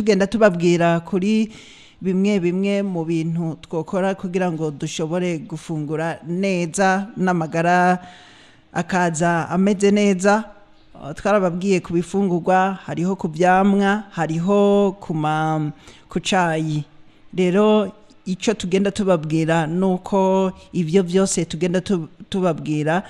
Tugenda tubabwira kuri bimwe bimwe mu bintu twokora kugira ngo dushobore gufungura neza n'amagara akaza ameze neza. Twarababwiye ku bifungurwa, hariho ku byamwa, hariho ku cayi. Rero icyo tugenda tubabwira ni uko ibyo byose tugenda tubabwira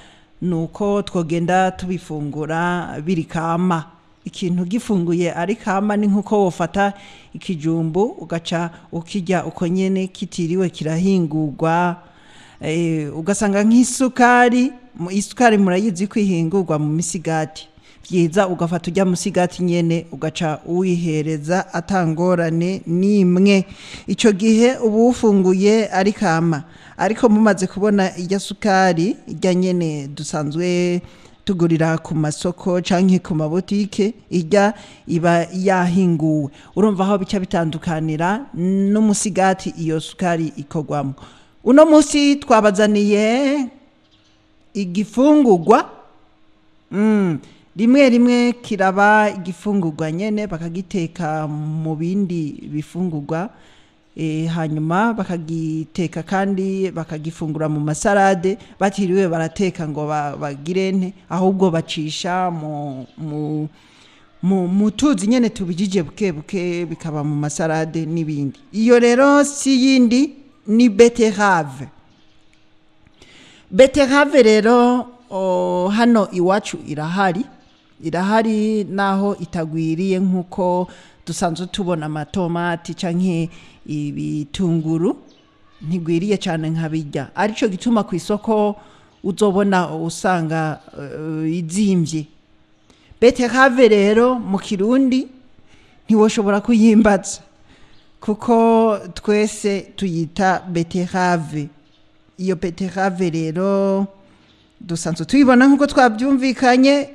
ni uko twogenda tubifungura biri kama. Ikintu gifunguye ari kama ni nk'uko wofata ikijumbu ugaca ukirya uko nyene kitiriwe kirahingurwa. Ugasanga nk'isukari, isukari murayizi ko ihingurwa mu misigati. Byiza ugafata ujya musigati nyene ugaca uwihereza atangorane nimwe. Icyo gihe uba ufunguye ari kama. Ariko mumaze kubona irya sukari irya nyene dusanzwe tugurira ku masoko canke ku mabotike, irya iba yahinguwe. Urumva aho bica bitandukanira n'umusigati iyo sukari ikorwamo. Uno munsi twabazaniye igifungurwa, rimwe rimwe kiraba igifungurwa nyene bakagiteka mu bindi bifungurwa, hanyuma bakagiteka kandi bakagifungura mu masarade batiriwe barateka ngo bagire nte, ahubwo bacisha mu tuzi nyene tubijije buke buke, bikaba mu masarade n'ibindi. Iyo rero si yindi, ni betterave. Betterave rero hano iwacu irahari, irahari naho itagwiriye nk'uko dusanzwe tubona amatomati canke ibitunguru, ntigwiriye cyane nkabirya, arico gituma ku isoko uzobona usanga izimvye. Betterave rero mu Kirundi ntiwoshobora kuyimbaza kuko twese tuyita betterave. Iyo betterave rero dusanzwe tuyibona nk'uko twabyumvikanye,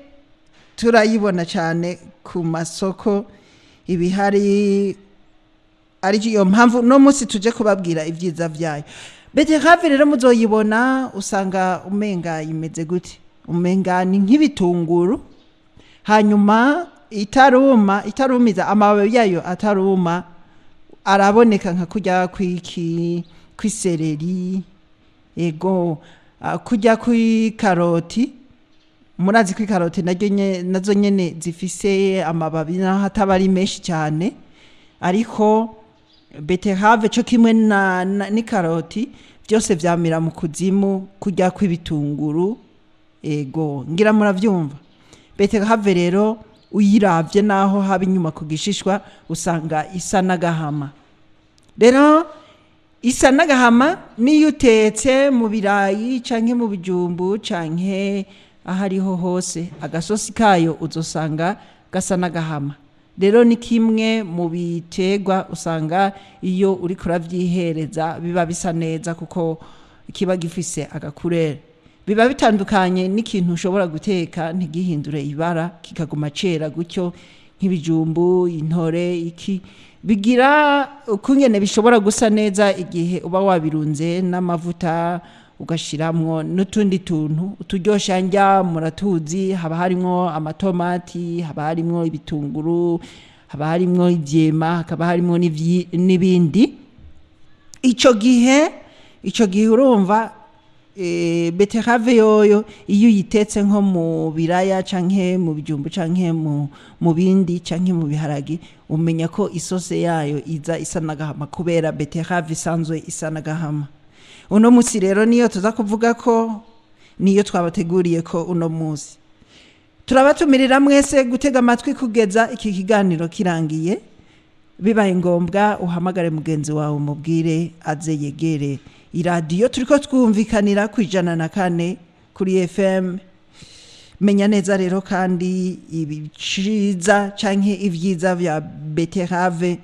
turayibona cyane ku masoko ibihari, ari iyo mpamvu no munsi tuje kubabwira ibyiza byayo. Betterave rero muzoyibona usanga umenga imeze gute, umenga ni nk'ibitunguru, hanyuma itaruma, itarumiza amababi yayo ataruma araboneka nka kurya kwiki kw'isereri, ego kurya kw'ikaroti. Murazi ko ikaroti naryo nazo nyene zifise amababi naho ataba ari menshi cyane, ariko betterave cyo kimwe na n'ikaroti byose vyamira mu kuzimu kurya kw'ibitunguru, ego ngira muravyumva. Betterave rero uyiravye naho haba inyuma ku gishishwa usanga isa n'agahama. Rero isa n'agahama niyo utetse mu birayi canke mu bijumbu canke ahariho hose, agasosi kayo uzosanga gasa n'agahama. Rero ni kimwe mu biterwa usanga iyo uriko uravyihereza biba bisa neza kuko kiba gifise agakurere. Biba bitandukanye n'ikintu ushobora guteka ntigihindure ibara kikaguma cera gutyo, nk'ibijumbu, intore, iki bigira ukungene bishobora gusa neza igihe uba wabirunze n'amavuta ugashiramwo n'utundi tuntu uturyosha ndya muratuzi, haba harimwo amatomati, haba harimwo ibitunguru, haba harimwo ivyema, hakaba harimwo n'ibindi. Ico gihe urumva betterave yoyo iyo uyitetse nko mu biraya canke mu bijumbu canke mu bindi canke mu biharagi, umenya ko isose yayo iza isa n'agahama kubera betterave isanzwe isa n'agahama. Uno musi rero niyo tuza kuvuga ko niyo twabateguriye ko uno musi turabatumirira mwese gutega amatwi kugeza iki kiganiro kirangiye. Bibaye ngombwa uhamagare mugenzi wawe umubwire aze yegere iradiyo, turiko twumvikanira ku 104 kuri FM. Menya neza rero kandi ibiciza canke ivyiza vya betterave,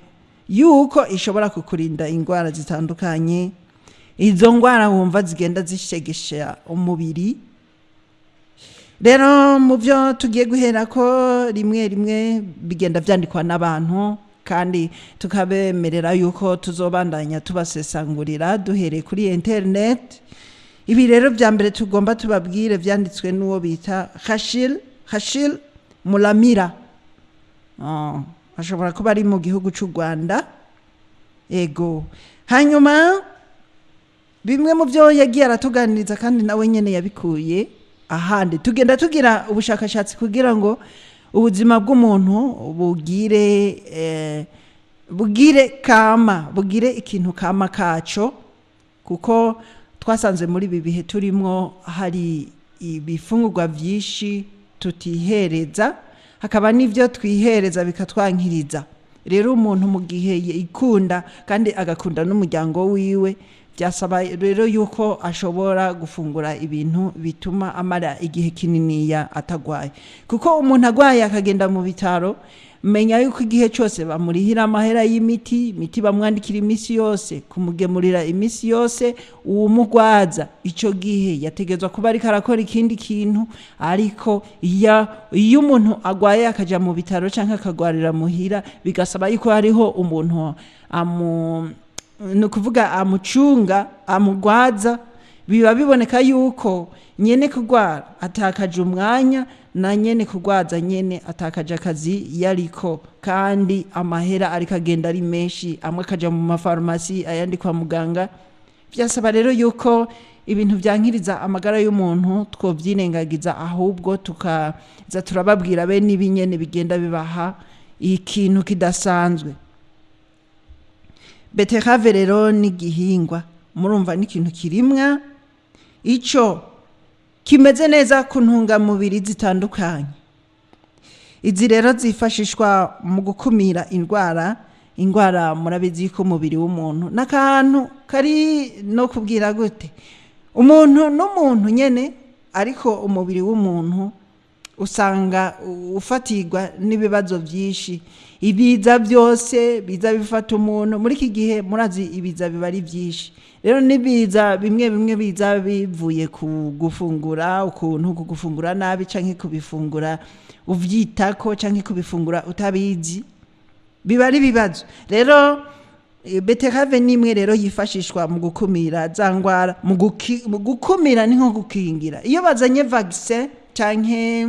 yuko ishobora kukurinda ingwara zitandukanye, izo ngwara wumva zigenda zishegesha umubiri. Rero mu byo tugiye guhera ko rimwe rimwe bigenda vyandikwa n'abantu, kandi tukabemerera yuko tuzobandanya tubasesangurira duhereye kuri internet. Ibi rero vya mbere tugomba tubabwire vyanditswe n'uwo bita Hashil Mulamira. Ashobora kuba ari mu gihugu cy'u Rwanda. Ego, hanyuma bimwe mu byo yagiye aratuganiriza, kandi nawe nyine yabikuye ahandi, tugenda tugira ubushakashatsi kugira ngo ubuzima bw'umuntu bugire kama, bugire ikintu kama kaco, kuko twasanze muri ibi bihe turimo hari ibifungurwa byinshi tutihereza, hakaba n'ibyo twihereza bikatwankiriza. Rero umuntu mu gihe yikunda kandi agakunda n'umuryango wiwe, byasaba rero yuko ashobora gufungura ibintu bituma amara igihe kininiya atagwaye, kuko umuntu agwaye akagenda mu bitaro, menya yuko igihe cyose bamurihira amahera y'imiti, imiti bamwandikira iminsi yose, kumugemurira iminsi yose, uwumugwaza icyo gihe yategetswe kuba ariko arakora ikindi kintu. Ariko iyo umuntu agwaye akajya mu bitaro cyangwa akagwarira muhira, bigasaba yuko hariho umuntu amu ni ukuvuga amucunga, amugwaza, biba biboneka yuko nyene kugwara atakaje umwanya, na nyene kugwaza nyene atakaje akazi yariko, kandi amahera ariko agenda ari menshi, amwe akaja mu mafarumasi, ayandi kwa muganga. Byasaba rero yuko ibintu byankiriza amagara y'umuntu twovyirengagiza, ahubwo tukaza turababwira be n'ibinyene bigenda bibaha ikintu kidasanzwe. Beterave rero ni igihingwa, murumva ni ikintu kirimwa, ico kimeze neza ku ntungamubiri zitandukanye. Izi rero zifashishwa mu gukumira indwara. Indwara murabizi ko umubiri w'umuntu n'akantu kari no kubwira gute, umuntu n'umuntu nyene, ariko umubiri w'umuntu usanga ufatirwa n'ibibazo byinshi. Ibiza byose biza bifata umuntu muri iki gihe, murazi ibiza biba ari byinshi. Rero n'ibiza bimwe bimwe biza bivuye ku gufungura ukuntu, ku gufungura nabi canke kubifungura uvyitako canke kubifungura utabizi, biba ari ibibazo. Rero beterave ni imwe rero yifashishwa mu gukumira za ngwara. Mu gukumira ni nko gukingira. Iyo bazanye vaccin canke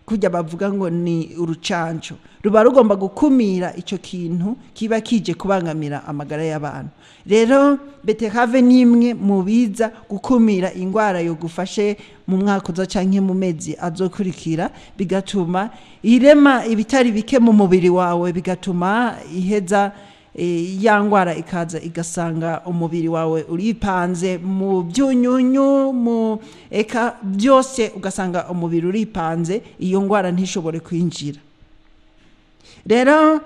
kujya bavuga ngo ni urucanco, ruba rugomba gukumira ico kintu kiba kije kubangamira amagara y'abantu. Rero beterave ni imwe mu biza gukumira ingwara yo gufashe mu mwaka uza canke mu mezi azokurikira, bigatuma irema ibitari bike mu mubiri wawe, bigatuma iheza ya ngwara ikaza igasanga umubiri wawe uripanze mu byunyunyu, mu eka byose, ugasanga umubiri uripanze, iyo ngwara ntishobore kwinjira. Rero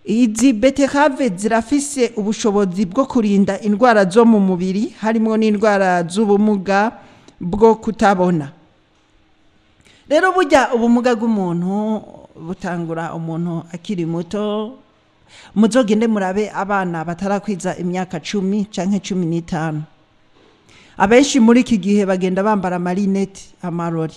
izi beterave zirafise ubushobozi bwo kurinda indwara zo mu mubiri, harimo n'indwara z'ubumuga bwo kutabona. Rero burya ubumuga bw'umuntu butangura umuntu akiri muto. Muzogende murabe abana batarakwiza imyaka 10 canke 15, abenshi muri iki gihe bagenda bambara amarineti, amarori.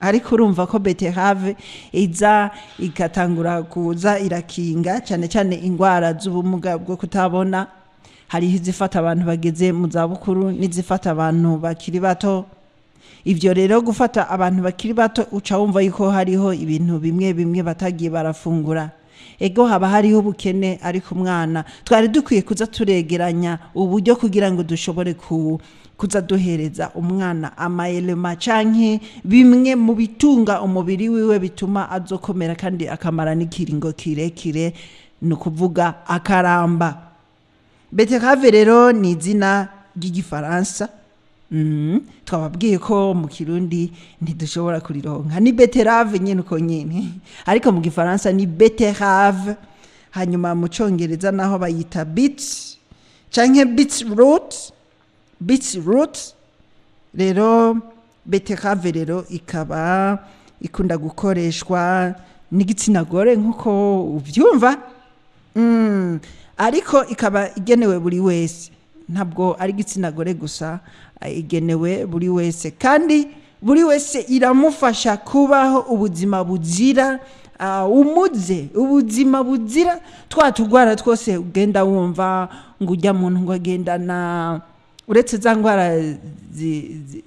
Ariko urumva ko beterave iza igatangura kuza irakinga cyane cyane indwara z'ubumuga bwo kutabona. Hariho izifata abantu bageze mu zabukuru n'izifata abantu bakiri bato. Ibyo rero gufata abantu bakiri bato, uca wumva yuko hariho ibintu bimwe bimwe batagiye barafungura. Ego, haba hariho ubukene, ariko umwana twari dukwiye kuza turegeranya uburyo kugira ngo dushobore kuza duhereza umwana amayelema canke bimwe mu bitunga umubiri wiwe, bituma azokomera kandi akamara n'ikiringo kirekire, ni ukuvuga akaramba. Beterave rero ni izina ry'igifaransa. Twababwiye ko mu Kirundi ntidushobora kurironka, ni beterave nyene uko nyene, ariko mu gifaransa ni betterave. Hanyuma mu Congereza naho bayita beet canke beetroot, beetroot. Rero beterave rero ikaba ikunda gukoreshwa n'igitsina gore nk'uko ubyumva. Ariko ikaba igenewe buri wese, ntabwo ari igitsina gore gusa, igenewe buri wese, kandi buri wese iramufasha kubaho ubuzima buzira umuze, ubuzima buzira twa tugwara twose ugenda wumva ngo ujya muntu ngo agendana, uretse za ndwara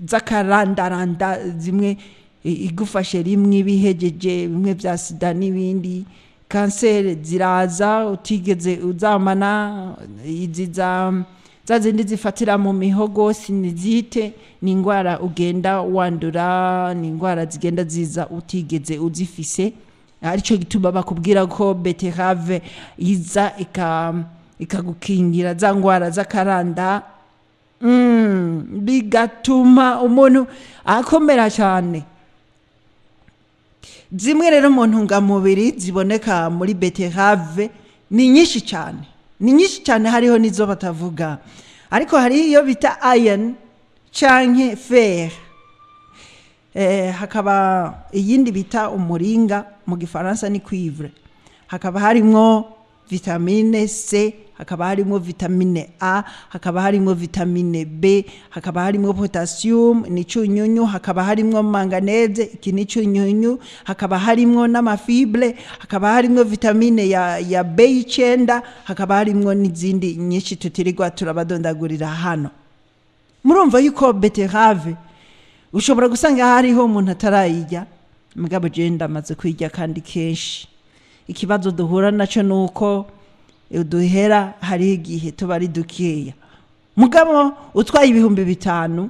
z'akarandaranda zimwe igufashe rimwe ibihegeje, bimwe bya sida n'ibindi. Kanseri ziraza utigeze uzamana, izi za zindi zifatira mu mihogo, sinizite, ni indwara ugenda wandura, ni indwara zigenda ziza utigeze uzifise. Aricyo gituma bakubwira ko betterave iza ikagukingira za ndwara z'akaranda, bigatuma umuntu akomera cyane. Zimwe rero mu ntungamubiri ziboneka muri betterave ni nyinshi cyane, ni nyinshi cyane, hariho n'izo batavuga, ariko hari iyo bita iron canke fer, hakaba iyindi bita umuringa, mu gifaransa ni cuivre, hakaba harimwo vitamine C, hakaba harimo vitamine A, hakaba harimo vitamine B, hakaba harimo potassium, ni cyunyunyu, hakaba harimo manganese, iki ni cyunyunyu, hakaba harimo n'ama fibres, hakaba harimo vitamine ya B9, hakaba harimo n'izindi nyinshi tutirirwa turabadondagurira hano. Murumva yuko betterave ushobora gusanga hariho umuntu atarayirya, mugabo jewe ndamaze kuyirya kandi kenshi. Ikibazo duhura nacyo ni uko uduhera, hariho igihe tuba ari dukeya, mugabo utwaye 5000,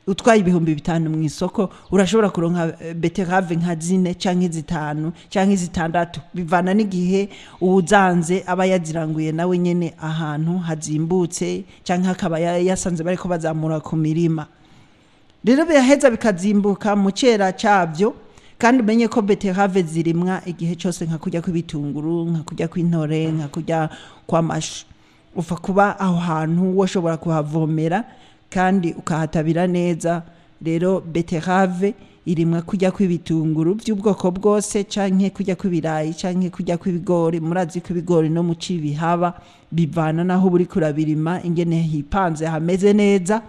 utwaye 5000 mu isoko, urashobora kuronka betterave nka zine canke zitanu canke zitandatu, bivana n'igihe uwuzanze aba yaziranguye nawe nyene ahantu hazimbutse, canke akaba yasanze bariko bazamura ku mirima. Rero biraheza bikazimbuka mu cera cabyo. Kandi umenye ko betterave zirimwa igihe cyose, nka kurya kw'ibitunguru, nka kurya kw'intore, nka kurya kw'amashu. Upfa kuba aho hantu woshobora kuhavomera kandi ukahatabira neza. Rero betterave irimwa kurya kw'ibitunguru by'ubwoko bwose, canke kurya kw'ibirayi, canke kurya kw'ibigori. Murazi ko ibigori no mu ci bihaba, bivana naho uri kurabirima, ingene hipanze hameze neza.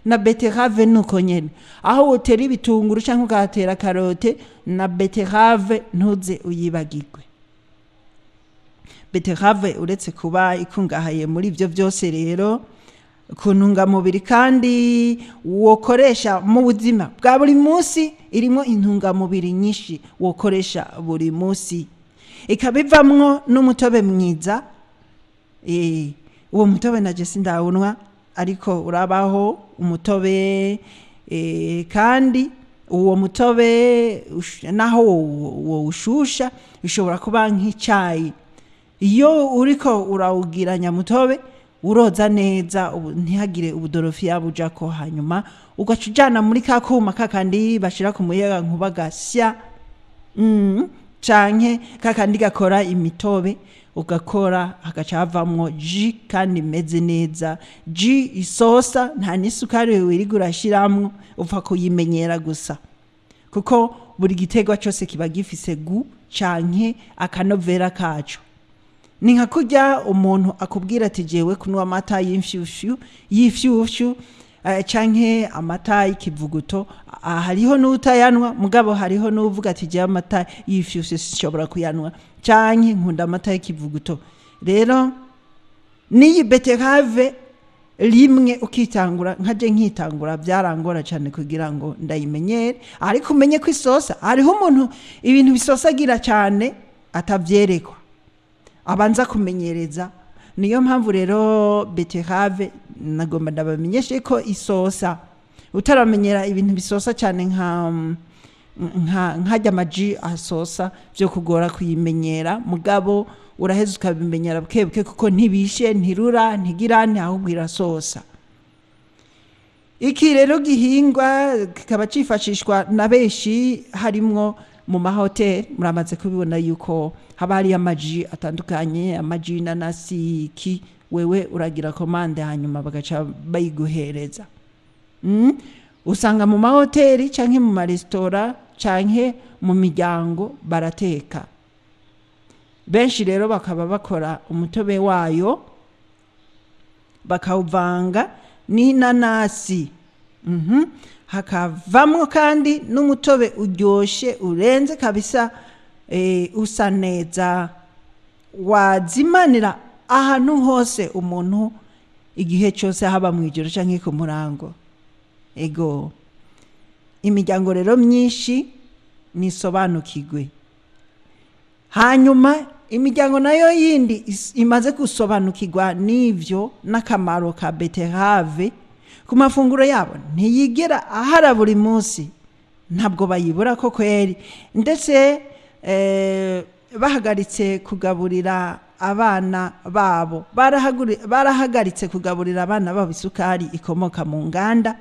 Na betterave nuko nyene, aho wotera ibitunguru canke ukahatera karote, na betterave ntuze uyibagirwe. Betterave uretse kuba ikungahaye muri ibyo byose rero ku ntungamubiri kandi wokoresha mu buzima bwa buri munsi, irimo intungamubiri nyinshi wokoresha buri munsi, ikaba ivamwo n'umutobe mwiza. Uwo mutobe naje sindawunwa, ariko urabaho umutobe, kandi uwo mutobe naho wowushusha ushobora kuba nk'icyayi. Iyo uriko urawugira nyamutobe, uroza neza ntihagire ubudorofiya bujako, hanyuma ugaca ujana muri ka kuma kakandi bashira ku muyaga nkuba gasya, canke kakandi gakora imitobe, ugakora hagaca havamwo jus kandi imeze neza, jus isosa, nta n'isukari wirirwa urashiramwo, upfa kuyimenyera gusa, kuko buri giterwa cyose kiba gifise goût canke akanovera kaco. Ni nka kurya umuntu akubwira ati jewe kunywa amata y'imfyufyu canke amata y'ikivuguto. Hariho n'utayanwa, mugabo hariho n'uvuga ati jewe amata y'imfyufyu sinshobora kuyanwa, canke nkunda amata y'ikivuguto. Rero n'iyi betterave rimwe ukitangura, nkaje nkitangura byarangora cyane kugira ngo ndayimenyere, ariko umenye ko isosa. Hariho umuntu ibintu bisosagira cyane atavyerekwa, abanza kumenyereza. Niyo mpamvu rero betterave nagomba ndabamenyeshe ko isosa. Utaramenyera ibintu bisosa cyane nka nkajya ama jus asosa, byo kugora kuyimenyera, mugabo uraheza ukabimenyera buke buke, kuko ntibishe, ntirura, ntigira, ahubwo irasosa. Iki rero gihingwa kikaba cifashishwa na benshi, harimwo mu mahoteli. Muramaze kubibona yuko haba hariyo ama jus atandukanye, ama jus y'inanasi, iki wewe uragira commande hanyuma bagaca bayiguhereza. Usanga mu mahoteli canke mu maresitora canke mu miryango barateka. Benshi rero bakaba bakora umutobe wayo bakawuvanga n'inanasi. Hakavamwo kandi n'umutobe uryoshe urenze kabisa, usa neza, wazimanira ahantu hose umuntu igihe cyose, haba mu ijoro canke ku murango. Ego, imiryango rero myinshi nisobanukirwe. Hanyuma Imiryango nayo yindi imaze gusobanukirwa n'ivyo n'akamaro ka beterave ku mafunguro yabo, ntiyigera ahara buri munsi, ntabwo bayibura ko kweri. Ndetse bahagaritse kugaburira abana babo, barahagaritse kugaburira abana babo isukari ikomoka mu nganda.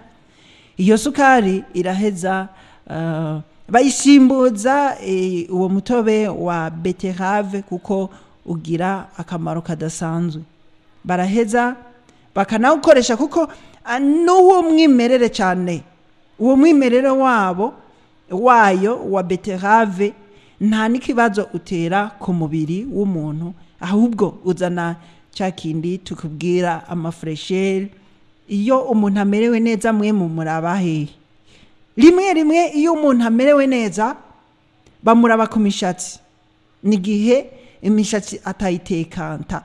Iyo sukari iraheza bayisimbuza uwo mutobe wa beterave, kuko ugira akamaro kadasanzwe. Baraheza bakanawukoresha kuko n'uwo mwimerere cyane, uwo mwimerere wabo wayo wa beterave nta n'ikibazo utera ku mubiri w'umuntu, ahubwo uzana cya kindi tukubwira, amafuresheri. Iyo umuntu amerewe neza, mwe mu muraba hehe? Rimwe rimwe iyo umuntu amerewe neza bamuraba ku mishatsi, ni igihe imishatsi atayitekanta.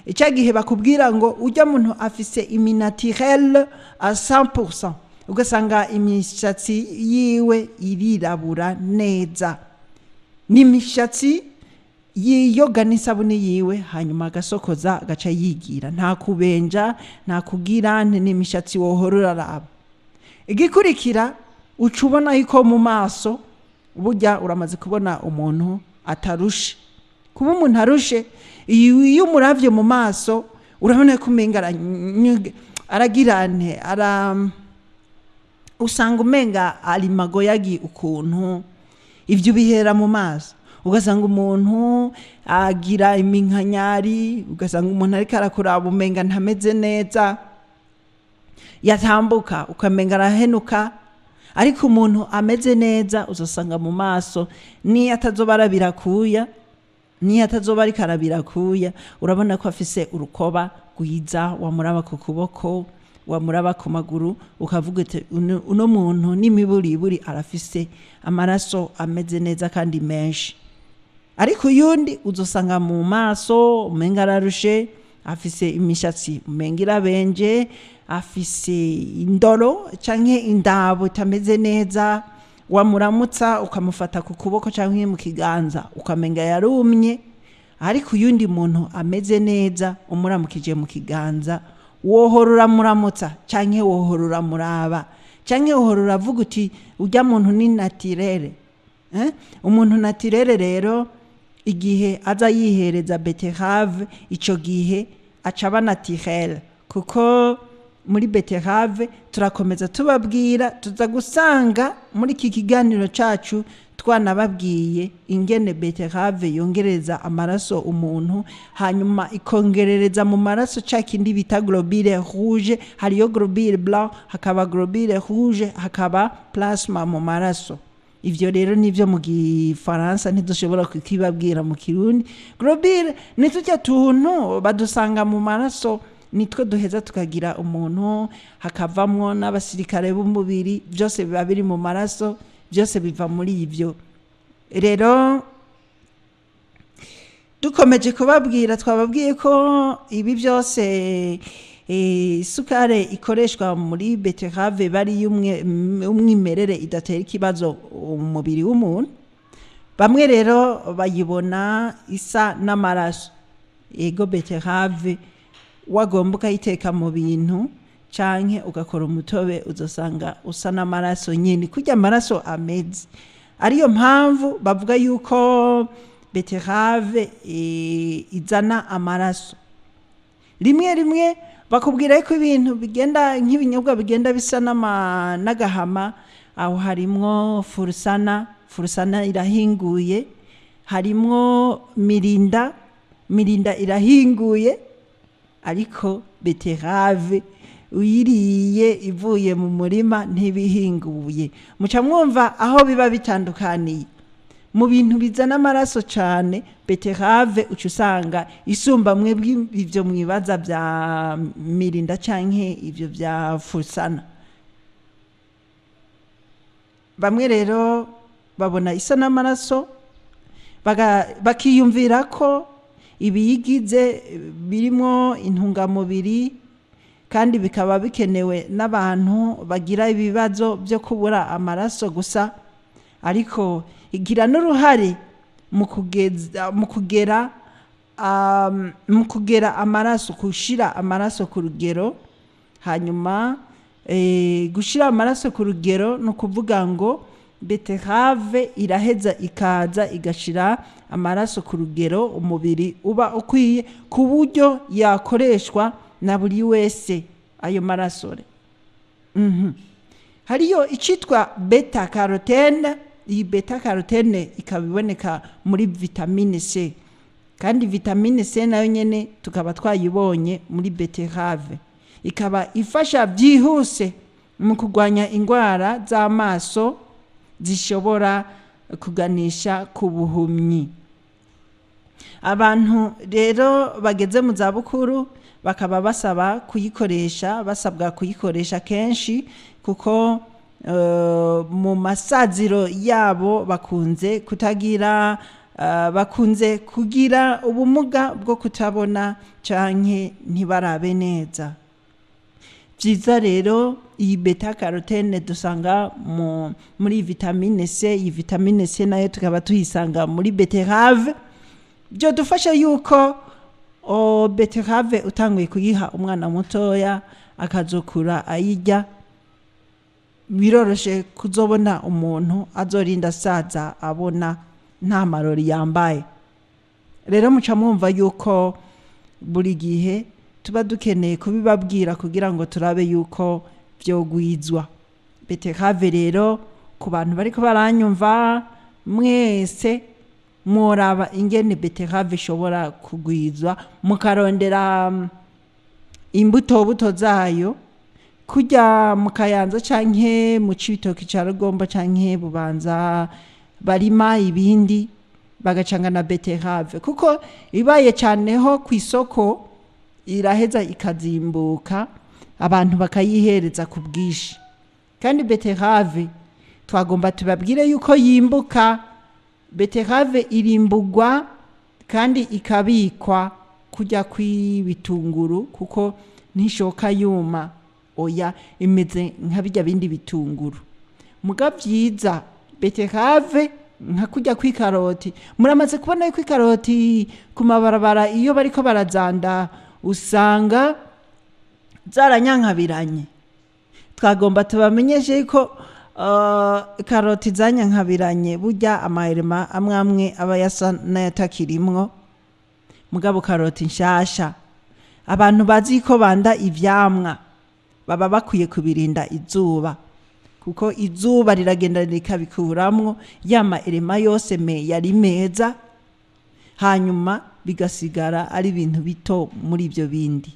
Icya gihe bakubwira ngo ujya muntu afise iminatirelle a 100%, ugasanga imishatsi yiwe irirabura neza, ni imishatsi yiyoga n'isabune yiwe, hanyuma agasokoza, agaca yigira, nta kubenja, nta kugira ni imishatsi wohora uraraba. Igikurikira, uca ubona yuko mu maso burya uramaze kubona umuntu atarushe. Kuba umuntu arushe, iyo umuravye mu maso urabona ko umenga aragira nte ara, usanga umenga ari magoyagi ukuntu. Ibyo bihera mu maso, ugasanga umuntu agira iminkanyari, ugasanga umuntu ariko arakuraba umenga ntameze neza, yatambuka ukamenga arahenuka. Ariko umuntu ameze neza uzasanga mu maso niyo atazoba arabira kuya, niyo atazoba ariko arabira kuya, urabona ko afise urukoba rwiza. Wamuraba ku kuboko, wamuraba ku maguru, ukavuga uti uno muntu n'imiburiburi arafise amaraso ameze neza kandi menshi. Ariko uyundi uzosanga mu maso umenga ararushe, afise imishatsi umenga irabenje, afise indoro canke indabo itameze neza, wamuramutsa ukamufata ku kuboko canke mu kiganza ukamenga yarumye. Ariko uyundi muntu ameze neza, umuramukije mu kiganza, wohora uramuramutsa canke wohora uramuraba canke wohora uravuga uti urya muntu ni naturelle. Eh? Umuntu naturelle rero, igihe aza yihereza beterave, ico gihe aca aba naturelle, kuko muri beterave turakomeza tubabwira, tuza gusanga muri iki kiganiro cacu twanababwiye ingene beterave yongereza amaraso umuntu, hanyuma ikongerereza mu maraso ca kindi bita globule rouge. Hariyo globule blanc, hakaba globule rouge, hakaba plasma mu maraso. Ivyo rero nivyo mu gifaransa, ntidushobora kukibabwira mu Kirundi. Globule ni turya tuntu badusanga mu maraso, nitwo duheza tukagira umuntu, hakavamwo n'abasirikare b'umubiri. Byose biba biri mu maraso, byose biva muri ivyo. Rero dukomeje kubabwira, twababwiye ko ibi byose isukari ikoreshwa muri beterave bari y'umwimerere, idatera ikibazo umubiri w'umuntu. Bamwe rero bayibona isa n'amaraso. Ego, beterave wagomba ukayiteka mu bintu canke ugakora umutobe, uzosanga usa n'amaraso nyine, kurya amaraso ameze. Ariyo mpamvu bavuga yuko beterave izana amaraso. Rimwe rimwe bakubwira ko ibintu bigenda nk'ibinyobwa bigenda bisa n'agahama, aho harimwo furusana, furusana irahinguye, harimwo mirinda, mirinda irahinguye, ariko beterave uyiriye ivuye mu murima ntibihinguye. Muca mwumva aho biba bitandukaniye. Mu bintu bizana amaraso cyane, beterave uca usanga isumba mwebwe ivyo mwibaza bya mirinda canke ivyo bya fusana. Bamwe rero babona isa n'amaraso, bakiyumvira ko ibiyigize birimo intungamubiri kandi bikaba bikenewe n'abantu bagira ibibazo byo kubura amaraso gusa, ariko igira n'uruhare mu kugera mu kugera amaraso, gushira amaraso ku rugero. Hanyuma gushira amaraso ku rugero ni ukuvuga ngo beterave iraheza ikaza igashira amaraso ku rugero umubiri uba ukwiye, ku buryo yakoreshwa na buri wese ayo maraso. Hariyo icitwa beta carotene. Iyi beta carotene ikaba iboneka muri vitamine C, kandi vitamine C nayo nyene tukaba twayibonye muri beterave, ikaba ifasha byihuse mu kurwanya indwara z'amaso zishobora kuganisha ku buhumyi. Abantu rero bageze mu zabukuru bakaba basaba kuyikoresha, basabwa kuyikoresha kenshi, kuko mu masaziro yabo bakunze kutagira, bakunze kugira ubumuga bwo kutabona canke ntibarabe neza. Byiza rero iyi beta carotene dusanga muri vitamine C, iyi vitamine C nayo tukaba tuyisanga muri beterave, byo dufasha yuko beterave utanguye kuyiha umwana mutoya akazokura ayirya, biroroshe kuzobona umuntu azorinda asaza abona nta marori yambaye. Rero muca mwumva yuko buri gihe tuba dukeneye kubibabwira kugira ngo turabe yuko vyogwizwa. Beterave rero ku bantu bariko baranyumva mwese, mworaba ingene beterave ishobora kugwizwa, mukarondera imbuto buto zayo kujya mu Kayanza canke mu Cibitoki ca Rugombo canke Bubanza barima ibindi bagacanga na beterave, kuko ibaye cyane ho ku isoko iraheza ikazimbuka, abantu bakayihereza ku bwinshi. Kandi beterave twagomba tubabwire yuko yimbuka. Beterave irimbugwa kandi ikabikwa kujya kw'ibitunguru, kuko ntishoka yuma, oya, imeze nka bijya bindi bitunguru. Muga byiza beterave nka kujya kw'ikaroti, muramaze kubona yuko ikaroti ku mabarabara iyo bariko barazanda usanga zaranyankabiranye. Twagomba tubamenyeshe yuko karoti zanyankabiranye burya amahirima amwe amwe aba yasa n'ayatakirimwo. Mugabo karoti nshasha, abantu bazi ko banda ivyamwa baba bakwiye kubirinda izuba, kuko izuba riragenda rikabikuramwo ya maerema yose me yari meza, hanyuma bigasigara ari ibintu bito muri ibyo bindi,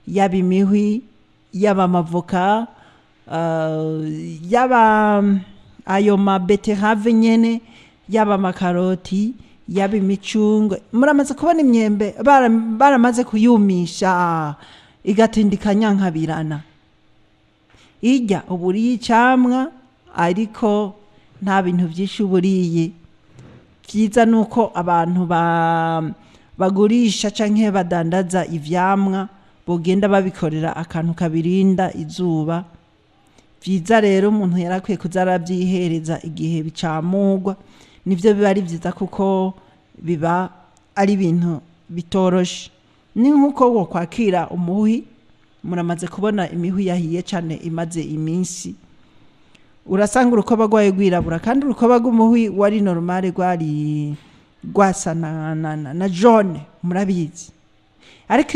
yaba imihwi, yaba amavoka, yaba ayo mabeterave nyene, yaba amakaroti, yaba imicungwe. Muramaze kubona imyembe baramaze kuyumisha igatinda ikanyankabirana. Irya uba uriye icamwa ariko nta bintu byinshi uba uriye. Byiza ni uko abantu bagurisha canke badandaza ivyamwa bogenda babikorera akantu kabirinda izuba. Byiza rero umuntu yarakwiye kuza arabyihereza igihe bicamurwa, nivyo biba ari byiza kuko biba ari ibintu bitoroshe. Ni nk'uko wo kwakira umuhwi, muramaze kubona imihwi yahiye cane imaze iminsi, urasanga urukoba rwayo rwirabura, kandi urukoba rw'umuhwi wari normale rwari rwasa na jaune, murabizi. Ariko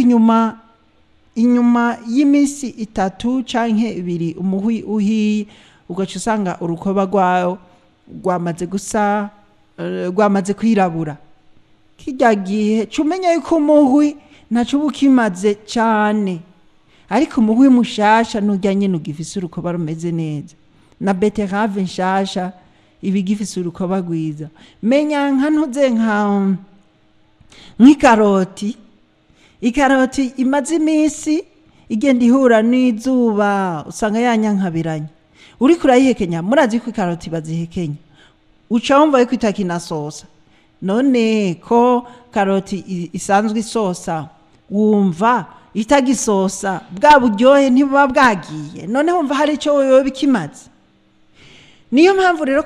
inyuma y'iminsi 3 canke 2 umuhwi uhiye, ugaca usanga urukoba rwayo rwamaze gusa, rwamaze kwirabura. Kirya gihe cumenya yuko umuhwi ntaco uba ukimaze cane, ariko umuhwi mushasha nurya nyene ugifise urukoba rumeze neza. Na beterave nshasha iba igifise urukoba rwiza. Menya nka ntuze nk'ikaroti, ikaroti imaze iminsi igenda ihura n'izuba usanga yanyankabiranye, uriko urayihekenya, murazi ko ikaroti bazihekenya, uca wumva yuko itakinasosa. None ko karoti isanzwe isosa, wumva itagisosa, bwa buryohe ntibuba bwagiye, none wumva hari ico yoba ikimaze. Niyo mpamvu rero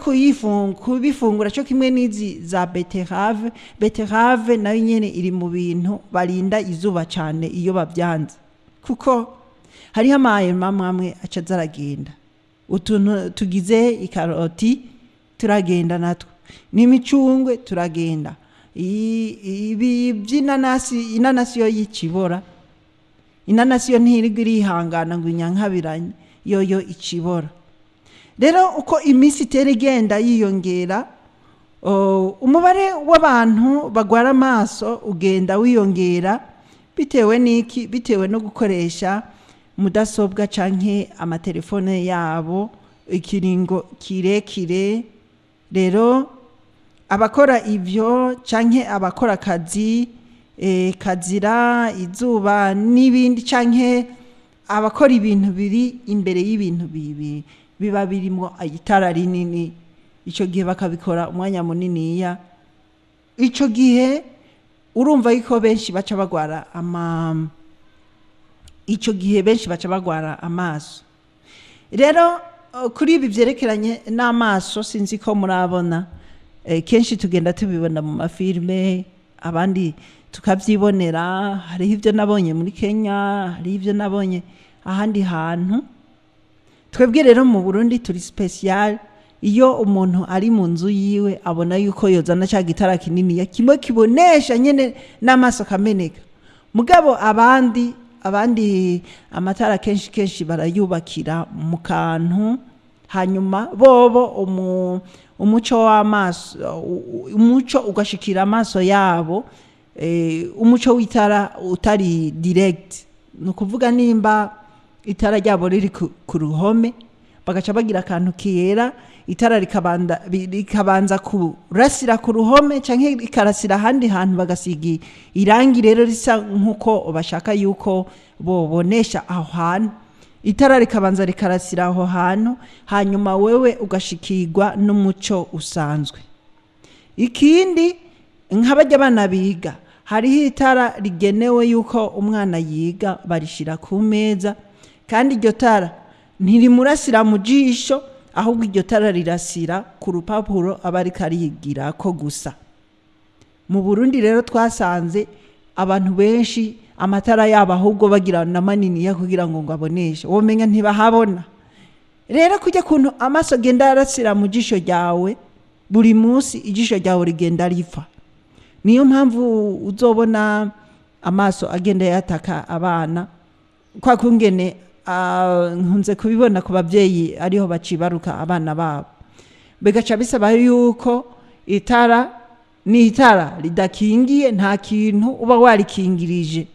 kubifungura cyo kimwe n'izi za betterave. Betterave nayo nyene iri mu bintu barinda izuba cyane iyo babyanze, kuko hariho amayema amwe aca aza aragenda. Utuntu tugize ikaroti turagenda natwo, n'imicungwe turagenda. Ibi by'inanasi, inanasi yo yicibora, inanasi yo ntirirwa irihangana ngo inyankabiranye, yoyo icibora. Rero uko iminsi itera igenda yiyongera, umubare w'abantu bagwara amaso ugenda wiyongera. Bitewe n'iki? Bitewe no gukoresha mudasobwa canke amatelefone yabo ikiringo kirekire. Rero abakora ivyo canke abakora akazi kazira izuba n'ibindi, canke abakora ibintu biri imbere y'ibintu bibi biba birimo itara rinini, ico gihe bakabikora umwanya muniniya, ico gihe urumva yuko benshi baca bagwara ama ico gihe benshi baca bagwara amaso. Rero kuri ibi vyerekeranye n'amaso, sinzi ko murabona, kenshi tugenda tubibona mu mafilme, abandi tukavyibonera. Hariho ivyo nabonye muri Kenya, hariho ivyo nabonye ahandi hantu. Twebwe rero mu Burundi turi special. Iyo umuntu ari mu nzu yiwe abona yuko yozana ca gitara kininiya kimwe kibonesha nyene n'amaso akameneka. Mugabo abandi amatara kenshi kenshi barayubakira mu kantu, hanyuma bobo umuco w'amaso, umuco ugashikira amaso yabo, umuco w'itara utari direct. Ni ukuvuga nimba itara ryabo riri ku ruhome, bagaca bagira akantu kera, itara rikabanza kurasira ku ruhome canke rikarasira ahandi hantu, bagasiga irangi rero risa nk'uko bashaka yuko bobonesha aho hantu, itara rikabanza rikarasira aho hantu, hanyuma wewe ugashikirwa n'umuco usanzwe. Ikindi, nk'abarya abana biga, hariho itara rigenewe yuko umwana yiga, barishira ku meza, kandi iryo tara ntirimurasira mu jisho, ahubwo iryo tara rirasira ku rupapuro aba ariko arigirako gusa. Mu Burundi rero twasanze abantu benshi amatara yabo ahubwo bagira na maniniya kugira ngo aboneshe, womenya ntibahabona. Rero kujya kuntu amaso agenda arasira mu jisho ryawe buri munsi, ijisho ryawe rigenda ripfa. Niyo mpamvu uzobona amaso agenda yataka abana kwa kungene nkunze kubibona ku babyeyi ariho bacibaruka abana babo, bigaca bisaba yuko itara ni itara ridakingiye, nta kintu uba warikingirije,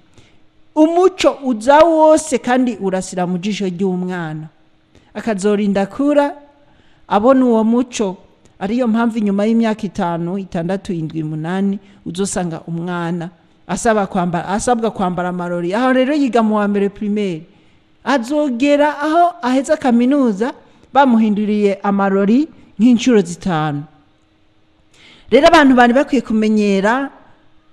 umuco uza wose kandi urasira mu jisho ry'umwana, akazorinda kura abona uwo muco. Ariyo mpamvu inyuma y'imyaka 5, 6, 7, 8 uzosanga umwana asaba kwambara, asabwa kwambara amarori. Aho rero yiga mu wa mbere primaire, azogera aho aheza kaminuza bamuhinduriye amarori nk'inshuro 5. Rero abantu bari bakwiye kumenyera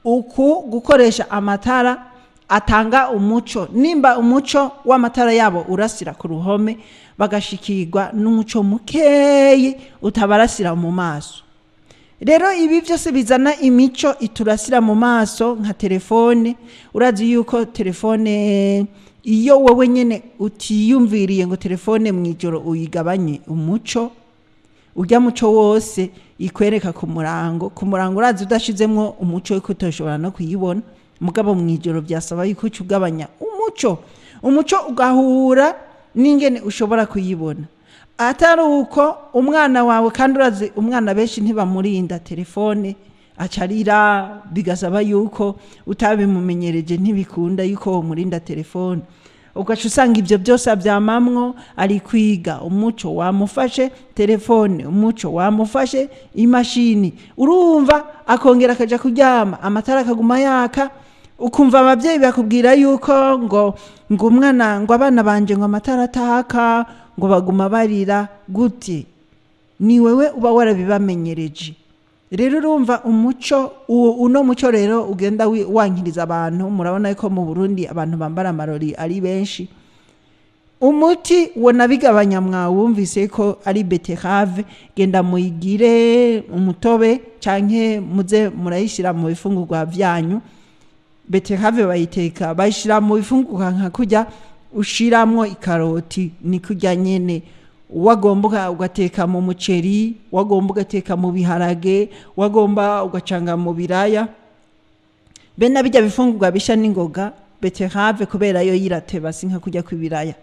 uku gukoresha amatara atanga umuco. Nimba umuco w'amatara yabo urasira ku ruhome, bagashikirwa n'umuco mukeyi utabarasira mu maso. Rero ibi byose bizana imico iturasira mu maso nka telefone. Urazi yuko telefone iyo wowe nyene utiyumviriye ngo telefone mw'ijoro uyigabanye umuco, urya muco wose ikwereka ku murango, ku murango urazi udashizemwo umuco yuko utoshobora no kuyibona. Mugabo mw'ijoro byasaba yuko uca ugabanya umuco, umuco ugahura n'ingene ushobora kuyibona. Atari uko umwana wawe, kandi urazi umwana benshi ntibamurinda telefone, acarira, bigasaba yuko utabimumenyereje ntibikunda yuko womurinda telefone. Ugaca usanga ibyo byose abyamamwo ari kwiga, umuco wamufashe telefone, umuco wamufashe imashini, urumva akongera akaja kuryama amatara akaguma yaka. Ukumva ababyeyi bakubwira yuko ngo umwana, ngo abana banje ngo amatara ataka, ngo baguma barira. Gute? Ni wewe uba warabibamenyereje. Rero urumva umuco uno muco rero ugenda wankiriza abantu. Murabona ko mu Burundi abantu bambara amarori ari benshi. Umuti wonabigabanya mwawumvise ko ari betterave. Genda muyigire umutobe canke muze murayishyira mu bifungurwa byanyu. Betterave bayiteka, bayishyira mu bifungurwa nka kurya ushiramwo ikaroti, ni kurya nyene. Wagomba ugateka mu muceri, wagomba ugateka mu biharage, wagomba ugacanga mu biraya, bene bijya bifungurwa bisha n'ingoga. Betterave kubera yo yirateba, si nka kurya kw'ibiraya,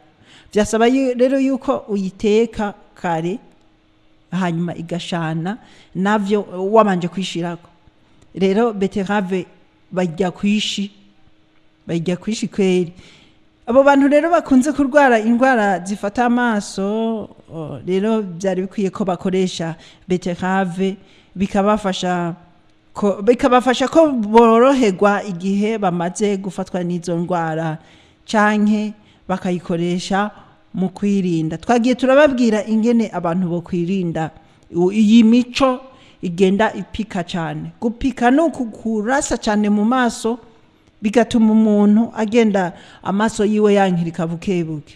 byasaba rero yuko uyiteka kare hanyuma igashana navyo wabanje kwishirako. Rero betterave bajya kwishi, bajya kwishi kweri. Abo bantu rero bakunze kurwara indwara zifata amaso, rero byari bikwiye ko bakoresha betterave, bikabafasha ko boroherwa igihe bamaze gufatwa n'izo ndwara, canke bakayikoresha mu kwirinda. Twagiye turababwira ingene abantu bo kwirinda iyi mico igenda ipika cyane. Gupika ni ukukurasa cyane mu maso, bigatuma umuntu agenda amaso yiwe yankirika buke buke.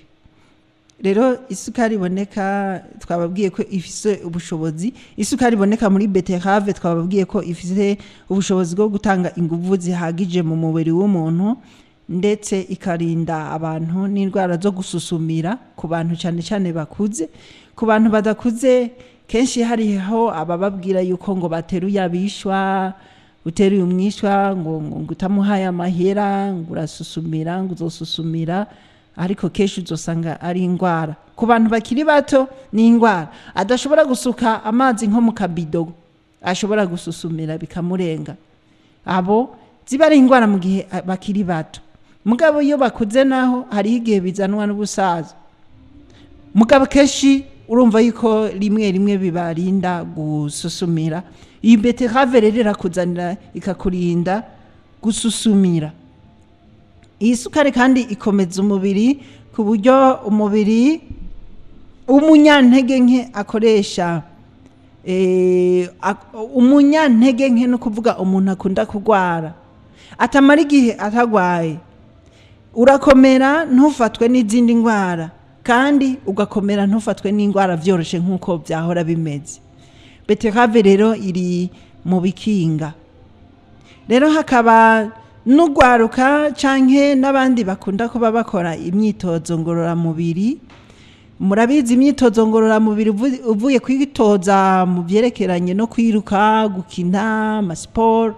Rero isukari iboneka, twababwiye ko ifise ubushobozi, isukari iboneka muri betterave twababwiye ko ifise ubushobozi bwo gutanga inguvu zihagije mu mubiri w'umuntu, ndetse ikarinda abantu n'indwara zo gususumira ku bantu cyane cyane bakuze. Ku bantu badakuze, kenshi hariho abababwira yuko ngo bateruye abishwa, uteruye umwishwa ngo utamuhaye amahera ngo urasusumira, ngo uzosusumira, ariko kenshi uzosanga ari indwara ku bantu bakiri bato. Ni indwara adashobora gusuka amazi nko mu kabido, ashobora gususumira bikamurenga. Abo ziba ari indwara mu gihe bakiri bato. Mugabo iyo bakuze naho hariho igihe bizanwa n'ubusaza, mugabo kenshi urumva yuko rimwe rimwe bibarinda gususumira. Iyi betterave rero irakuzanira, ikakurinda gususumira. Iyi sukari kandi ikomeza umubiri ku buryo umubiri w'umunyantege nke akoresha umunyantege nke, no kuvuga umuntu akunda kurwara, atamara igihe atagwaye, urakomera ntufatwe n'izindi ndwara, kandi ugakomera ntufatwe n'indwara byoroshe nk'uko byahora bimeze. Betterave rero iri mu bikinga. Rero hakaba n'ugwaruka canke n'abandi bakunda kuba bakora imyitozo ngororamubiri. Murabizi, imyitozo ngororamubiri, uvuye kwitoza mu byerekeranye no kwiruka, gukina amasiporo,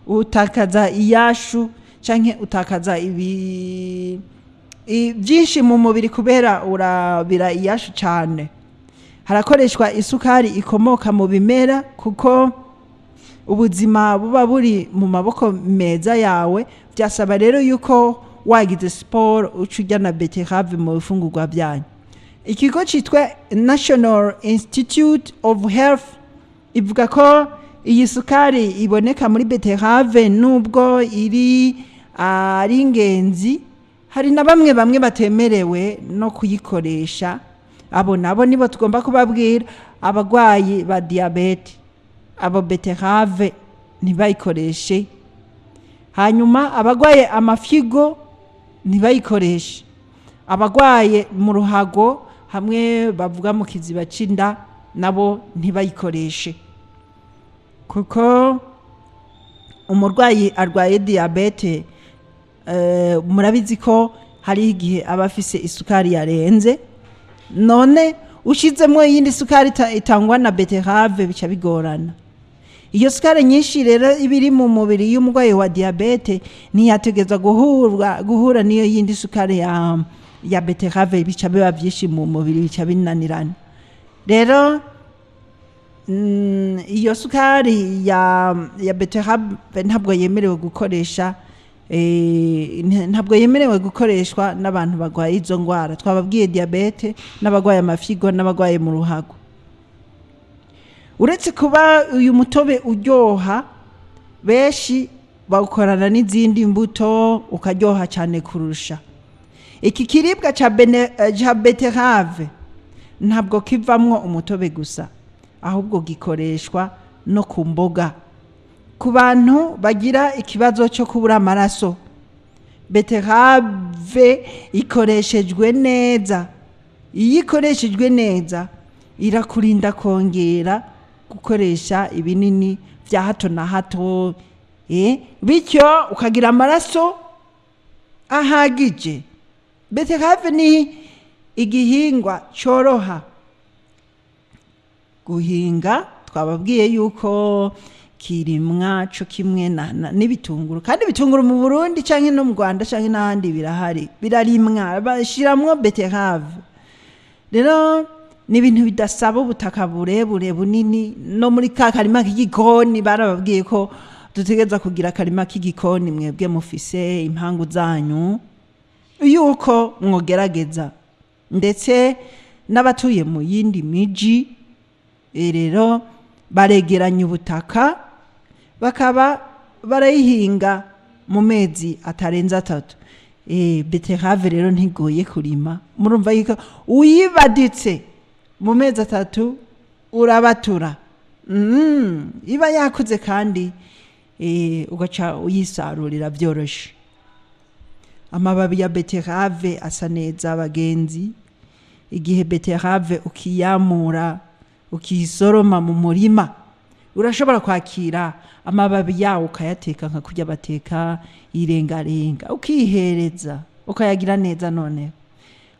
utakaza iyashu canke utakaza ibi byinshi mu mubiri kubera urabira iyashu cane. Harakoreshwa isukari ikomoka mu bimera kuko ubuzima buba buri mu maboko meza yawe. Byasaba rero yuko wagize siporo uca urya na betterave mu bifungurwa byanyu. Ikigo cyitwa National Institute of Health ivuga ko iyi sukari iboneka muri betterave, nubwo iri ari ingenzi, hari na bamwe bamwe batemerewe no kuyikoresha. Abo nabo nibo tugomba kubabwira: abarwayi ba diyabete, abo betterave ntibayikoreshe. Hanyuma abarwaye amafyigo ntibayikoreshe, abarwaye mu ruhago hamwe bavuga mu kiziba c'inda nabo ntibayikoreshe, kuko umurwayi arwaye diyabete, murabizi ko hariho igihe aba afise isukari yarenze. None ushizemo iyindi sukari itangwa na betterave, bica bigorana. Iyo sukari nyinshi rero iba iri mu mubiri y'umurwayi wa diyabete ntiyategerezwa guhura n'iyo yindi sukari ya betterave, bica biba byinshi mu mubiri, bica binanirana. Rero iyo sukari ya betterave ntabwo yemerewe gukoresha, ntabwo yemerewe gukoreshwa n'abantu barwaye izo ndwara twababwiye, diyabete n'abarwaye amafyigo n'abarwaye mu ruhago. Uretse kuba uyu mutobe uryoha, benshi bawukorana n'izindi mbuto ukaryoha cyane kurusha. Iki kiribwa ca betterave ntabwo kivamwo umutobe gusa, ahubwo gikoreshwa no ku mboga. Ku bantu bagira ikibazo cyo kubura amaraso. Beterave ikoreshejwe neza, iyo ikoreshejwe neza irakurinda kongera gukoresha ibinini bya hato na hato, bityo ukagira amaraso ahagije. Beterave ni igihingwa cyoroha guhinga, twababwiye yuko kirimwa co kimwe n'ibitunguru, kandi ibitunguru mu Burundi canke no mu Rwanda canke n'ahandi birahari, birarimwa, bashiramwo beterave. Rero ni ibintu bidasaba ubutaka burebure bunini. No muri ka karima k'igikoni barababwiye ko dutegereza kugira akarima k'igikoni, mwebwe mufise impangu zanyu yuko mwogerageza, ndetse n'abatuye mu yindi miji rero baregeranya ubutaka bakaba barayihinga mu mezi atarenze 3. Beterave rero ntigoye kurima, murumva yuko uyibaditse mu mezi 3 urabatura, iba yakuze kandi ugaca uyisarurira byoroshe. Amababi ya beterave asa neza abagenzi. Igihe beterave ukiyamura ukiyisoroma mu murima, urashobora kwakira amababi yawo ukayateka nka kurya bateka irengarenga, ukihereza ukayagira neza, none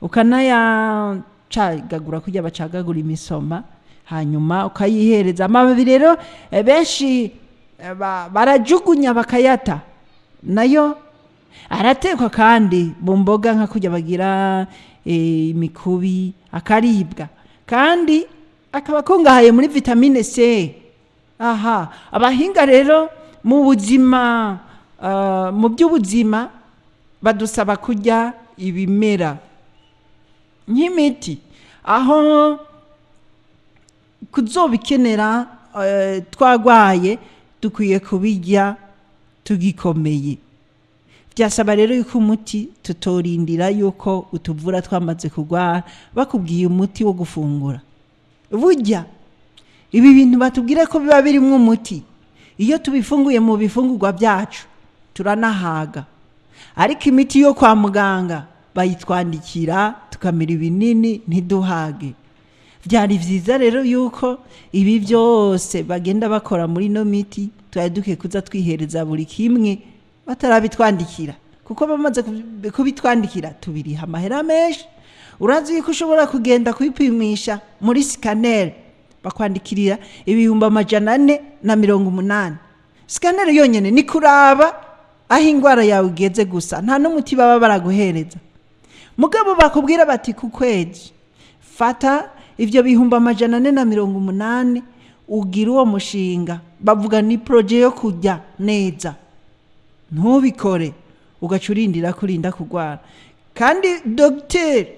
ukanayacagagura kurya bacagagura imisoma, hanyuma ukayihereza. Amababi rero benshi barajugunya bakayata, nayo aratekwa kandi mu mboga nka kurya bagira imikubi, akaribwa kandi akaba akungahaye muri vitamine C. Aha abahinga rero mu buzima, mu by'ubuzima badusaba kurya ibimera nk'imiti, aho kuzobikenera twagwaye dukwiye kubirya tugikomeye. Byasaba rero yuko umuti tutorindira yuko utuvura twamaze kugwara. Bakubwiye umuti wo gufungura, burya ibi bintu batubwira ko biba birimo umuti, iyo tubifunguye mu bifungurwa byacu turanahaga, ariko imiti yo kwa muganga bayitwandikira tukamira ibinini ntiduhage. Byari byiza rero yuko ibi byose bagenda bakora muri ino miti twari dukwiye kuza twihereza buri kimwe batarabitwandikira, kuko bamaze kubitwandikira tubiriha amahera menshi. Urazi yuko ushobora kugenda kwipimisha muri sikaneri bakwandikirira 480,000. Sikaneri yonyene ni kuraba aho ingwara yawe igeze gusa, nta n'umuti baba baraguhereza. Mugabo bakubwira bati ku kwezi fata ivyo 480,000 ugira uwo mushinga, bavuga ni projet yo kurya neza, ntubikore ugaca urindira kurinda kugwara. Kandi dogiteri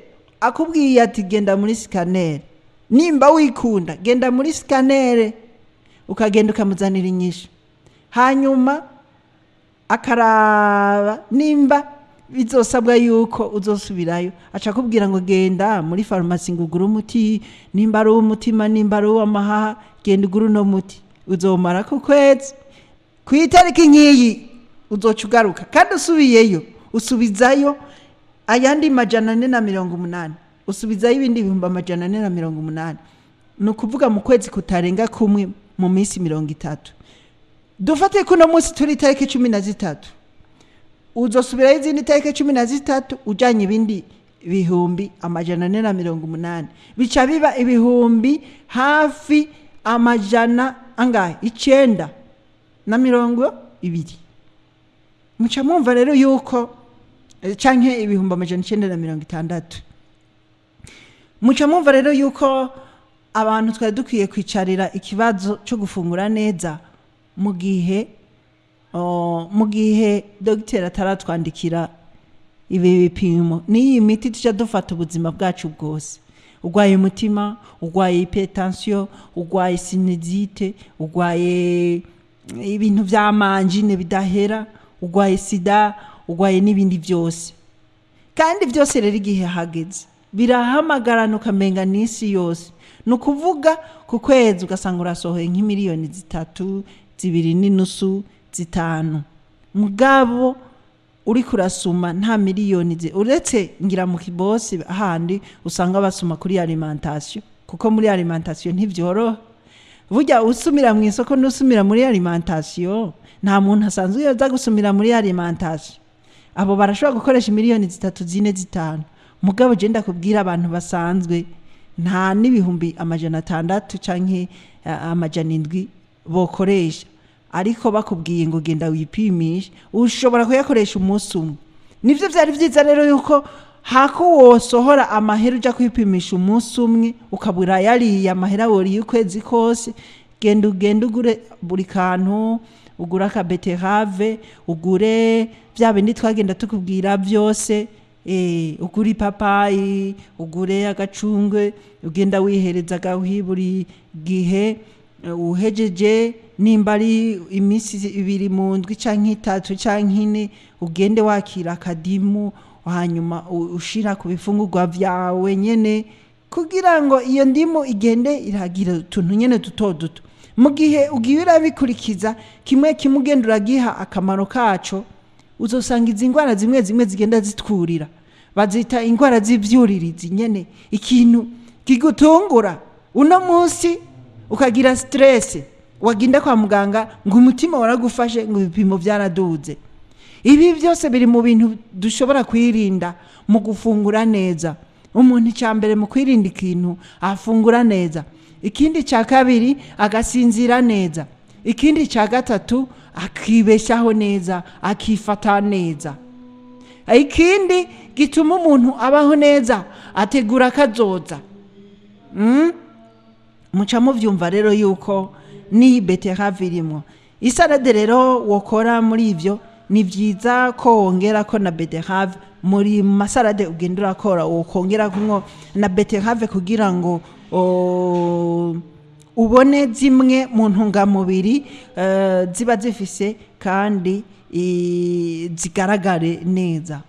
akubwiye ati genda muri sikaneri, nimba wikunda genda muri sikaneri, ukagenda ukamuzanira inyishu, hanyuma akaraba nimba bizosabwa yuko uzosubirayo, aca akubwira ngo genda muri farumasi ngo ugure umuti, nimba ari uw'umutima nimba ari uw'amahaha, genda ugure uno muti uzomara ku kwezi, ku itariki nk'iyi uzoca ugaruka, kandi usubiyeyo usubizayo ayandi 480, usubizayo ibindi 480,000. Ni ukuvuga mu kwezi kutarenga kumwe, mu minsi 30. Dufate ko uno munsi turi itariki 13, uzosubirayo izindi tariki 13 ujanye ibindi 480,000, bica biba ibihumbi hafi amajana angahe, 920. Muca mwumva rero yuko canke 960,000. Muca mwumva rero yuko abantu twari dukwiye kwicarira ikibazo cyo gufungura neza mu gihe dogiteri ataratwandikira ibi bipimo n'iyi miti tujya dufata ubuzima bwacu bwose. Urwaye umutima, urwaye hypertension, urwaye sinusite, urwaye ibintu by'amanjine bidahera, urwaye sida, urwaye n'ibindi byose. Kandi byose rero igihe hageze birahamagarana ukamenga n'isi yose. Ni ukuvuga ku kwezi ugasanga urasohoye nk'imiliyoni 3, 2.5, 5. Mugabo Uri kurasuma nta miliyoni uretse ngira mu kibosi handi usanga basuma kuri alimentation, kuko muri alimentation ntivyoroha. Burya usumira mu isoko n'usumira muri alimentation, nta muntu asanzwe yoza gusumira muri alimentation. Abo barashobora gukoresha miliyoni 3, 4, 5, mugabo je ndakubwira abantu basanzwe nta n'ibihumbi 600 canke 700 bokoresha. Ariko bakubwiye ngo genda wipimishe, ushobora kuyakoresha umunsi umwe. Nivyo vyari vyiza rero yuko hako wosohora amahera uja kwipimisha umunsi umwe ukabura yariye amahera woriye ukwezi kose. Genda ugende ugure buri kantu, ugure akabeterave, ugure vya bindi twagenda tukubwira vyose, ugure ipapayi, ugure agacungwe, ugenda wihereza agahwi buri gihe. Uhejeje nimba ari iminsi 2 mu ndwi canke 3 canke 4, ugende wakira akadimu, hanyuma ushira ku bifungurwa vyawe nyene, kugira ngo iyo ndimu igende iragira utuntu nyene duto duto. Mu gihe ugiye urabikurikiza kimwe kimwe, ugenda uragiha akamaro kaco, uzosanga izi ndwara zimwe zimwe zigenda zitwurira, bazita indwara z'ivyuririzi nyene. Ikintu kigutungura uno munsi ukagira stress, wagenda kwa muganga ngo umutima waragufashe, ngo ibipimo byaraduze. Ibi byose biri mu bintu dushobora kwirinda mu gufungura neza. Umuntu icya mbere mu kwirinda ikintu afungura neza, ikindi cya kabiri agasinzira neza, ikindi cya gatatu akibeshaho neza, akifata neza. Ikindi gituma umuntu abaho neza, ategura akazoza. Muca muvyumva rero yuko ni beterave irimo. Isalade rero wokora muri ivyo, ni vyiza ko wongera ko na beterave muri masalade ugenda urakora, wokongera kumwo na beterave kugira ngo ubone zimwe mu ntungamubiri ziba zifise kandi zigaragare neza.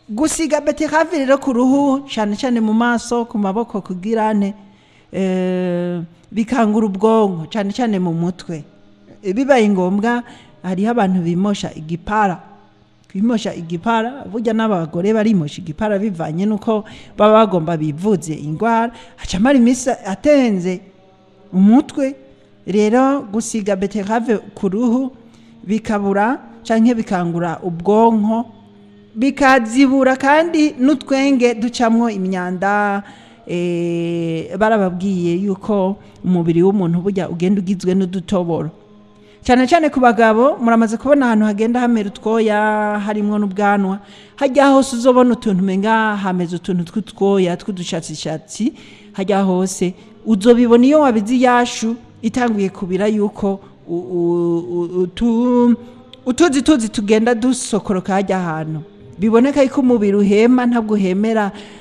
Gusiga beterave rero ku ruhu, cyane cyane mu maso, ku maboko, kugirane bikangura ubwonko, cyane cyane mu mutwe. Bibaye ngombwa hariho abantu bimosha igipara, kwimosha igipara, burya n'abagore barimosha igipara bivanye nuko baba bagomba bivuze indwara, acamara iminsi atenze umutwe. Rero gusiga beterave ku ruhu bikabura canke bikangura ubwonko, bikazibura kandi n'utwenge ducamwo imyanda. Barababwiye yuko umubiri w'umuntu burya ugenda ugizwe n'udutoboro, cyane cyane ku bagabo. Muramaze kubona ahantu hagenda hamera utwoya harimwo n'ubwanwa, hajya hose uzobona utuntu umenga hameze utuntu tw'utwoya tw'udushatsishatsi, hajya hose uzobibona iyo wabize iyashu itanguye kubira yuko utuzi tuzi tugenda dusokoroka hajya ahantu biboneka yuko umubiri uhema.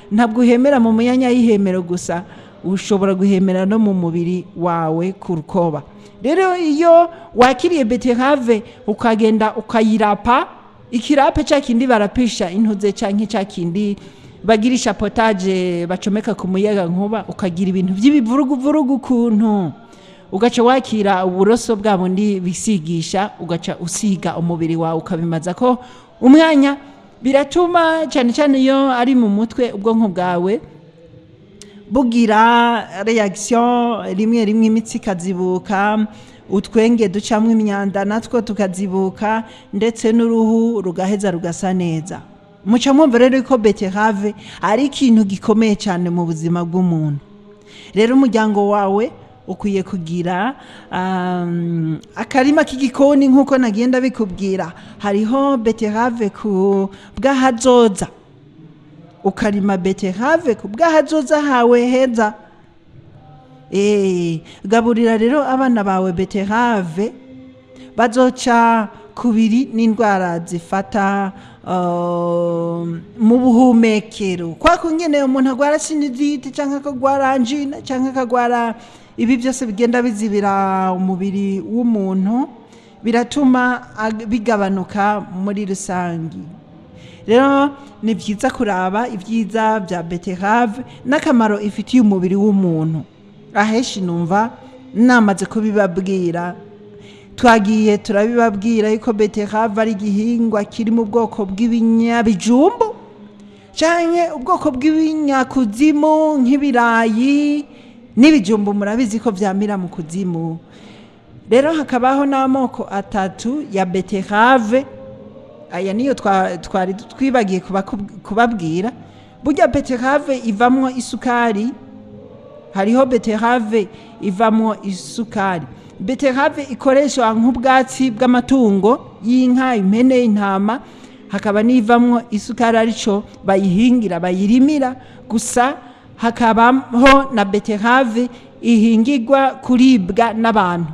Ntabwo uhemera mu myanya y'ihemero gusa, ushobora guhemera no mu mubiri wawe ku rukoba. Rero iyo wakiriye beterave ukagenda ukayirapa, ikirape cya kindi barapisha intuze canke cya kindi bagirisha potage bacomeka ku muyaga nkuba, ukagira ibintu by'ibivuruguvurugu ukuntu, ugaca wakira uburoso bwa bundi bisigisha, ugaca usiga umubiri wawe ukabimaza ko umwanya, biratuma cyane cyane iyo ari mu mutwe ubwonko bwawe bugira reaction rimwe rimwe, imitsi ikazibuka, utwenge ducamwo imyanda natwo tukazibuka, ndetse n'uruhu rugaheza rugasa neza. Muca mwumva rero ko beterave ari ikintu gikomeye cyane mu buzima bw'umuntu. Rero umuryango wawe ukwiye kugira akarima k'igikoni nk'uko nagenda bikubwira. Hariho beterave ku bw'ahazoza, ukarima beterave ku bw'ahazoza hawe heza. Gaburira rero abana bawe beterave, bazoca kubiri n'indwara zifata mu buhumekero. Kwa kungene umuntu agwara sinusite canke akagwara angina canke akagwara ibi byose bigenda bizibira umubiri w'umuntu, biratuma bigabanuka muri rusangi. Rero ni byiza kuraba ibyiza bya beterave n'akamaro ifitiye umubiri w'umuntu. Ahenshi numva namaze kubibabwira. Twagiye turabibabwira yuko beterave ari igihingwa kiri mu bwoko bw'ibinyabijumbu canke ubwoko bw'ibinyakuzimu nk'ibirayi n'ibijumbu. Murabizi ko vyamira mu kuzimu. Rero hakabaho n'amoko atatu ya beterave. Aya niyo twari twibagiye kubabwira. Burya beterave ivamwo isukari. Hariho beterave ivamwo isukari, beterave ikoreshwa nk'ubwatsi bw'amatungo y'inka, impene, intama, hakaba n'ivamwo isukari arico bayihingira, bayirimira gusa. Hakabaho na beterave ihingirwa kuribwa n'abantu.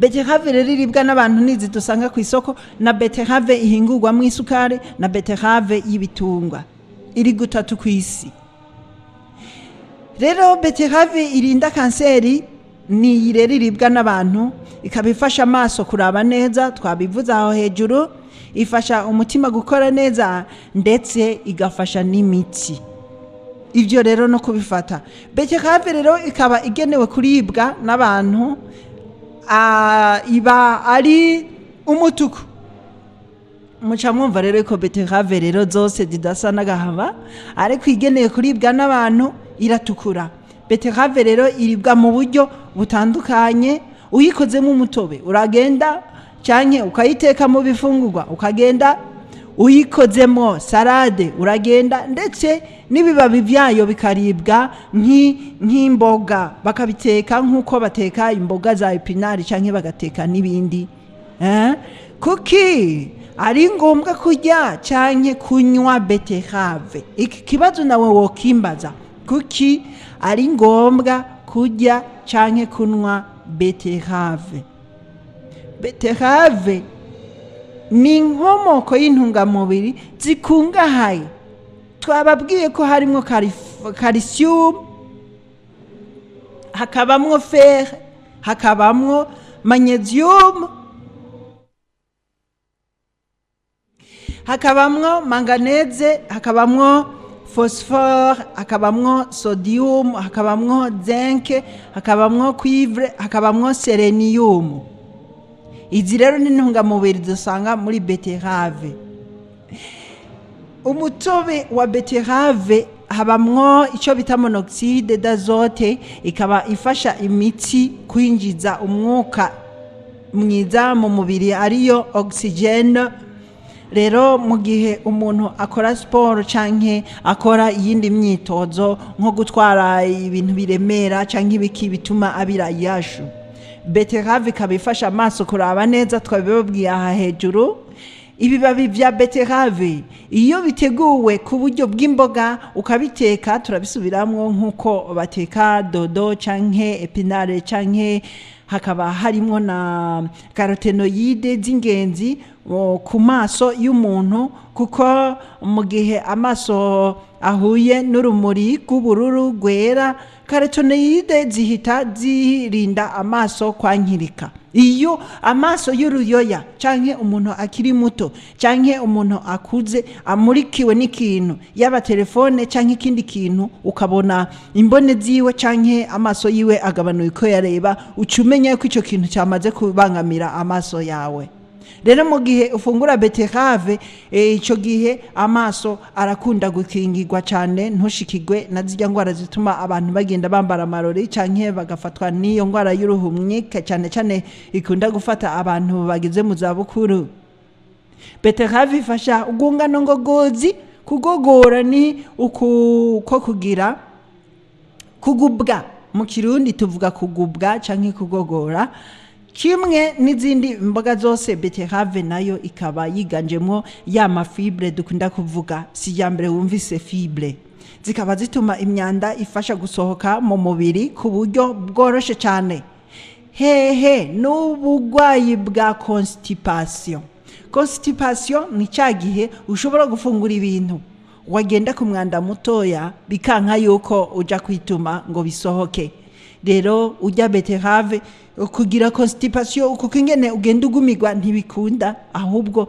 Beterave rero iribwa n'abantu nizi dusanga ku isoko, na beterave ihingurwamo isukari, na beterave y'ibitungwa. Iri gutatu ku isi. Rero beterave irinda kanseri ni iyi rero iribwa n'abantu, ikaba ifasha amaso kuraba neza, twabivuze aho hejuru, ifasha umutima gukora neza, ndetse igafasha n'imitsi. Ibyo rero no kubifata. Beterave rero ikaba igenewe kuribwa n'abantu, iba ari umutuku. Muca mwumva rero ko beterave rero zose zidasa n'agahama, ariko igenewe kuribwa n'abantu iratukura. Beterave rero iribwa mu buryo butandukanye: uyikozemo umutobe uragenda, canke ukayiteka mu bifungurwa ukagenda, uyikozemo salade uragenda, ndetse n'ibibabi byayo bikaribwa nk'imboga, bakabiteka nk'uko bateka imboga za épinards canke bagateka n'ibindi. Kuki ari ngombwa kurya canke kunywa beterave? Iki kibazo nawe wokimbaza: kuki ari ngombwa kurya canke kunywa beterave? Beterave ni inkomoko y'intungamubiri zikungahaye. Twababwiye ko harimo calcium, hakabamwo fer, hakabamwo magnésium, hakabamwo manganèse, hakabamwo phosphore, hakabamwo sodium, hakabamwo zinc, hakabamwo cuivre, hakabamwo sélénium. Izi rero ni intungamubiri dusanga muri beterave. Umutobe wa beterave habamwo icyo bita monoxyde d'azote, ikaba ifasha imitsi kwinjiza umwuka mwiza mu mubiri, ariyo oxygène. Rero mu gihe umuntu akora siporo canke akora iyindi myitozo nko gutwara ibintu biremera canke ibiki, bituma abira yashu. Beterave ikaba ifasha amaso kuraba neza, twabibabwiye aha hejuru. Ibibabi bya beterave iyo biteguwe ku buryo bw'imboga, ukabiteka, turabisubiramwo, nk'uko bateka dodo canke épinards, canke hakaba harimo na caroténoïdes z'ingenzi ku maso y'umuntu, kuko mu gihe amaso ahuye n'urumuri rw'ubururu rwera, caroténoïdes zihita zirinda amaso kwankirika. Iyo amaso y'uruyoya canke umuntu akiri muto canke umuntu akuze amurikiwe n'ikintu, yaba telefone canke ikindi kintu, ukabona imbone ziwe canke amaso yiwe agabanuye uko yareba, uca umenya ko ico kintu cyamaze kubangamira amaso yawe. Rero mu gihe ufungura beterave, ico gihe amaso arakunda gukingirwa cyane, ntushikirwe na zirya ndwara zituma abantu bagenda bambara amarori canke bagafatwa n'iyo ndwara y'uruhumyi, cyane cyane ikunda gufata abantu bageze mu zabukuru. Beterave ifasha urwungano ngogozi. Kugogora ni uku ko kugira kugubwa, mu Kirundi tuvuga kugubwa canke kugogora. Kimwe n'izindi mboga zose, beterave nayo ikaba yiganjemo ya ma fibres dukunda kuvuga. Si iya mbere wumvise fibres. Zikaba zituma imyanda ifasha gusohoka mu mubiri ku buryo bworoshe cyane. Hehe n'ubugwayi bwa constipation. Constipation ni cya gihe ushobora gufungura ibintu, wagenda ku mwanda mutoya bikanka yuko uja kwituma ngo bisohoke. Rero urya beterave, kugira constipation, kuko ingene ugenda ugumirwa ntibikunda, ahubwo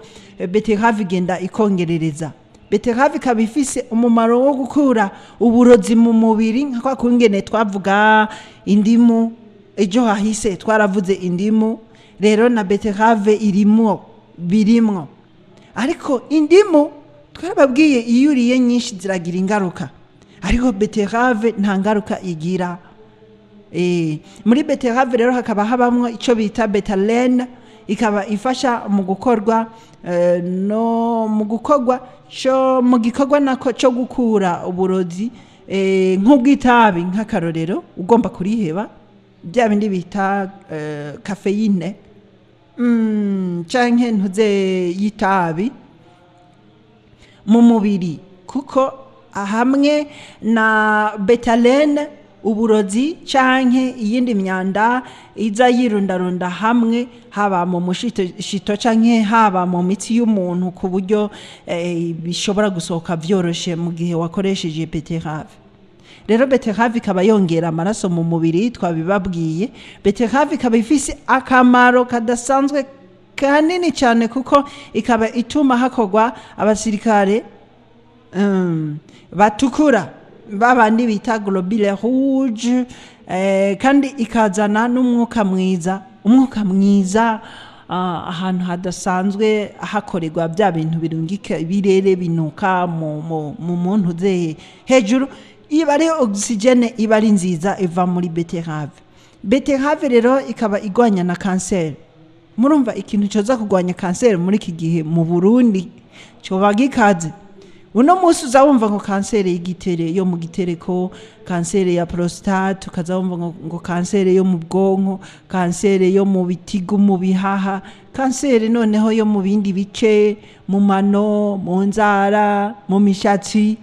beterave igenda ikongerereza. Beterave ikaba ifise umumaro wo gukura uburozi mu mubiri, nka kwa kungene twavuga indimu ejo hahise. Twaravuze indimu. Rero na betterave irimwo, birimwo. Ariko indimu twarababwiye, iyo uriye nyinshi ziragira ingaruka, ariko betterave nta ngaruka igira. Muri betterave rero hakaba habamwo icyo bita bétalaïne, ikaba ifasha mu gukorwa no mu gukorwa cyo mu gikorwa nako cyo gukura uburozi nk'ubw'itabi. Nk'akarorero, ugomba kuriheba, bya bindi bita caféine canke ntuze y'itabi mu mubiri, kuko hamwe na bétalaïne uburozi canke iyindi myanda iza yirundarunda hamwe, haba mu mushito canke haba mu mitsi y'umuntu, ku buryo bishobora gusohoka vyoroshe mu gihe wakoresheje betterave. Rero betterave ikaba yongera amaraso mu mubiri, twabibabwiye. Betterave ikaba ifise akamaro kadasanzwe kanini cyane, kuko ikaba ituma hakorwa abasirikare batukura, babandi bita globules rouges, kandi ikazana n'umwuka mwiza, umwuka mwiza ahantu hadasanzwe hakorerwa bya bintu birungika ibirere binuka mu muntu ze hejuru, iba ari oxygène, iba ari nziza iva muri betterave. Betterave rero ikaba igwanya na kanseri. Murumva ikintu cyoza kurwanya kanseri muri iki gihe mu Burundi cyoba gikaze. Uno munsi uza wumva ngo kanseri y'igitere, yo mu gitereko, kanseri ya prostate, ukaza wumva ngo kanseri yo mu bwonko, kanseri yo mu bitigu, mu bihaha, kanseri noneho yo mu bindi bice, mu mano, mu nzara, mu mishatsi.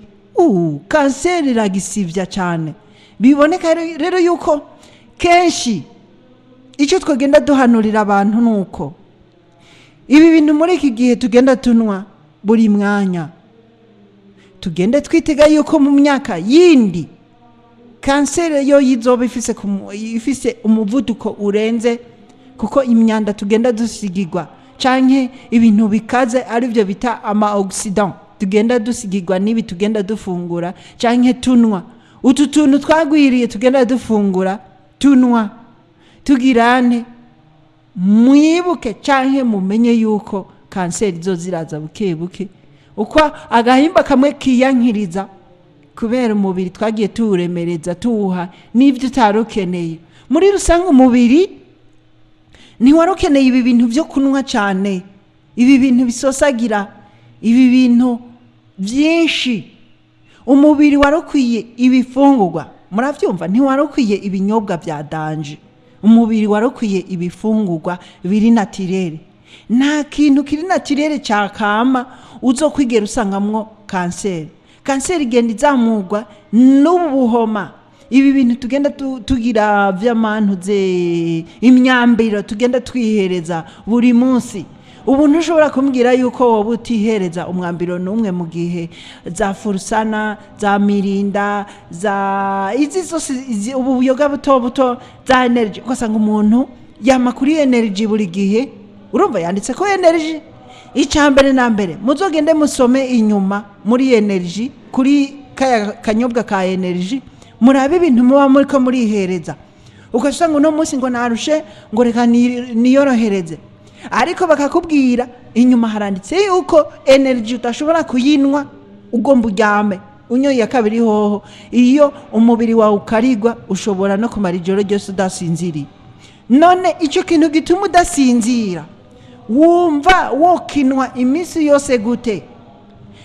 Kanseri iragisivya cyane. Biboneka rero yuko kenshi icyo twagenda duhanurira abantu ni uko ibi bintu muri iki gihe tugenda tunywa buri mwanya, tugende twitega yuko mu myaka yindi kanseri yo yizoba ifise umuvuduko urenze, kuko imyanda tugenda dusigirwa canke ibintu bikaze, aribyo bita ama oxydants, tugenda dusigirwa n'ibi tugenda dufungura canke tunywa, utu tuntu twagwiriye tugenda dufungura, tunywa, tugirane. Mwibuke canke mumenye yuko kanseri zo ziraza buke buke, uko agahimba kamwe kiyankiriza, kubera umubiri twagiye tuwuremereza, tuwuha n'ibyo utari ukeneye. Muri rusange umubiri ntiwari ukeneye ibi bintu byo kunywa cyane, ibi bintu bisosagira, ibi bintu byinshi. Umubiri wari ukwiye ibifungurwa, murabyumva, ntiwari ukwiye ibinyobwa bya danger. Umubiri wari ukwiye ibifungurwa biri naturel. Nta kintu kiri naturel cyakama uzo kwigera usangamwo kanseri. Kanseri igenda izamurwa n'ubu buhoma, ibi bintu tugenda tugira vy'amantuze, imyambiro tugenda twihereza buri munsi. Ubu ntushobora kumbwira yuko wowe utihereza umwambiro n'umwe mu gihe za Furusana, za Mirinda, za izi zose, ubu buyoga buto buto, za energy, ugasanga umuntu yama kuri energy buri gihe. Urumva yanditse ko energy. Icya mbere na mbere, muzogende musome inyuma muri energy, kuri kaya kanyobwa ka energy, murabe ibintu muba muri ko murihereza. Ugasanga uno munsi ngo narushe, ngo reka niyorohereze, ariko bakakubwira inyuma haranditse yuko energy udashobora kuyinywa ugomba uryame. Unyoye iya kabiri hoho, iyo umubiri wawe ukarigwa, ushobora no kumara ijoro ryose udasinziriye. None icyo kintu gituma udasinzira wumva wokinwa iminsi yose gute?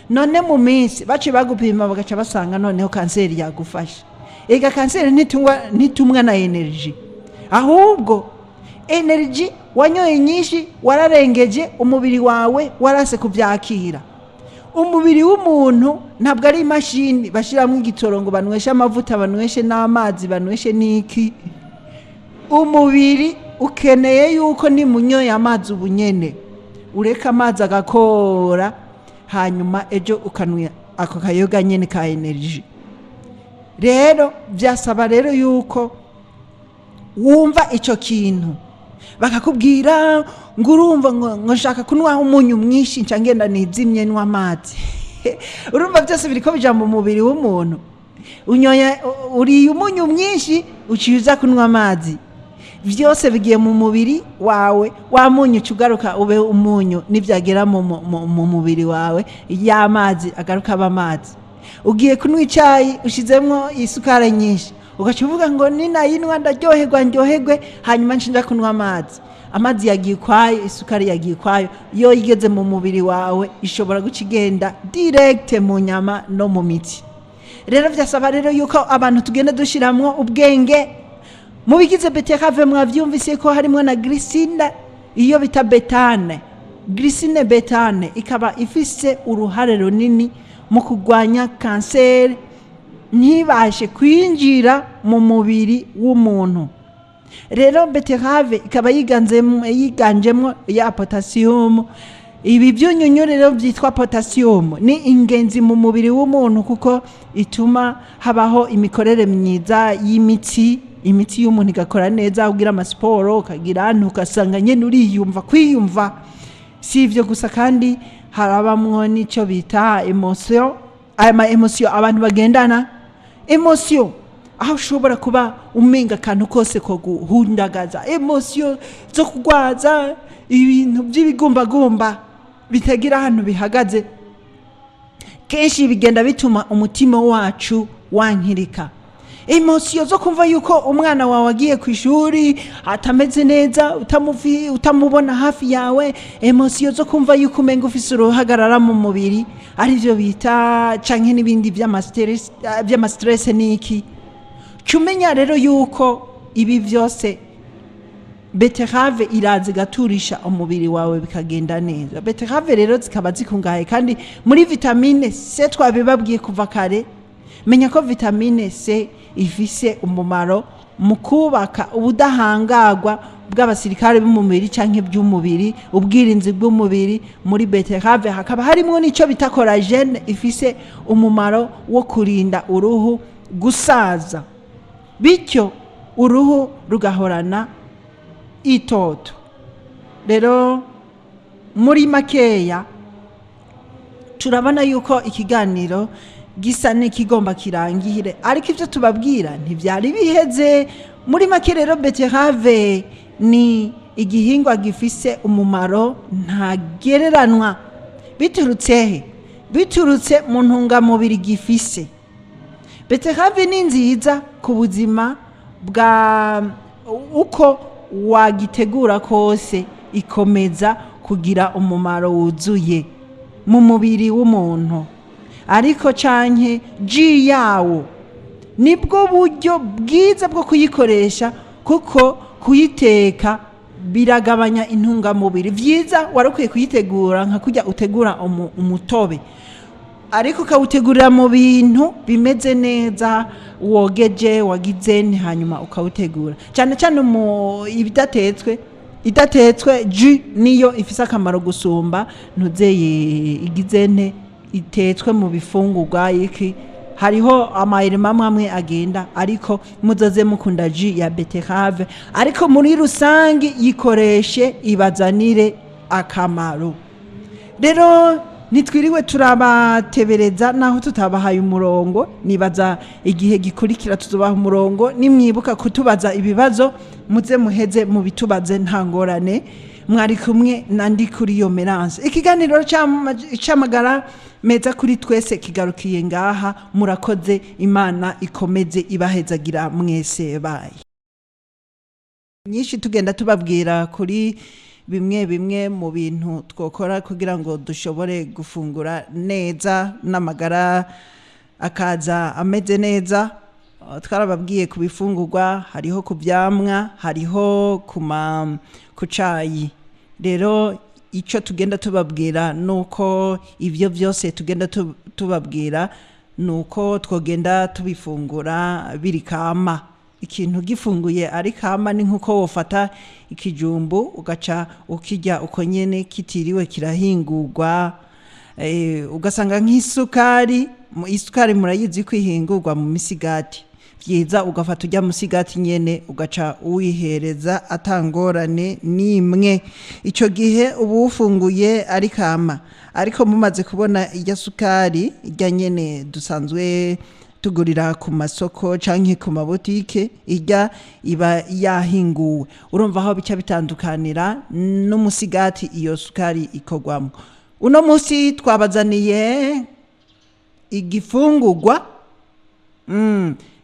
None mu minsi bace bagupima, bagaca basanga noneho kanseri yagufashe. Ega kanseri ntitumwa na energy, ahubwo energy wanyoye nyinshi, wararengeje, umubiri wawe warase kubyakira. Umubiri w'umuntu ntabwo ari imashini bashyiramo igitoro ngo banyweshe amavuta, banyweshe n'amazi, banyweshe n'iki. Umubiri ukeneye yuko nimunyoye amazi ubunyene, ureka amazi agakora, hanyuma ejo ukanywa ako kayoga nyene ka energy. Rero byasaba rero yuko wumva icyo kintu bakakubwira ngo urumva ngo nshaka kunywa umunyu mwinshi, nca ngenda nizimye nywa amazi. Urumva byose biriko bija mu mubiri w'umuntu. Unyoye, uriye umunyu mwinshi, uciye uza kunywa amazi. Byose bigiye mu mubiri wawe. Wa munyu uca ugaruka ube umunyu nibyagera mu mubiri wawe, y'amazi agaruka aba amazi. Ugiye kunywa icyayi, ushyizemo isukari nyinshi, ugaca uvuga ngo ninayinywa ndaryoherwa, ndyoherwe, hanyuma nshinja kunywa amazi. Amazi yagiye ukwayo, isukari yagiye ukwayo. Iyo igeze mu mubiri wawe ishobora guca igenda direct mu nyama no mu mitsi. Rero byasaba rero yuko abantu tugenda dushyiramo ubwenge mu bigize betterave. Mwabyumvise ko harimo na glycine, iyo bita bétaïne. Glycine bétaïne ikaba ifise uruhare runini mu kurwanya kanseri, ntibashe kwinjira mu mubiri w'umuntu. Rero betterave ikaba yiganjemo ya potassium. Ibi byunyunyu rero byitwa potassium ni ingenzi mu mubiri w'umuntu, kuko ituma habaho imikorere myiza y'imitsi, imitsi y'umuntu igakora neza, ugira amasiporo, ukagira ahantu ugasanga nyine uriyumva kwiyumva. Si ibyo gusa kandi, harabamwo n'icyo bita émotion. Aya ma émotion abantu bagendana, émotion aho ushobora kuba umenga akantu kose ko guhundagaza, émotion zo kugwaza ibintu by'ibigumbagumba bitagira ahantu bihagaze, kenshi bigenda bituma umutima wacu wankirika. Émotion zo kumva yuko umwana wawe agiye ku ishuri atameze neza, utamubona hafi yawe, émotion zo kumva yuko umenga ufise uruhagarara mu mubiri, arivyo bita canke n'ibindi vy'ama stress n'iki. Cumenya rero yuko ibi byose betterave iraza igaturisha umubiri wawe, bikagenda neza. Betterave rero zikaba zikungahaye kandi muri vitamine C. Twabibabwiye kuva kare. Menya ko vitamine C ifise umumaro mu kubaka ubudahangarwa bw'abasirikare b'umubiri canke by'umubiri, ubwirinzi bw'umubiri. Muri betterave hakaba harimo n'icyo bita collagène, ifise umumaro wo kurinda uruhu gusaza, bityo uruhu rugahorana itoto. Rero muri makeya turabona yuko ikiganiro gisa n'ikigomba kirangire, ariko ibyo tubabwira ntibyari biheze. Muri make rero, betterave ni igihingwa gifise umumaro ntagereranwa. Biturutse he? Biturutse mu ntungamubiri gifise. Betterave ni nziza ku buzima bwa uko wagitegura kose, ikomeza kugira umumaro wuzuye mu mubiri w'umuntu. Ariko canke jus yawo nibwo buryo bwiza bwo kuyikoresha, kuko kuyiteka biragabanya intungamubiri. Vyiza wari ukwiye kuyitegura nka kurya utegura umutobe, ariko ukawutegurira mu bintu bimeze neza, wogeje, wagize, hanyuma ukawutegura cyane cyane mu ibidatetswe. Idatetswe, jus niyo ifise akamaro gusumba ntuzeye igize nte itetswe mu bifungurwa iki. Hariho amayirima amwe amwe agenda, ariko muzoze mukunda jus ya betterave. Ariko muri rusange yikoreshe, ibazanire akamaro. Rero ntitwiriwe turabatebereza naho tutabahaye umurongo. Nibaza igihe gikurikira tuzubaha umurongo. Nimwibuka kutubaza ibibazo, muze muheze mubitubaze, nta ngorane. Mwari kumwe na Ndikuriyo Merance. Ikiganiro c'amagara meza kuri twese kigarukiye ngaha. Murakoze, Imana ikomeze ibahezagira mwese. Baye nyinshi tugenda tubabwira kuri bimwe bimwe mu bintu twokora kugira ngo dushobore gufungura neza n'amagara akaza ameze neza. Twarababwiye ku bifungurwa, hariho ku byamwa, hariho ku cayi. Rero icyo tugenda tubabwira nuko ibyo byose tugenda tubabwira nuko twogenda tubifungura biri kama. Ikintu gifunguye ari kama ni nkuko wofata ikijumbu ugaca ukirya uko nyene kitiriwe kirahingurwa. Ugasanga nk'isukari, isukari murayizi ko ihingurwa mu misigati. Byiza ugafata ujya musigati nyene ugaca uwihereza atangorane nimwe. Icyo gihe uba ufunguye ari kama. Ariko mumaze kubona irya sukari irya nyene dusanzwe tugurira ku masoko canke ku mabotike, ijya iba yahinguwe. Urumva aho bica bitandukanira n'umusigati iyo sukari ikorwamo. Uno munsi twabazaniye igifungurwa,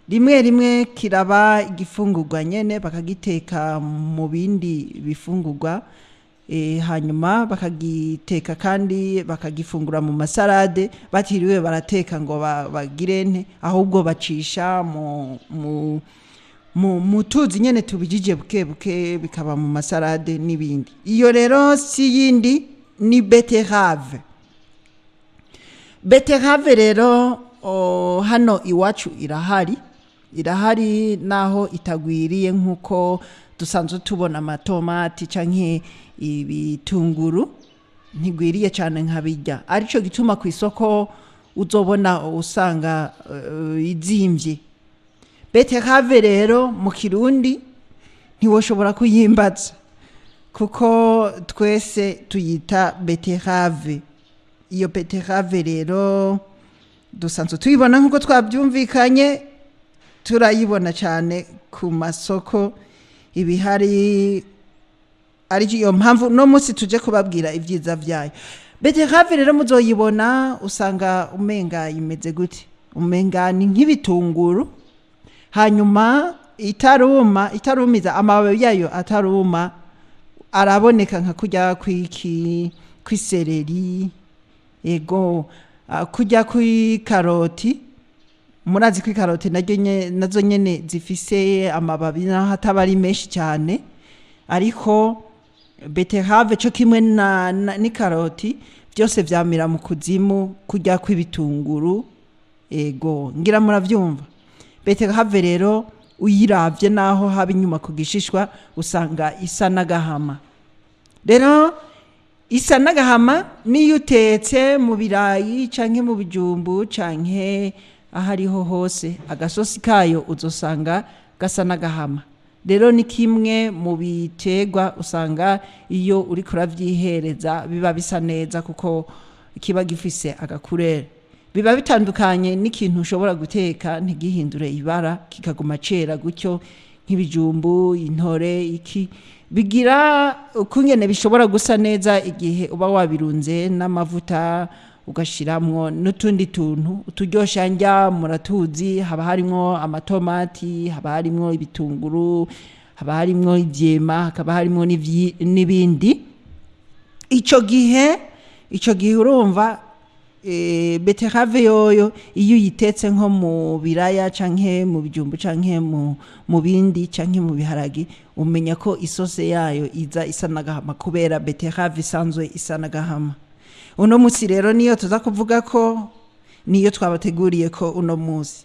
rimwe rimwe kiraba igifungurwa nyene, bakagiteka mu bindi bifungurwa, hanyuma bakagiteka kandi bakagifungura mu masarade batiriwe barateka ngo bagire nte, ahubwo bacisha mu tuzi nyene tubijije buke buke, bikaba mu masarade n'ibindi. Iyo rero si yindi, ni betterave. Betterave rero hano iwacu irahari, irahari naho itagwiriye nk'uko dusanzwe tubona amatomati canke ibitunguru, ntigwiriye cyane nkabirya, arico gituma ku isoko uzobona usanga izimvye. Betterave rero mu Kirundi ntiwoshobora kuyimbaza kuko twese tuyita betterave. Iyo betterave rero dusanzwe tuyibona nk'uko twabyumvikanye, turayibona cyane ku masoko ibihari, ari iyo mpamvu no munsi tuje kubabwira ibyiza byayo. Betterave rero muzoyibona, usanga umenga imeze gute? Umenga ni nk'ibitunguru, hanyuma itaruma, itarumiza amababi yayo ataruma, araboneka nka kurya kwiki kw'isereri, ego, kurya kw'ikaroti. Murazi ko ikaroti naryo nazo nyene zifise amababi naho ataba ari menshi cyane, ariko betterave co kimwe na n'ikaroti byose vyamira mu kuzimu kurya kw'ibitunguru. Ego, ngira muravyumva. Betterave rero uyiravye naho haba inyuma ku gishishwa usanga isa n'agahama. Rero isa n'agahama niyo utetse mu birayi canke mu bijumbu canke aho ariho hose, agasosi kayo uzosanga gasa n'agahama. Rero ni kimwe mu biterwa usanga iyo uriko uravyihereza biba bisa neza, kuko kiba gifise agakurere. Biba bitandukanye n'ikintu ushobora guteka ntigihindure ibara, kikaguma cera gutyo, nk'ibijumbu, intore, iki bigira ukungene bishobora gusa neza igihe uba wabirunze n'amavuta, ugashiramwo n'utundi tuntu uturyosha ndya muratuzi, haba harimwo amatomati, haba harimwo ibitunguru, haba harimwo ivyema, hakaba harimwo n'ibindi. Ico gihe urumva betterave yoyo iyo uyitetse nko mu biraya canke mu bijumbu canke mu bindi canke mu biharagi, umenya ko isose yayo iza isa n'agahama kubera betterave isanzwe isa n'agahama. Uno musi rero niyo tuza kuvuga ko niyo twabateguriye ko uno musi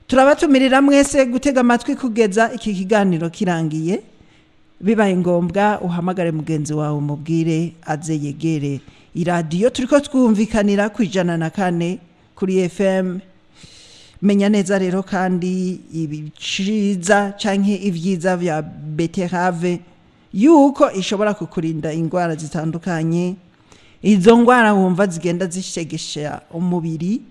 turabatumirira mwese gutega amatwi kugeza iki kiganiro kirangiye. Bibaye ngombwa uhamagare mugenzi wawe, umubwire aze yegere iradiyo, turiko twumvikanira ku 104 kuri FM. Menya neza rero kandi ibiciza canke ivyiza vya betterave, yuko ishobora kukurinda ingwara zitandukanye, izo ngwara wumva zigenda zishegesha umubiri.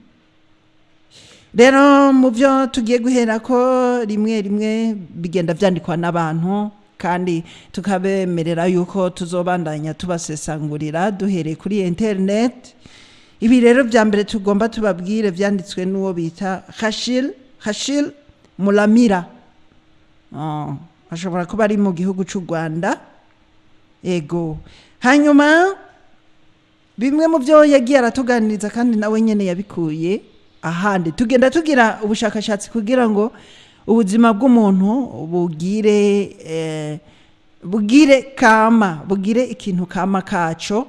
Rero mu byo tugiye guhera ko rimwe rimwe bigenda vyandikwa n'abantu, kandi tukabemerera yuko tuzobandanya tubasesangurira duhereye kuri internet. Ibi rero vya mbere tugomba tubabwire vyanditswe n'uwo bita Hashil Mulamira. Oh, ashobora kuba ari mu gihugu c'u Rwanda. Ego, hanyuma bimwe mu byo yagiye aratuganiriza, kandi nawe nyene yabikuye ahandi, tugenda tugira ubushakashatsi kugira ngo ubuzima bw'umuntu bugire kama, bugire ikintu kama kaco,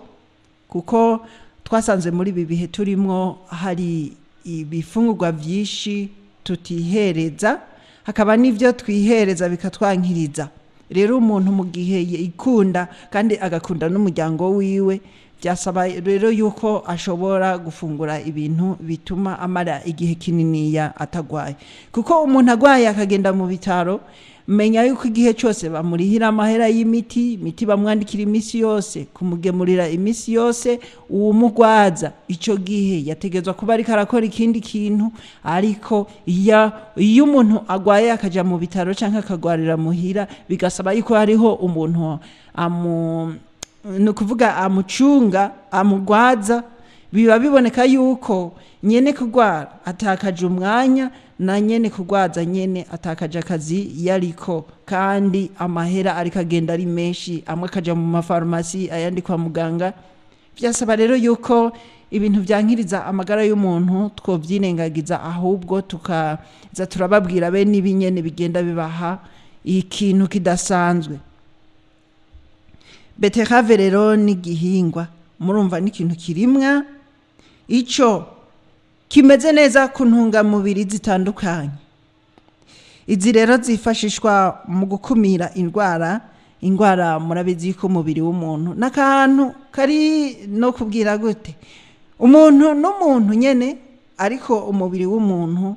kuko twasanze muri ibi bihe turimwo hari ibifungurwa byinshi tutihereza, hakaba n'ibyo twihereza bikatwankiriza. Rero umuntu mu gihe yikunda kandi agakunda n'umuryango wiwe, Byasaba rero yuko ashobora gufungura ibintu bituma amara igihe kininiya atagwaye, kuko umuntu agwaye akagenda mu bitaro, menya yuko igihe cyose bamurihira amahera y'imiti, imiti bamwandikira iminsi yose, kumugemurira iminsi yose. Uwumugwaza icyo gihe yategerezwa kuba ariko arakora ikindi kintu. Ariko iyo umuntu agwaye akaja mu bitaro cyangwa akagwarira muhira, bigasaba yuko hariho umuntu amu, ni ukuvuga amucunga, amugwaza, biba biboneka yuko nyene kugwara atakaje umwanya, na nyene kugwaza nyene atakaje akazi yariko, kandi amahera ariko agenda ari menshi, amwe akaja mu mafarumasi, ayandi kwa muganga. Byasaba rero yuko ibintu byankiriza amagara y'umuntu twovyirengagiza, ahubwo tukaza turababwira bene ibi nyene bigenda bibaha ikintu kidasanzwe. Betterave rero ni igihingwa, murumva ni ikintu kirimwa, ico kimeze neza ku ntungamubiri zitandukanye. Izi rero zifashishwa mu gukumira indwara. Indwara, murabizi ko umubiri w'umuntu n'akantu kari no kubwira gute, umuntu n'umuntu nyene, ariko umubiri w'umuntu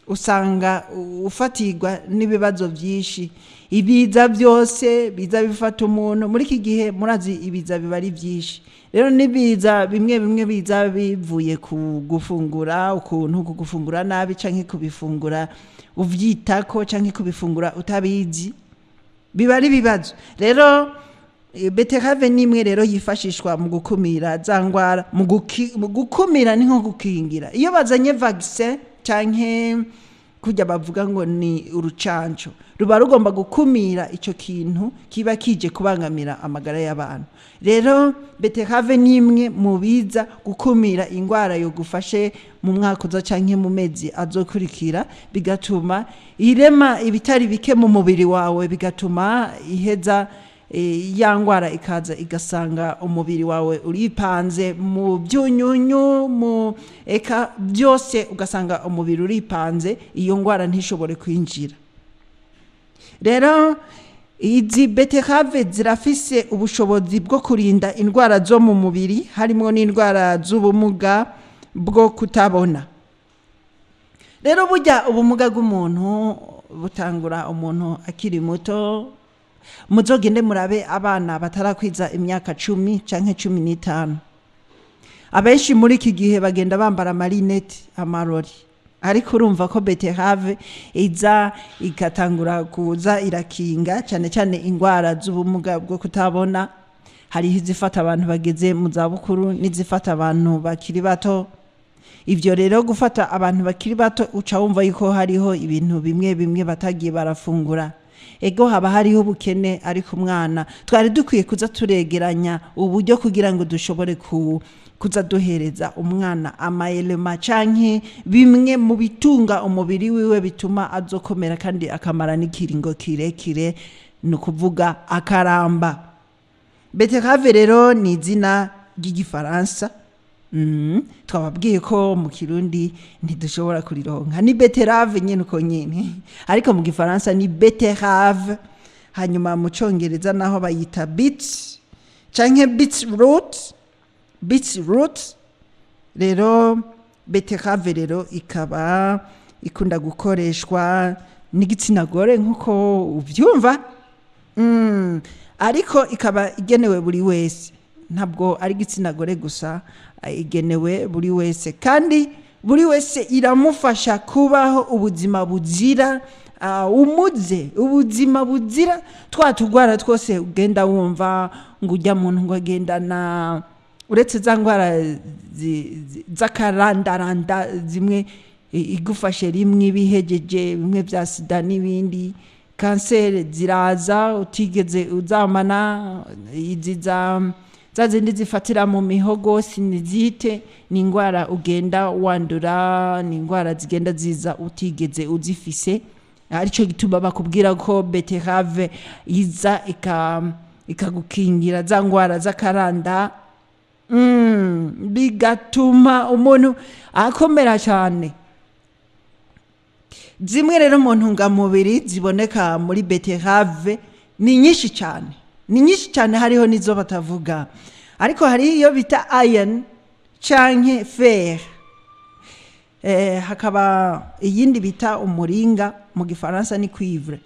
usanga ufatirwa n'ibibazo byinshi. Ibiza byose biza bifata umuntu muri iki gihe, murazi ibiza biba ari byinshi. Rero n'ibiza bimwe bimwe biza bivuye ku gufungura ukuntu, ku gufungura nabi canke kubifungura uvyitako canke kubifungura utabizi, biba ari ibibazo. Rero betterave ni imwe rero yifashishwa mu gukumira za ngwara. Mu gukumira ni nko gukingira. Iyo bazanye vaccin canke kujya bavuga ngo ni urucanco, ruba rugomba gukumira ico kintu kiba kije kubangamira amagara y'abantu. Rero betterave ni imwe mu biza gukumira ingwara yo gufashe mu mwaka uza canke mu mezi azokurikira, bigatuma irema ibitari bike mu mubiri wawe, bigatuma iheza ya ngwara ikaza igasanga umubiri wawe uripanze mu byunyunyu, mu eka byose, ugasanga umubiri uripanze, iyo ngwara ntishobore kwinjira. Rero izi betterave zirafise ubushobozi bwo kurinda indwara zo mu mubiri, harimo n'indwara z'ubumuga bwo kutabona. Rero burya ubumuga bw'umuntu butangura umuntu akiri muto. Muzogende murabe abana batarakwiza imyaka 10 canke 15, abenshi muri iki gihe bagenda bambara amarineti, amarori. Ariko urumva ko betterave iza igatangura kuza irakinga cyane cyane indwara z'ubumuga bwo kutabona. Hariho izifata abantu bageze mu zabukuru n'izifata abantu bakiri bato. Ivyo rero gufata abantu bakiri bato, uca wumva yuko hariho ibintu bimwe bimwe batagiye barafungura. Ego, haba hariho ubukene, ariko umwana twari dukwiye kuza turegeranya uburyo kugira ngo dushobore kuza duhereza umwana amayelema canke bimwe mu bitunga umubiri wiwe, bituma azokomera kandi akamara n'ikiringo kirekire, ni ukuvuga akaramba. Betterave rero ni izina ry'igifaransa. Twababwiye ko mu Kirundi ntidushobora kurironka, ni betterave nyene uko nyene, ariko mu gifaransa ni betterave. Hanyuma mu Congereza naho bayita beet canke beetroot, beetroot. Rero betterave rero ikaba ikunda gukoreshwa n'igitsina gore nk'uko uvyumva. Ariko ikaba igenewe buri wese, ntabwo ari igitsina gore gusa, igenewe buri wese, kandi buri wese iramufasha kubaho ubuzima buzira umuze, ubuzima buzira twa tugwara twose ugenda wumva ngo ujya muntu ngo agendana, uretse za ndwara z'akarandaranda zimwe igufashe rimwe ibihegeje, bimwe bya sida n'ibindi. Kanseri ziraza utigeze uzamana, izi za zindi zifatira mu mihogo, sinizite, ni indwara ugenda wandura, ni indwara zigenda ziza utigeze uzifise. Aricyo gituma bakubwira ko betterave iza ikagukingira za ndwara z'akaranda, bigatuma umuntu akomera cyane. Zimwe rero mu ntungamubiri ziboneka muri betterave ni nyinshi cyane, ni nyinshi cyane, hariho n'izo batavuga. Ariko hari iyo bita iron canke fer. Hakaba iyindi bita umuringa, mu gifaransa ni cuivre.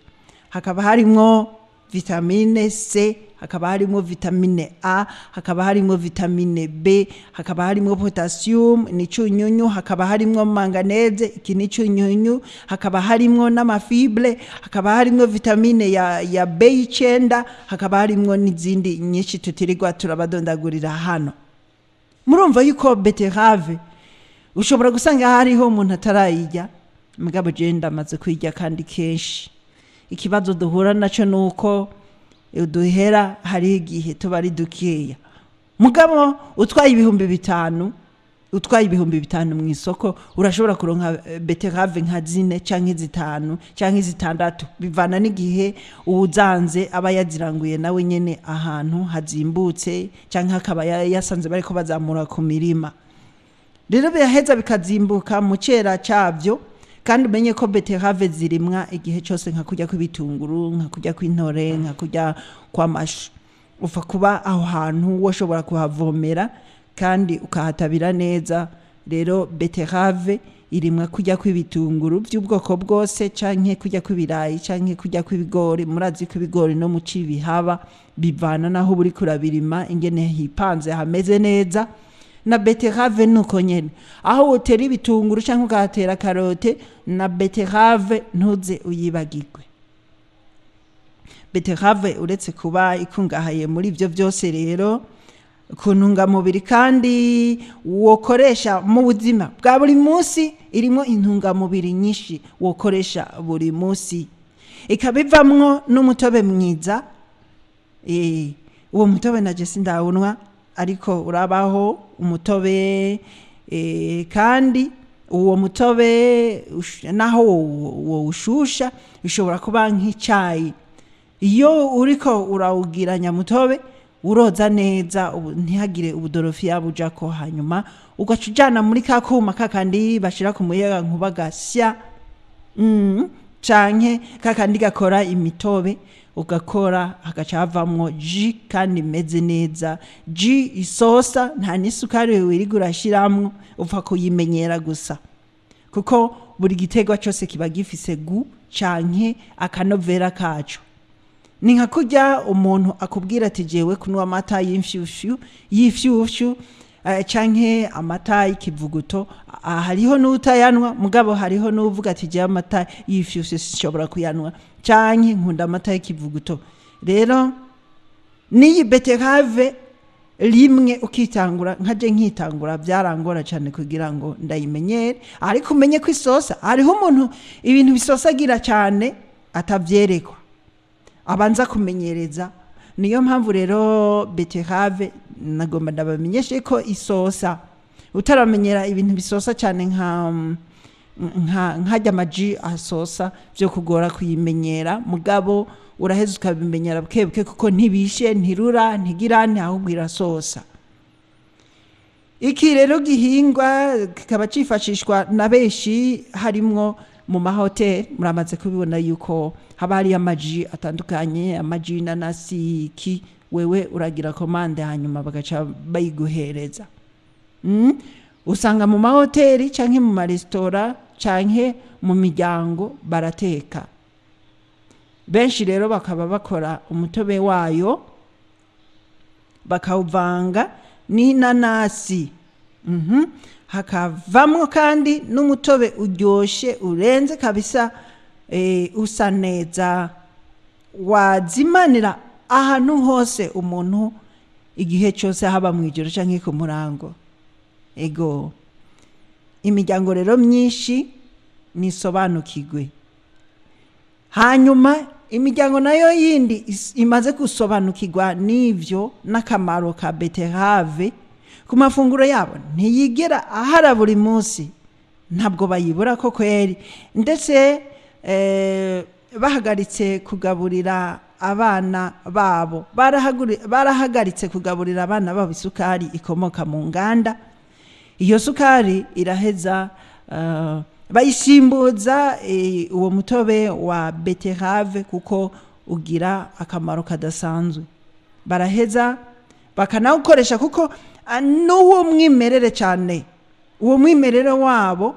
Hakaba harimwo vitamine C, hakaba harimwo vitamine A, hakaba harimwo vitamine B, hakaba harimwo potassium ni cunyunyu, hakaba harimwo manganese, iki ni cunyunyu, hakaba harimwo n'amafibre, hakaba harimwo vitamine ya B9, hakaba harimwo n'izindi nyinshi tutirirwa turabadondagurira hano. Murumva yuko betterave ushobora gusanga hariho umuntu atarayirya, mugabo jewe ndamaze kuyirya kandi kenshi. Ikibazo duhura naco nuko uduhera hari igihe tuba ari dukeya, mugabo utwaye 5000, utwaye 5000 mu isoko urashobora kuronka betterave nka 4 canke 5 canke 6, bivana n'igihe uwuzanze aba yaziranguye nawe nyene ahantu hazimbutse, canke akaba yasanze bariko bazamura ku mirima. Rero biraheza bikazimbuka mu cera cavyo. Kandi umenye ko betterave zirimwa igihe cyose, nka kurya kw'ibitunguru, nka kurya kw'intore, nka kurya kw'amashu. Upfa kuba aho hantu woshobora kuhavomera kandi ukahatabira neza. Rero betterave irimwa kurya kw'ibitunguru by'ubwoko bwose, canke kurya kw'ibirayi, canke kurya kw'ibigori. Murazi ko ibigori no mu ci bihaba, bivana naho uri kurabirima ingene hipanze hameze neza. Na betterave nuko nyene, aho wotera ibitunguru canke ukahatera karote, na betterave ntuze uyibagirwe. Betterave uretse kuba ikungahaye muri ivyo vyose rero ku ntungamubiri kandi wokoresha mu buzima bwa buri munsi, irimo intungamubiri nyinshi wokoresha buri munsi, ikaba ivamwo n'umutobe mwiza. Uwo mutobe naje sindawunwa, ariko urabaho umutobe. Kandi uwo mutobe naho wowushusha ushobora kuba nk'icayi. Iyo uriko urawugira nyamutobe uroza neza, ntihagire ubudorofiya bujako, hanyuma ugaca ujana muri ka kuma kakandi bashira ku muyaga nkuba gasya, canke kakandi gakora imitobe, ugakora hagaca havamwo jus kandi imeze neza, jus isosa, nta n'isukari wirirwa urashiramwo, upfa kuyimenyera gusa, kuko buri giterwa cyose kiba gifise goût canke akanovera kaco. Ni nka kurya umuntu akubwira ati jewe kunywa amata y'imfyufyu canke amata y'ikivuguto. Hariho n'utayanwa, mugabo hariho n'uvuga ati jewe amata y'imfyufyu sinshobora kuyanwa, canke nkunda amata y'ikivuguto. Rero n'iyi betterave rimwe ukitangura, nkaje nkitangura byarangora cyane kugira ngo ndayimenyere, ariko umenye ko isosa. Hariho umuntu ibintu bisosagira cyane atavyerekwa, abanza kumenyereza. Niyo mpamvu rero betterave nagomba ndabamenyeshe ko isosa. Utaramenyera ibintu bisosa cyane nka nkarya amaji asosa, byo kugora kuyimenyera, mugabo uraheza ukabimenyera buke buke, kuko ntibishe, ntirura, ntigirane, ahubwo irasosa. Iki rero gihingwa kikaba cifashishwa na benshi, harimwo mu mahoteli. Muramaze kubibona yuko haba hariyo amaji atandukanye, amaji y'inanasi, iki wewe uragira commande hanyuma bagaca bayiguhereza. Usanga mu mahoteli canke mu maresitora canke mu miryango barateka. Benshi rero bakaba bakora umutobe wayo bakawuvanga n'inanasi. Hakavamwo kandi n'umutobe uryoshe urenze kabisa, usa neza, wazimanira ahantu hose umuntu igihe cyose, haba mu ijoro canke ku murango. Ego, imiryango rero myinshi nisobanukirwe. Hanyuma imiryango nayo yindi imaze gusobanukirwa n'ivyo n'akamaro ka betterave ku mafunguro yabo, ntiyigera ahara buri munsi, ntabwo bayibura ko kweri. Ndetse bahagaritse kugaburira abana babo, barahagaritse kugaburira abana babo isukari ikomoka mu nganda. Iyo sukari iraheza bayisimbuza uwo mutobe wa betterave, kuko ugira akamaro kadasanzwe. Baraheza Bakanawukoresha kuko n'uwo mwimerere cyane, uwo mwimerere wabo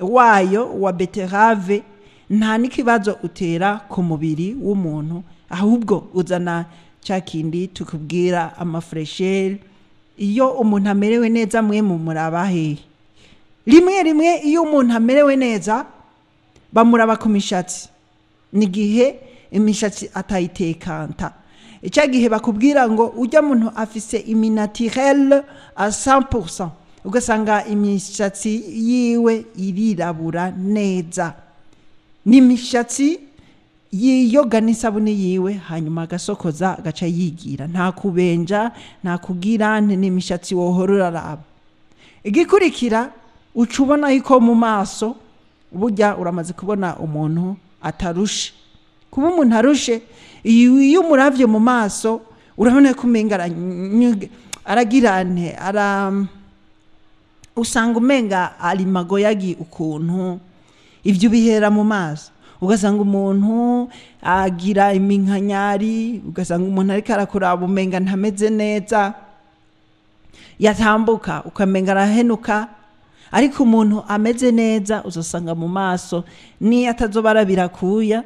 wayo wa betterave nta n'ikibazo utera ku mubiri w'umuntu, ahubwo uzana cya kindi tukubwira, amafuresheri. Iyo umuntu amerewe neza, mwe mu muraba hehe? Rimwe rimwe iyo umuntu amerewe neza bamuraba ku mishatsi, ni igihe imishatsi atayitekanta. Icya gihe bakubwira ngo ujya muntu afise iminatirelle a 100%, ugasanga imishatsi yiwe irirabura neza, ni imishatsi yiyoga n'isabune yiwe, hanyuma agasokoza, agaca yigira, nta kubenja, nta kugira ni imishatsi wohora uraraba. Igikurikira, uca ubona yuko mu maso burya uramaze kubona umuntu atarushe. Kuba umuntu arushe, iyo umuravye mu maso urabona ko umenga aragira nte ara, usanga umenga ari magoyagi ukuntu. Ibyo bihera mu maso, ugasanga umuntu agira iminkanyari, ugasanga umuntu ariko arakuraba umenga ntameze neza, yatambuka ukamenga arahenuka. Ariko umuntu ameze neza uzasanga mu maso niyo atazoba arabira kuya,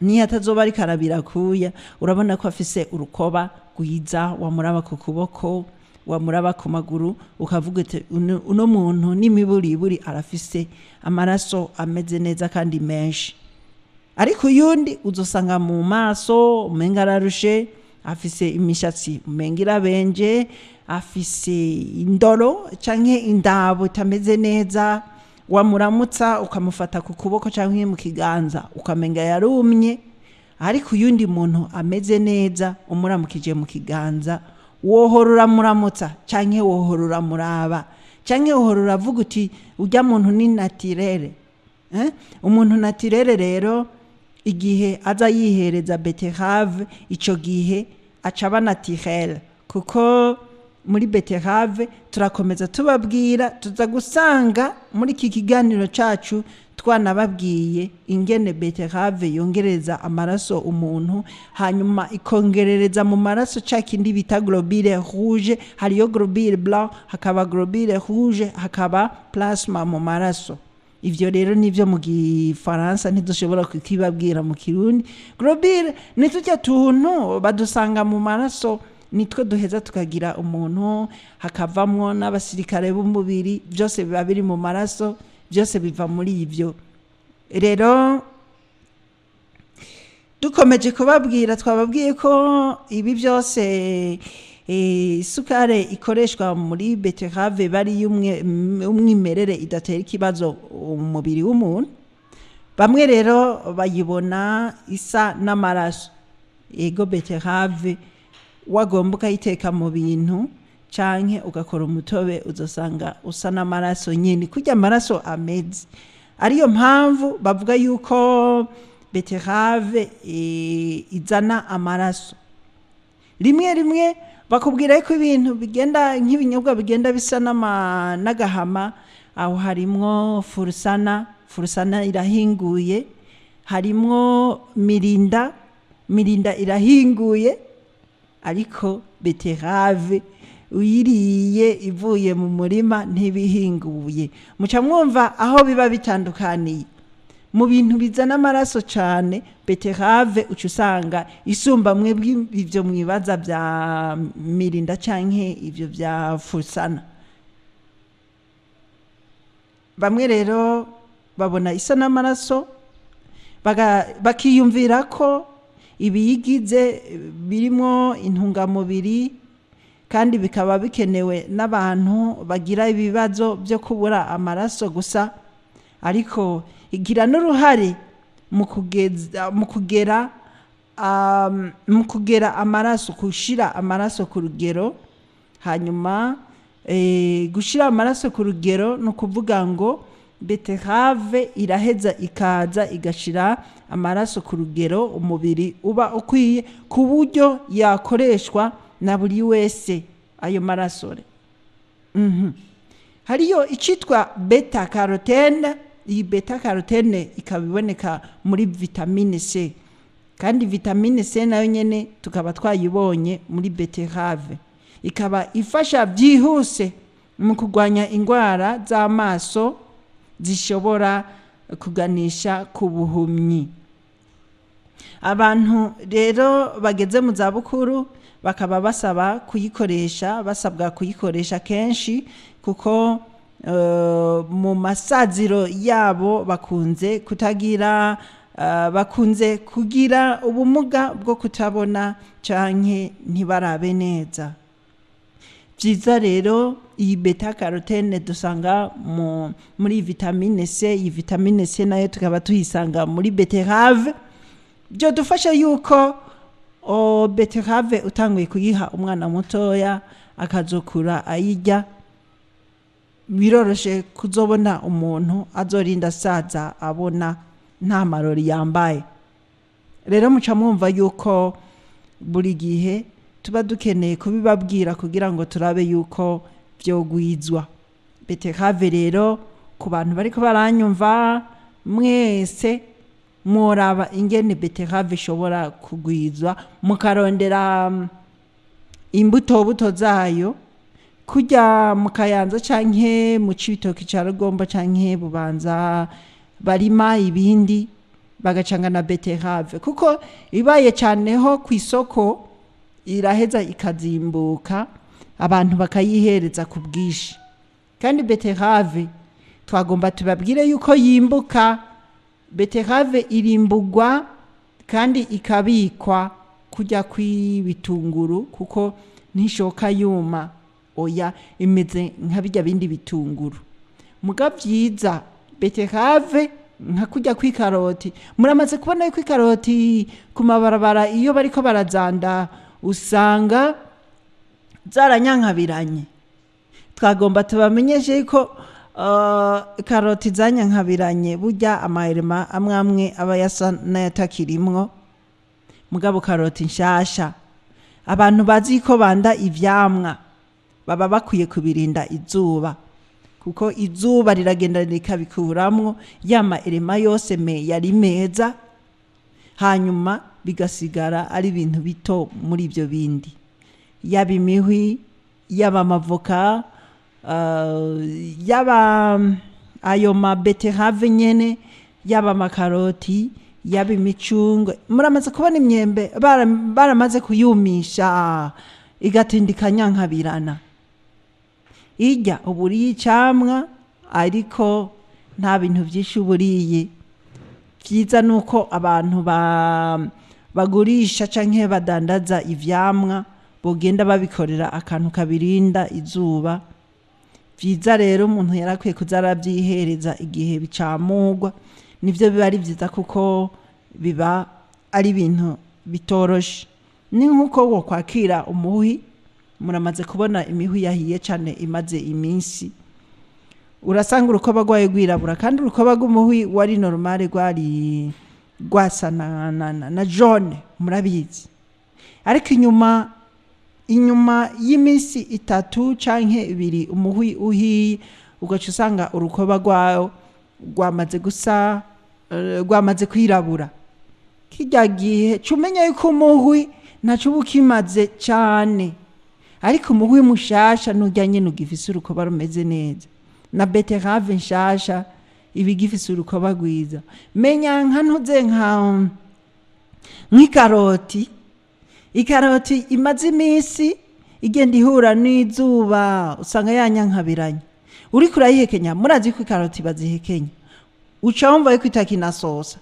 niyo atazoba ariko arabira kuya, urabona ko afise urukoba rwiza. Wamuraba ku kuboko, wamuraba ku maguru, ukavuga uti uno muntu n'imiburiburi arafise amaraso ameze neza kandi menshi. Ariko uyundi uzosanga mu maso umenga ararushe, afise imishatsi umenga irabenje, afise indoro canke indabo itameze neza, wamuramutsa ukamufata ku kuboko canke mu kiganza ukamenga yarumye. Ariko uyundi muntu ameze neza, umuramukije mu kiganza, wohora uramuramutsa canke wohora uramuraba canke wohora uravuga uti urya muntu ni naturelle. Eh? Umuntu naturelle rero, igihe aza yihereza betterave, ico gihe aca aba naturelle, kuko muri betterave turakomeza tubabwira, tuza gusanga muri iki kiganiro cacu twanababwiye ingene betterave yongereza amaraso umuntu, hanyuma ikongerereza mu maraso ca kindi bita globule rouge. Hariyo globule blanc, hakaba globule rouge, hakaba plasma mu maraso. Ivyo rero nivyo mu gifaransa, ntidushobora kukibabwira mu Kirundi. Globule ni turya tuntu badusanga mu maraso, nitwo duheza tukagira umuntu, hakavamwo n'abasirikare b'umubiri. Byose biba biri mu maraso, byose biva muri ivyo. Rero dukomeje kubabwira, twababwiye ko ibi byose, isukari ikoreshwa muri betterave bari y'umwimerere, idatera ikibazo umubiri w'umuntu. Bamwe rero bayibona isa n'amaraso. Ego, betterave wagomba ukayiteka mu bintu canke ugakora umutobe, uzosanga usa n'amaraso nyene, kurya amaraso ameze. Ariyo mpamvu bavuga yuko betterave izana amaraso. Rimwe rimwe bakubwira ko ibintu bigenda nk'ibinyobwa bigenda bisa n'agahama, aho harimwo furusana, furusana irahinguye, harimwo mirinda, mirinda irahinguye, ariko betterave uyiriye ivuye mu murima ntibihinguye. Muca mwumva aho biba bitandukaniye. Mu bintu bizana amaraso cyane, betterave uca usanga isumba mwebwe ivyo mwibaza bya mirinda canke ivyo bya furusana. Bamwe rero babona isa n'amaraso, bakiyumvira ko ibiyigize birimo intungamubiri kandi bikaba bikenewe n'abantu bagira ibibazo byo kubura amaraso gusa, ariko igira n'uruhare mu kugera amaraso, gushira amaraso ku rugero. Hanyuma gushira amaraso ku rugero ni ukuvuga ngo betterave iraheza ikaza igashira amaraso ku rugero umubiri uba ukwiye, ku buryo yakoreshwa na buri wese ayo maraso. Hariyo icitwa bêta carotène. Iyi bêta carotène ikaba iboneka muri vitamine C, kandi vitamine C nayo nyene tukaba twayibonye muri betterave. Ikaba ifasha byihuse mu kurwanya indwara z'amaso zishobora kuganisha ku buhumyi. Abantu rero bageze mu zabukuru bakaba basaba kuyikoresha, basabwa kuyikoresha kenshi kuko mu masaziro yabo bakunze kutagira, bakunze kugira ubumuga bwo kutabona canke ntibarabe neza. Byiza rero iyi beta carotene dusanga muri vitamine C. Iyi vitamine C nayo tukaba tuyisanga muri betterave. Byodufasha yuko betterave utanguye kuyiha umwana mutoya akazokura ayirya, biroroshe kuzobona umuntu azorinda asaza abona nta marori yambaye. Rero muca mwumva yuko buri gihe tuba dukeneye kubibabwira kugira ngo turabe yuko vyogwizwa. Betterave rero, ku bantu bariko baranyumva mwese, mworaba ingene betterave ishobora kugwizwa, mukarondera imbuto buto zayo kujya mu Kayanza canke mu Cibitoki ca Rugombo canke Bubanza barima ibindi bagacanga na betterave, kuko ibaye cane ho ku isoko iraheza ikazimbuka, abantu bakayihereza ku bwinshi. Kandi betterave twagomba tubabwire yuko yimbuka. Betterave irimbugwa kandi ikabikwa kujya kw'ibitunguru, kuko ntishoka yuma, oya, imeze nka bijya bindi bitunguru. Muga vyiza betterave nka kujya kw'ikaroti. Muramaze kubona yuko ikaroti ku mabarabara iyo bariko barazanda usanga zaranyankabiranye. Twagomba tubamenyeshe yuko karoti zanyankabiranye burya amahirima amwe amwe aba yasa n'ayatakirimwo. Mugabo karoti nshasha, abantu bazi ko banda ivyamwa baba bakwiye kubirinda izuba, kuko izuba riragenda rikabikuramwo yama erema yose me yari meza, hanyuma bigasigara ari ibintu bito muri ibyo bindi, yaba imihwi, yaba amavoka, yaba ayo mabeterave nyene, yaba amakaroti, yaba imicungwe. Muramaze kubona imyembe baramaze kuyumisha igatinda ikanyankabirana. Irya uba uriye icamwa ariko nta bintu vyinshi uba uriye. Vyiza nuko abantu bagurisha canke badandaza ivyamwa bogenda babikorera akantu kabirinda izuba. Vyiza rero umuntu yarakwiye kuza aravyihereza igihe bicamurwa, nivyo biba ari vyiza kuko biba ari ibintu bitoroshe. Ni nkuko wokwakira umuhwi. Muramaze kubona imihwi yahiye cane imaze iminsi, urasanga urukoba rwayo rwirabura, kandi urukoba rw'umuhwi wari normale rwari rwasa na jaune, murabizi. Ariko inyuma y'iminsi 3 canke 2 umuhwi uhiye, ugaca usanga urukoba rwayo rwamaze gusa, rwamaze kwirabura. Kirya gihe cumenya yuko umuhwi ntaco uba ukimaze cane. Ariko umuhwi mushasha nurya nyene ugifise urukoba rumeze neza, na betterave nshasha iba igifise urukoba rwiza. Menya nka ntuze nk'ikaroti. Ikaroti imaze iminsi igenda ihura n'izuba usanga yanyankabiranye, uriko urayihekenya. Murazi ko ikaroti bazihekenya, uca wumva yuko itakinasosa.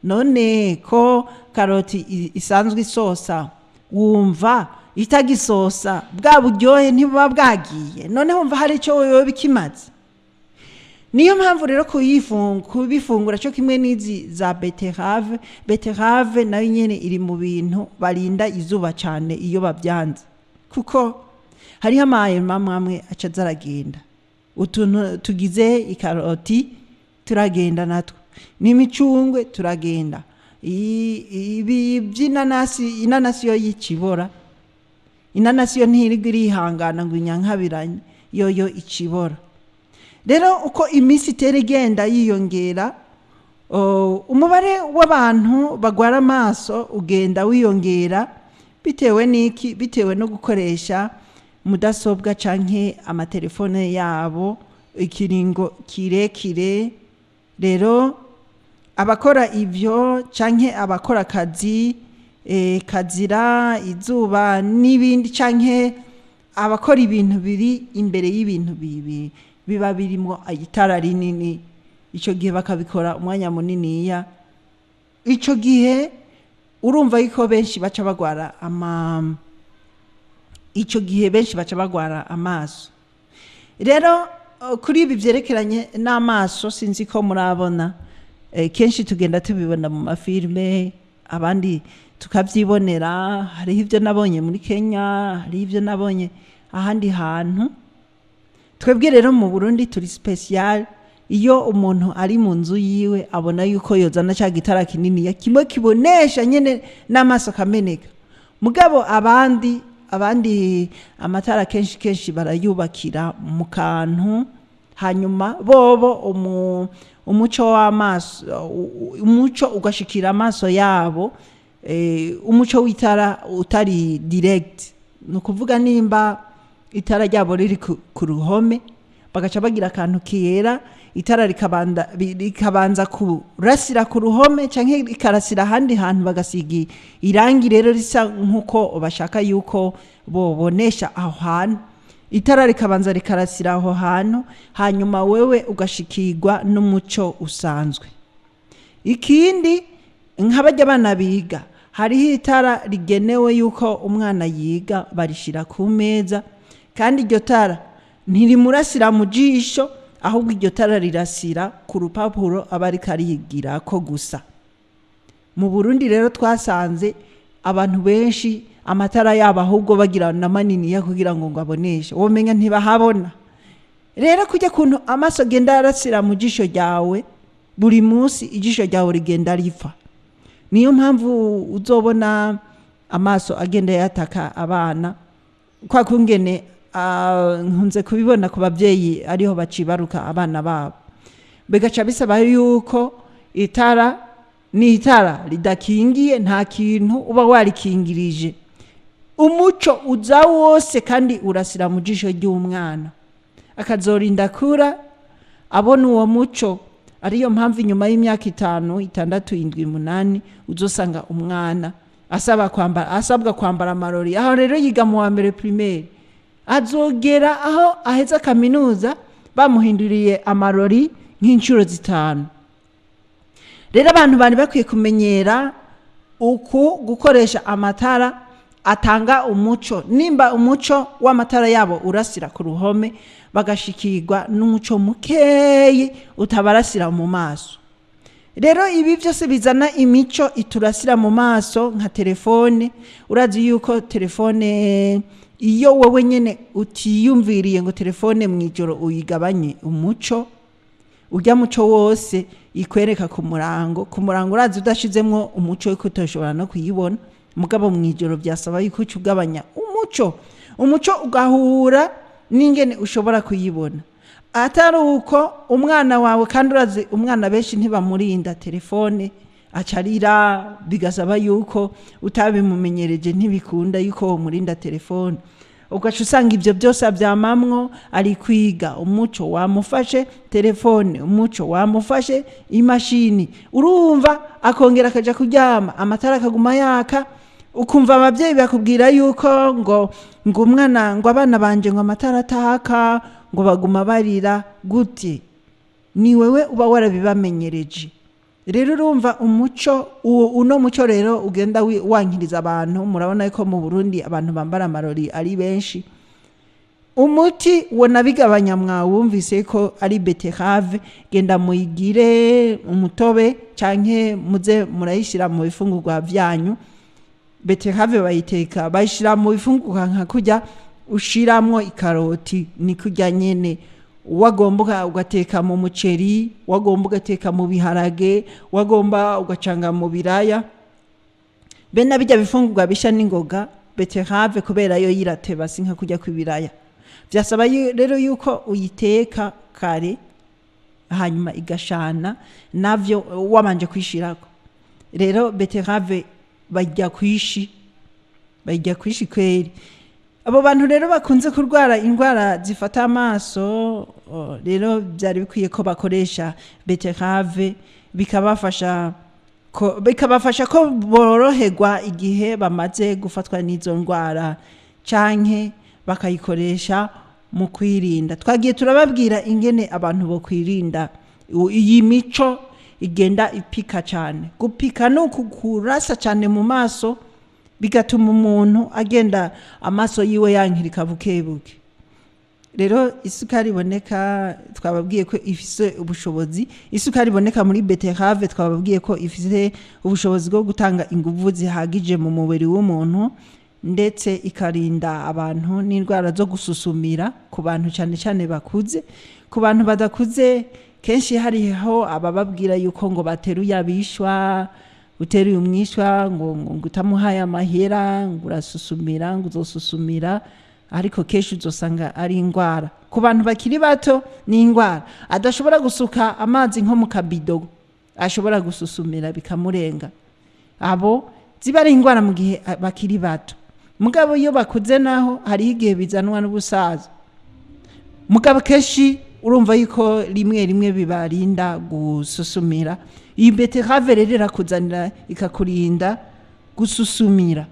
None ko karoti isanzwe isosa, wumva itagisosa, bwa buryohe ntibuba bwagiye? None wumva hari ico yoba ikimaze? Niyo mpamvu rero kubifungura cyo kimwe n'izi za betterave. Betterave nayo nyene iri mu bintu barinda izuba cane iyo babyanze, kuko hariho amayema amwe aca aza aragenda, utuntu tugize ikaroti turagenda natwo, n'imicungwe turagenda, ibi by'inanasi. Inanasi yo yicibora, inanasi yo ntirirwa irihangana ngo inyankabiranye, yoyo icibora. Rero uko iminsi itera igenda yiyongera, umubare w'abantu bagwara amaso ugenda wiyongera. Bitewe n'iki? Bitewe no gukoresha mudasobwa canke amatelefone yabo ikiringo kirekire. Rero abakora ivyo canke abakora akazi kazira izuba n'ibindi, canke abakora ibintu biri imbere y'ibintu bibi biba birimwo itara rinini, ico gihe bakabikora umwanya muniniya, ico gihe urumva yuko benshi baca bagwara ama ico gihe benshi baca bagwara amaso. Rero kuri ibi vyerekeranye n'amaso, sinzi ko murabona, kenshi tugenda tubibona mu mafilme, abandi tukavyibonera. Hariho ivyo nabonye muri Kenya, hariho ivyo nabonye ahandi hantu. Twebwe rero mu Burundi turi special. Iyo umuntu ari mu nzu yiwe abona yuko yozana ca gitara kininiya kimwe kibonesha nyene n'amaso akameneka. Mugabo abandi amatara kenshi kenshi barayubakira mu kantu, hanyuma bobo umuco w'amaso, umuco ugashikira amaso yabo, umuco w'itara utari direct. Ni ukuvuga nimba itara ryabo riri ku ruhome, bagaca bagira akantu kera, itara rikabanza kurasira ku ruhome canke rikarasira ahandi hantu, bagasiga irangi rero risa nk'uko bashaka yuko bobonesha aho hantu, itara rikabanza rikarasira aho hantu, hanyuma wewe ugashikirwa n'umuco usanzwe. Ikindi, nk'abarya abana biga, hariho itara rigenewe yuko umwana yiga, barishira ku meza, kandi iryo tara ntirimurasira mu jisho, ahubwo iryo tara rirasira ku rupapuro aba ariko arigirako gusa. Mu Burundi rero twasanze abantu benshi amatara yabo ahubwo bagira na maniniya kugira ngo aboneshe, womenya ntibahabona. Rero kujya kuntu amaso agenda arasira mu jisho ryawe buri munsi, ijisho ryawe rigenda ripfa. Niyo mpamvu uzobona amaso agenda yataka abana kwa kungene. Nkunze kubibona ku babyeyi ariho bacibaruka abana babo, bigaca bisaba yuko itara ni itara ridakingiye, nta kintu uba warikingirije, umuco uza wose kandi urasira mu jisho ry'umwana, akazorinda kura abona uwo muco. Ariyo mpamvu inyuma y'imyaka 5, 6, 7, 8 uzosanga umwana asaba kwambara, asabwa kwambara amarori. Aho rero yiga mu wa mbere primaire, azogera aho aheza kaminuza bamuhinduriye amarori nk'inshuro 5. Rero abantu bari bakwiye kumenyera uku gukoresha amatara atanga umuco. Nimba umuco w'amatara yabo urasira ku ruhome, bagashikirwa n'umuco mukeyi utabarasira mu maso. Rero ibi byose bizana imico iturasira mu maso, nka telefone. Urazi yuko telefone, iyo wowe nyene utiyumviriye ngo telefone mu ijoro uyigabanye umuco, ujya muco wose ikwereka ku murango, ku murango urazi udashizemwo umuco yuko utoshobora no kuyibona. Mugabo mu ijoro byasaba yuko uca ugabanya umuco, umuco ugahura n'ingene ushobora kuyibona. Atari uko umwana wawe, kandi urazi umwana benshi ntibamurinda telefone, acarira, bigasaba yuko utabimumenyereje ntibikunda yuko womurinda telefone. Ugaca usanga ibyo byose abyamamwo, ari kwiga umuco wamufashe, telefone umuco wamufashe, imashini urumva, akongera akaja kuryama amatara akaguma yaka. Ukumva ababyeyi bakubwira yuko ngo umwana, ngo abana banje ngo amatara ataka ngo baguma barira. Gute? Ni wewe uba warabibamenyereje. Rero urumva umuco uno muco rero ugenda wankiriza abantu. Murabona ko mu Burundi abantu bambara amarori ari benshi. Umuti wonabigabanya mwawumvise ko ari betterave. Genda muyigire umutobe canke muze murayishira mu bifungurwa vyanyu. Betterave bayiteka, bayishira mu bifungurwa nka kurya ushiramwo ikaroti, ni kurya nyene. Wagomba ugateka mu muceri, wagomba ugateka mu biharage, wagomba ugacanga mu biraya, bene bijya bifungurwa bisha n'ingoga. Betterave kubera yo yirateba, si nka kurya kw'ibiraya. Vyasaba rero yuko uyiteka kare, hanyuma igashana navyo wabanje kwishirako. Rero betterave bajya kwishi, bajya kwishi kweri. Abo bantu rero bakunze kurwara indwara zifata amaso, rero byari bikwiye ko bakoresha beterave, bikabafasha ko boroherwa igihe bamaze gufatwa n'izo ndwara, canke bakayikoresha mu kwirinda. Twagiye turababwira ingene abantu bo kwirinda iyi mico igenda ipika cyane. Gupika ni ukurasa cyane mu maso, bigatuma umuntu agenda amaso yiwe yankirika buke buke. Rero isukari iboneka, twababwiye ko ifise ubushobozi, isukari iboneka muri beterave twababwiye ko ifise ubushobozi bwo gutanga inguvu zihagije mu mubiri w'umuntu, ndetse ikarinda abantu n'indwara zo gususumira ku bantu cyane cyane bakuze. Ku bantu badakuze, kenshi hariho abababwira yuko ngo bateruye abishwa, uteruye umwishwa ngo utamuhaye amahera ngo urasusumira, ngo uzosusumira, ariko kenshi uzosanga ari indwara ku bantu bakiri bato. Ni indwara adashobora gusuka amazi nko mu kabido, ashobora gususumira bikamurenga. Abo ziba ari indwara mu gihe bakiri bato. Mugabo iyo bakuze naho hariho igihe bizanwa n'ubusaza, mugabo kenshi urumva yuko rimwe rimwe bibarinda gususumira. Iyi beterave rero irakuzanira, ikakurinda gususumira.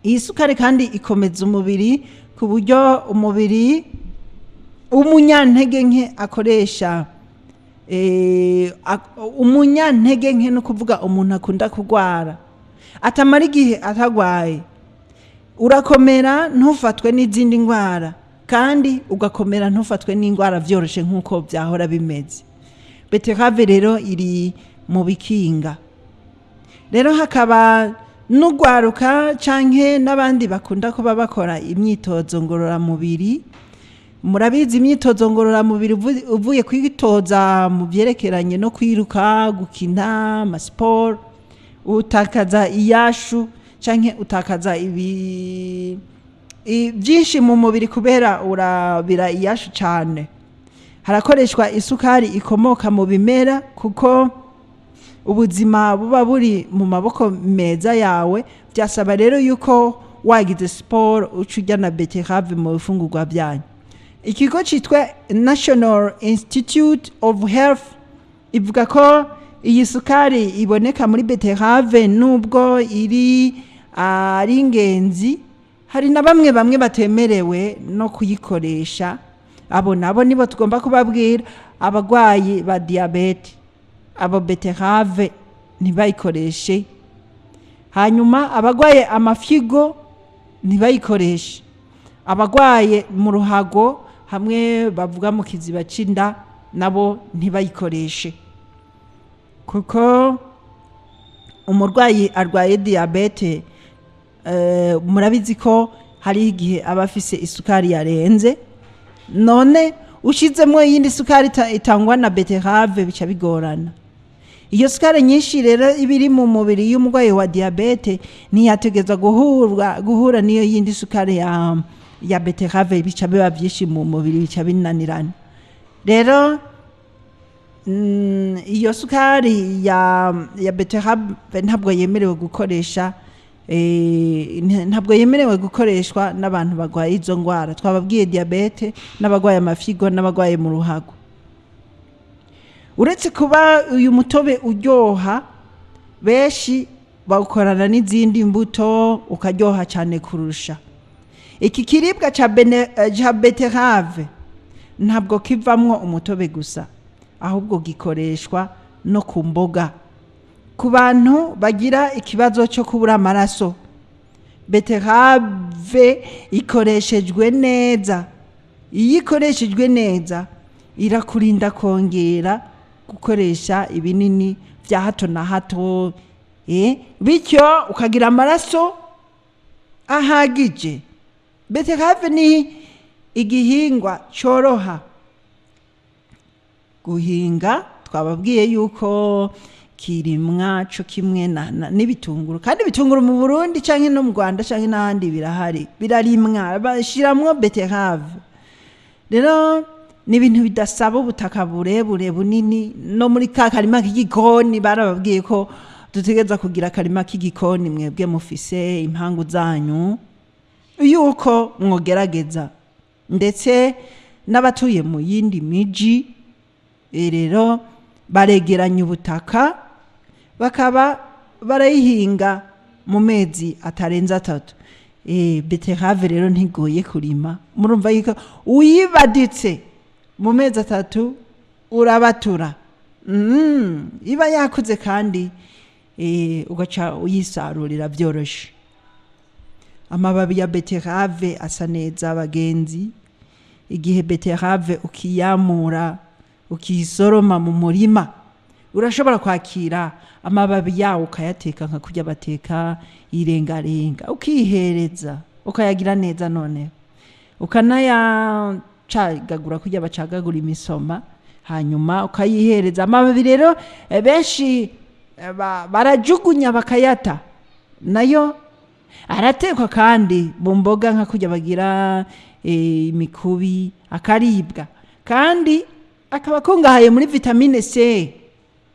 Iyi sukari kandi ikomeza umubiri, ku buryo umubiri w'umunyantege nke akoresha umunyantege nke, ni ukuvuga umuntu akunda kurwara, atamara igihe atagwaye, urakomera ntufatwe n'izindi ndwara, kandi ugakomera ntufatwe n'indwara byoroshe nk'uko byahora bimeze. Beterave rero iri mu bikinga. Rero hakaba n'ugwaruka canke n'abandi bakunda kuba bakora imyitozo ngororamubiri. Murabizi, imyitozo ngororamubiri, uvuye kwitoza mu byerekeranye no kwiruka, gukina amasiporo, utakaza iyashu canke utakaza ibi byinshi mu mubiri kubera urabira iyashu cane. Harakoreshwa isukari ikomoka mu bimera, kuko ubuzima buba buri mu maboko meza yawe. Byasaba rero yuko wagize siporo uca urya na beterave mu bifungurwa byanyu. Ikigo cyitwa National Institute of Health ivuga ko iyi sukari iboneka muri beterave, nubwo iri ari ingenzi, hari na bamwe bamwe batemerewe no kuyikoresha. Abo nabo nibo tugomba kubabwira: abarwayi ba diyabete, abo beterave ntibayikoreshe. Hanyuma abarwaye amafyigo ntibayikoreshe, abarwaye mu ruhago, hamwe bavuga mu kiziba c'inda, nabo ntibayikoreshe, kuko umurwayi arwaye diyabete, murabizi ko hari igihe aba afise isukari yarenze. None ushizemo iyindi sukari itangwa na beterave, bica bigorana. Iyo sukari nyinshi rero iba iri mu mubiri y'umurwayi wa diyabete ntiyategeza guhura n'iyo yindi sukari ya beterave, bica biba byinshi mu mubiri, bica binanirana. Rero iyo sukari ya beterave ntabwo yemerewe gukoresha, ntabwo yemerewe gukoreshwa n'abantu barwaye izo ndwara twababwiye, diyabete n'abarwaye amafyigo n'abarwaye mu ruhago. Uretse kuba uyu mutobe uryoha, benshi bawukorana n'izindi mbuto ukaryoha cyane kurusha. Iki kiribwa ca beterave ntabwo kivamwo umutobe gusa, ahubwo gikoreshwa no ku mboga. Ku bantu bagira ikibazo cyo kubura amaraso, beterave ikoreshejwe neza, iyo ikoreshejwe neza irakurinda kongera gukoresha ibinini bya hato na hato, bityo ukagira amaraso ahagije. Beterave ni igihingwa cyoroha guhinga. Twababwiye yuko kirimwa co kimwe n'ibitunguru, kandi ibitunguru mu Burundi canke no mu Rwanda canke n'ahandi birahari, birarimwa, bashiramwo beterave. Rero ni ibintu bidasaba ubutaka burebure bunini. No muri ka karima k'igikoni, barababwiye ko dutegereza kugira akarima k'igikoni. Mwebwe mufise impangu zanyu. Yuko mwogerageza, ndetse n'abatuye mu yindi miji rero baregeranya ubutaka, bakaba barayihinga mu mezi atarenze 3. Betterave rero ntigoye kurima. Murumva yuko uyibaditse mu mezi 3 urabatura, iba yakuze kandi ugaca uyisarurira byoroshe. Amababi ya betterave asa neza, abagenzi. Igihe betterave ukiyamura, ukiyisoroma mu murima, urashobora kwakira amababi yawo ukayateka nka kurya bateka irengarenga, ukihereza, ukayagira neza, noneho ukanayacagagura kurya bacagagura imisoma, hanyuma ukayihereza. Amababi rero benshi barajugunya bakayata, nayo aratekwa kandi mu mboga nka kurya bagira imikubi, akaribwa kandi akaba akungahaye muri vitamine C.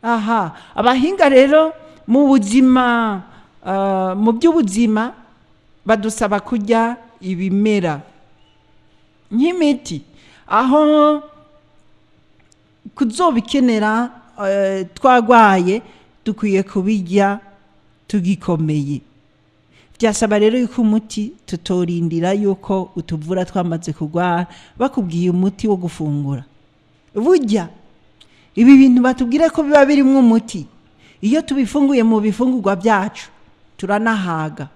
Aha abahinga rero mu buzima, mu by'ubuzima, badusaba kurya ibimera nk'imiti, aho kuzobikenera twagwaye. Dukwiye kubirya tugikomeye. Byasaba rero yuko umuti tutorindira yuko utuvura twamaze kurwara. Bakubwiye umuti wo gufungura, burya ibi bintu batubwira ko biba birimo umuti, iyo tubifunguye mu bifungurwa byacu turanahaga.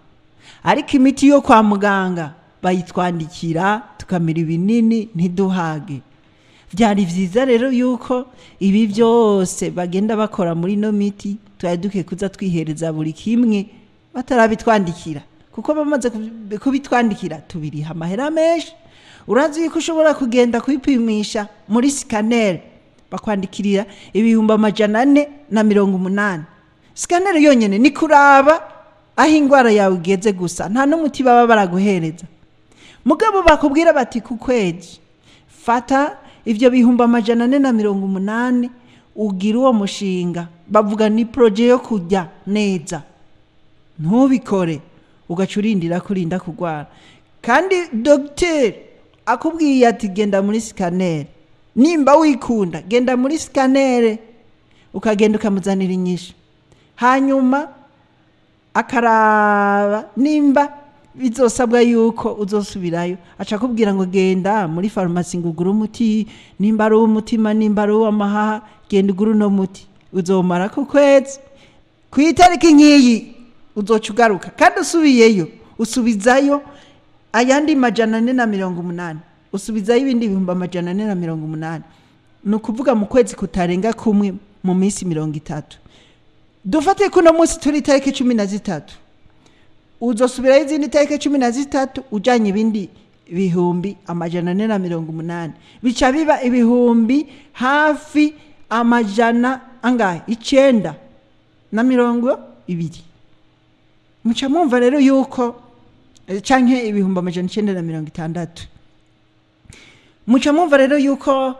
Ariko imiti yo kwa muganga bayitwandikira tukamira ibinini ntiduhage. Byari byiza rero yuko ibi byose bagenda bakora muri ino miti twari dukwiye kuza twihereza buri kimwe batarabitwandikira, kuko bamaze kubitwandikira tubiriha amahera menshi. Urazi yuko ushobora kugenda kwipimisha muri scanner bakwandikirira 480,000? Scanner yonyine ni kuraba aho indwara yawe igeze gusa, nta n'umuti baba baraguhereza. Mugabo bakubwira bati ku kwezi fata ibyo 480,000 ugira uwo mushinga bavuga ni projet yo kurya neza, ntubikore, ugaca urindira kurinda kurwara. Kandi dogiteri akubwiye ati genda muri scanner, nimba wikunda genda muri scanner, ukagenda ukamuzanira inyishu, hanyuma akaraba nimba bizosabwa yuko uzosubirayo, aca akubwira ngo genda muri farumasi ngo ugure umuti, nimba ari uw'umutima, nimba ari uw'amahaha, genda ugure uno muti uzomara ku kwezi, ku itariki nk'iyi uzoca ugaruka. Kandi usubiyeyo usubizayo ayandi 480, usubizayo ibindi 480,000. Ni ukuvuga mu kwezi kutarenga kumwe, mu minsi 30. Dufate ko uno munsi turi itariki 13, uzosubirayo izindi tariki 13 ujanye ibindi 480,000, bica biba ibihumbi hafi amajana angahe? 920. Muca mwumva rero yuko canke 960,000. Muca mwumva rero yuko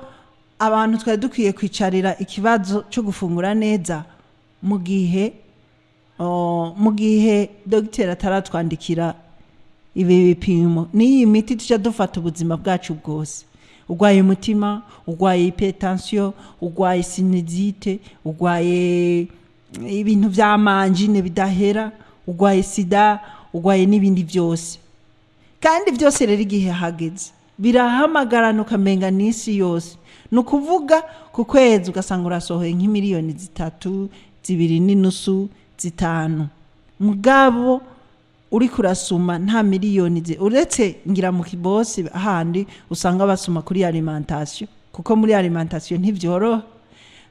abantu twari dukwiye kwicarira ikibazo cyo gufungura neza mu gihe dogiteri ataratwandikira ibi bipimo n'iyi miti tujya dufata ubuzima bwacu bwose. Urwaye umutima, urwaye hypertension, urwaye sinusite, urwaye ibintu by'amangine bidahera, urwaye sida, urwaye n'ibindi byose. Kandi byose rero igihe hageze birahamagarana, ukamenga n'isi yose. Ni ukuvuga ku kwezi ugasanga urasohoye nk'imiliyoni 3, 2.5, 5, mugabo uri kurasuma nta miliyoni uretse ngira mu kibosi handi usanga basuma kuri alimentation, kuko muri alimentation ntibyoroha.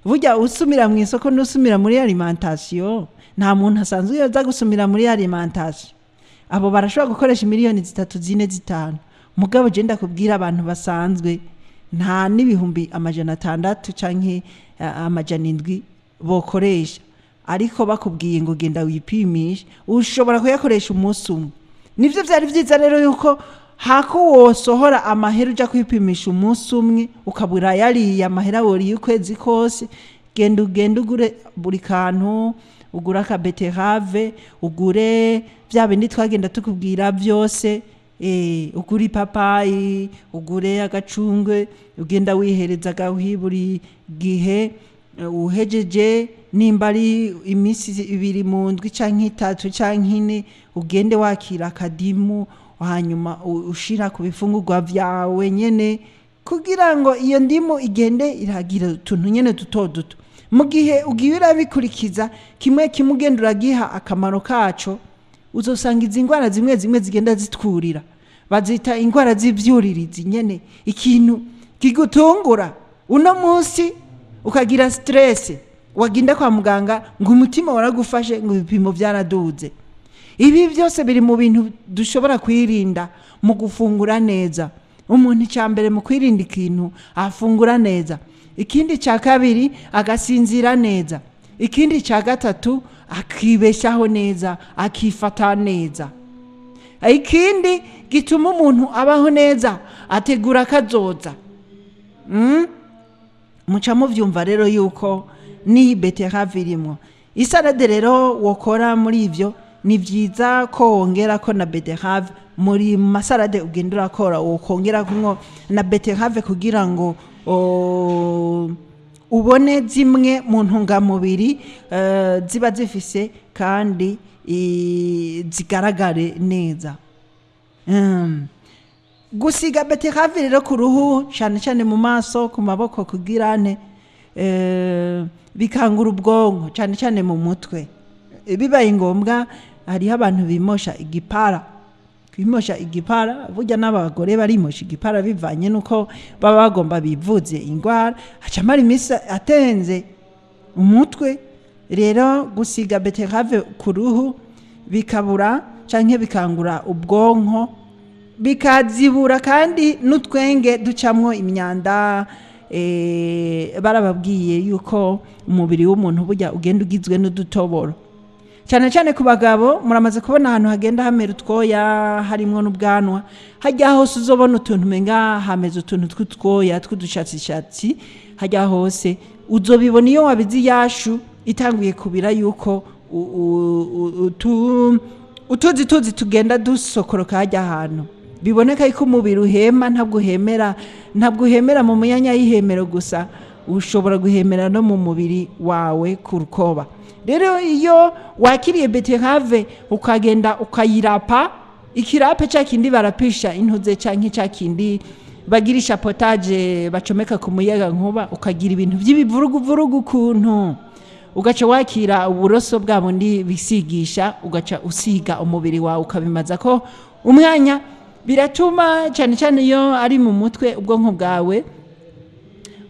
Burya usumira mu isoko n'usumira muri alimentation, nta muntu asanzwe yoza gusumira muri alimentation. Abo barashobora gukoresha miliyoni 3, 4, 5, mugabo je ndakubwira abantu basanzwe nta n'ibihumbi 600 canke 700 bokoresha. Ariko bakubwiye ngo genda wipimishe, ushobora kuyakoresha umunsi umwe. Nivyo vyari vyiza rero yuko hako wosohora amahera uja kwipimisha umunsi umwe ukabura yariye amahera woriye ukwezi kose, genda ugende ugure buri kantu, ugure aka betterave, ugure bya bindi twagenda tukubwira byose. Ugure ipapayi, ugure agacungwe, ugenda wihereza agahwi buri gihe. Uhejeje, nimba ari iminsi 2 mu ndwi canke 3 canke 4, ugende wakira akadimu, hanyuma ushira ku bifungurwa vyawe nyene, kugira ngo iyo ndimu igende iragira utuntu nyene duto duto. Mu gihe ugiye urabikurikiza kimwe kimwe, ugenda uragiha akamaro kaco, uzosanga izi ndwara zimwe zimwe zigenda zitwurira, bazita indwara z'ivyuririzi nyene. Ikintu kigutungura uno munsi ukagira stress, wagenda kwa muganga ngo umutima waragufashe, ngo ibipimo byaraduze. Ibi byose biri mu bintu dushobora kwirinda mu gufungura neza. Umuntu icya mbere mu kwirinda ikintu, afungura neza. Ikindi cya kabiri, agasinzira neza. Ikindi cya gatatu, akibeshaho neza, akifata neza. Ikindi gituma umuntu abaho neza, ategura akazoza. Muca muvyumva rero yuko ni betterave irimwo isalade. Rero wokora muri ivyo, ni vyiza ko wongera ko na betterave muri masalade ugenda urakora, wokongera kumwo na betterave kugira ngo ubone zimwe mu ntungamubiri ziba zifise kandi zigaragare neza. Gusiga betterave rero ku ruhu, cyane cyane mu maso, ku maboko, kugira ane bikangura ubwonko, cyane cyane mu mutwe. Bibaye ngombwa, hariho abantu bimosha igipara. Kwimosha igipara, burya n'abagore barimosha igipara bivanye n'uko baba bagomba bivuze indwara, aca amara iminsi atenze umutwe. Rero gusiga betterave ku ruhu bikabura canke bikangura ubwonko, bikazibura kandi n'utwenge ducamwo imyanda. Barababwiye yuko umubiri w'umuntu burya ugenda ugizwe n'udutoboro, cyane cyane ku bagabo. Muramaze kubona ahantu hagenda hamera utwoya, harimwo n'ubwanwa. Hajya hose uzobona utuntu umenga hameze utuntu tw'utwoya tw'udushatsishatsi, hajya hose uzobibona iyo wabize iyashu itanguye kubira, yuko utuzi tuzi tugenda dusokoroka hajya ahantu biboneka yuko umubiri uhema. Ntabwo uhemera mu myanya y'ihemero gusa, ushobora guhemera no mu mubiri wawe ku rukoba. Rero iyo wakiriye betterave, ukagenda ukayirapa, ikirape cya kindi barapisha intuze canke cya kindi bagirisha potage bacomeka ku muyaga nkuba, ukagira ibintu by'ibivuruguvurugu ukuntu, ugaca wakira uburoso bwa bundi bisigisha, ugaca usiga umubiri wawe, ukabimaza ko umwanya, biratuma cyane cyane iyo ari mu mutwe, ubwonko bwawe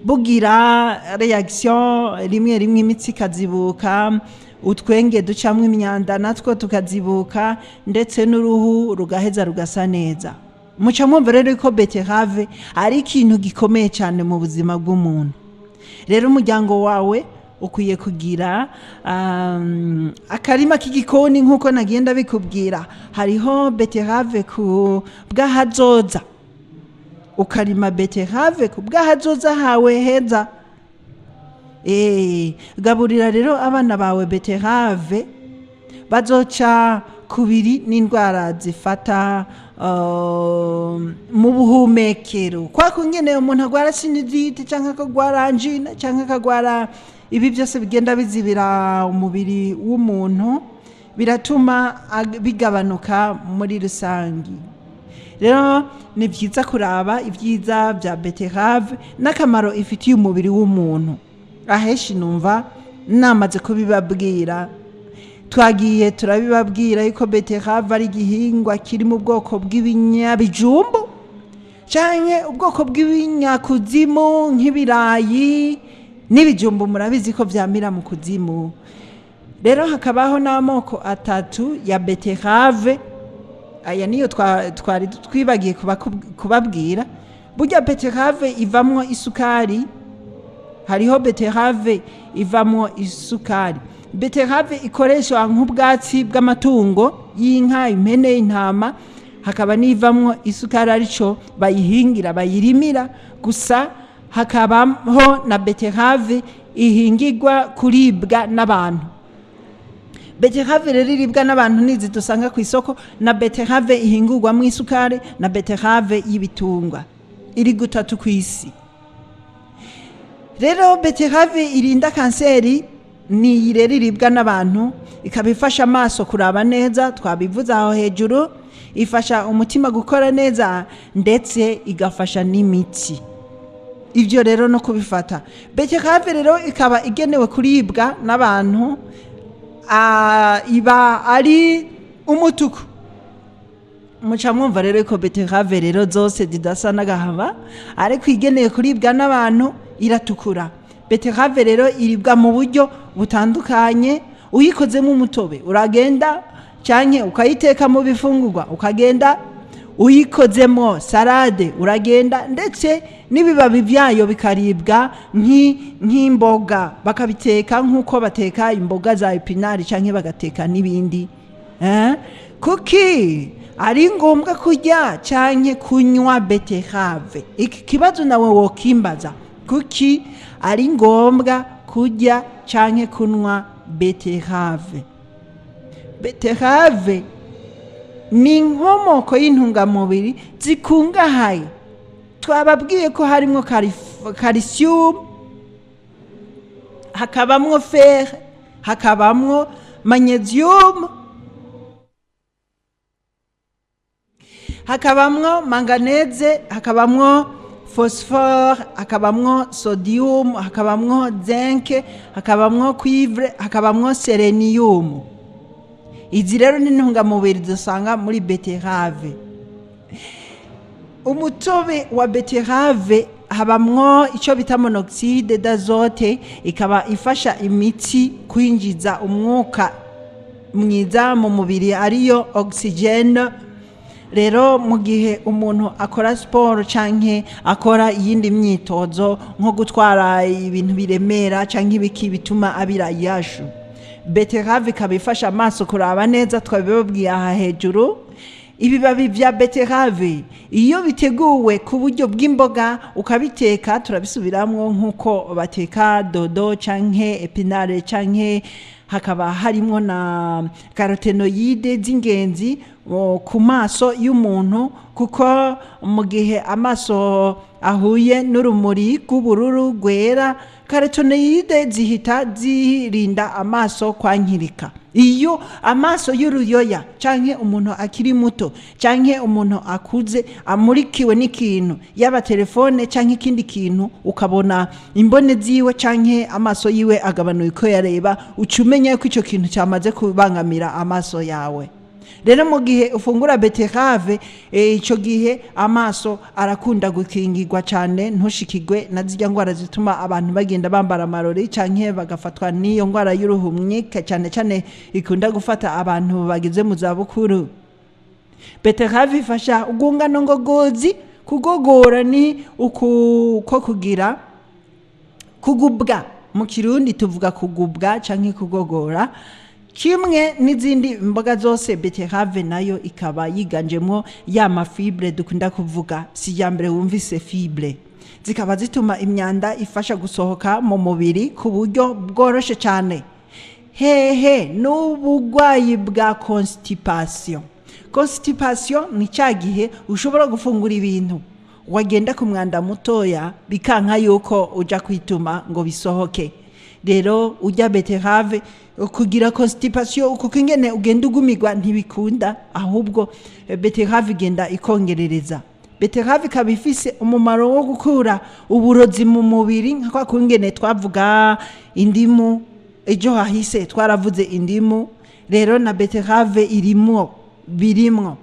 bugira réaction rimwe rimwe, imitsi ikazibuka, utwenge ducamwo imyanda natwo tukazibuka, ndetse n'uruhu rugaheza rugasa neza. Muca mwumva rero ko betterave ari ikintu gikomeye cyane mu buzima bw'umuntu. Rero umuryango wawe ukwiye kugira akarima k'igikoni nk'uko nagenda bikubwira. Hariho betterave ku bw'ahazoza, ukarima betterave ku bw'ahazoza hawe heza. Gaburira rero abana bawe betterave, bazoca kubiri n'indwara zifata mu buhumekero, kwa kungene umuntu agwara sinusite cyangwa akagwara angine cyangwa akagwara ibi byose bigenda bizibira umubiri w'umuntu, biratuma bigabanuka muri rusangi. Rero ni byiza kuraba ibyiza bya betterave n'akamaro ifitiye umubiri w'umuntu. Ahenshi numva namaze kubibabwira, twagiye turabibabwira yuko betterave ari igihingwa kiri mu bwoko bw'ibinyabijumbu canke ubwoko bw'ibinyakuzimu nk'ibirayi n'ibijumbu. Murabizi ko vyamira mu kuzimu. Rero hakabaho n'amoko atatu ya betterave. Aya niyo twari twibagiye kubabwira. Burya betterave ivamwo isukari. Hariho betterave ivamwo isukari, betterave ikoreshwa nk'ubwatsi bw'amatungo y'inka, impene, intama, hakaba n'ivamwo isukari arico bayihingira, bayirimira gusa. Hakabaho na betterave ihingirwa kuribwa n'abantu. Betterave rero iribwa n'abantu nizi dusanga ku isoko, na betterave ihingurwamo isukari, na betterave y'ibitungwa iri gutatu ku isi. Rero betterave irinda kanseri ni iyi rero iribwa n'abantu, ikaba ifasha amaso kuraba neza, twabivuze aho hejuru, ifasha umutima gukora neza, ndetse igafasha n'imitsi. Ibyo rero no kubifata. Betterave rero ikaba igenewe kuribwa n'abantu, iba ari umutuku. Muca mwumva rero ko betterave rero zose zidasa n'agahama, ariko igenewe kuribwa n'abantu iratukura. Betterave rero iribwa mu buryo butandukanye, uyikozemo umutobe uragenda, canke ukayiteka mu bifungurwa ukagenda, uyikozemo salade uragenda, ndetse n'ibibabi byayo bikaribwa nk'imboga, bakabiteka nk'uko bateka imboga za epinari canke bagateka n'ibindi. Kuki ari ngombwa kurya canke kunywa betterave? Iki kibazo nawe wokimbaza, kuki ari ngombwa kurya canke kunywa betterave? Betterave ni inkomoko y'intungamubiri zikungahaye. Twababwiye ko harimo calcium, hakabamwo fer, hakabamwo magnesium, hakabamwo manganese, hakabamwo phosphore, hakabamwo sodium, hakabamwo zinc, hakabamwo cuivre, hakabamwo selenium. Izi rero ni intungamubiri dusanga muri betterave. Umutobe wa betterave habamwo icyo bita monoxide d'azote, ikaba ifasha imitsi kwinjiza umwuka mwiza mu mubiri, ariyo oxygene. Rero mu gihe umuntu akora siporo canke akora iyindi myitozo nko gutwara ibintu biremera canke ibiki bituma abira iyashu, betterave ikaba ifasha amaso kuraba neza, twabibabwiye aha hejuru. Ibibabi vya betterave iyo biteguwe ku buryo bw'imboga ukabiteka, turabisubiramwo nk'uko bateka dodo canke epinare, canke hakaba harimwo na carotenoide z'ingenzi ku maso y'umuntu, kuko mu gihe amaso ahuye n'urumuri rw'ubururu rwera, carotenoide zihita zirinda amaso kwankirika. Iyo amaso y'uruyoya canke umuntu akiri muto canke umuntu akuze amurikiwe n'ikintu, yaba telefone canke ikindi kintu, ukabona imbone ziwe canke amaso yiwe agabanuye uko yareba, uca umenya ko ico kintu cyamaze kubangamira amaso yawe. Rero mu gihe ufungura betterave, ico gihe amaso arakunda gukingirwa cane, ntushikirwe na zirya ngwara zituma abantu bagenda bambara amarori canke bagafatwa n'iyo ngwara y'uruhumyi, cane cane ikunda gufata abantu bageze mu zabukuru. Betterave ifasha urwungano ngogozi kugogora, ni uku ko kugira kugubwa, mu Kirundi tuvuga kugubwa canke kugogora. Kimwe n'izindi mboga zose, betterave nayo ikaba yiganjemo ya mafibre dukunda kuvuga, si iya mbere wumvise fibre, zikaba zituma imyanda ifasha gusohoka mu mubiri ku buryo bworoshe cyane. Hehe n'ubugwayi bwa constipation. Constipation ni cya gihe ushobora gufungura ibintu, wagenda ku mwanda mutoya bikanka yuko uja kwituma ngo bisohoke. Rero urya betterave kugira constipation, kuko ingene ugenda ugumirwa ntibikunda, ahubwo betterave igenda ikongerereza. Betterave ikaba ifise umumaro wo gukura uburozi mu mubiri, nka kwa kungene twavuga indimu ejo hahise, twaravuze indimu. Rero na betterave irimwo, birimwo.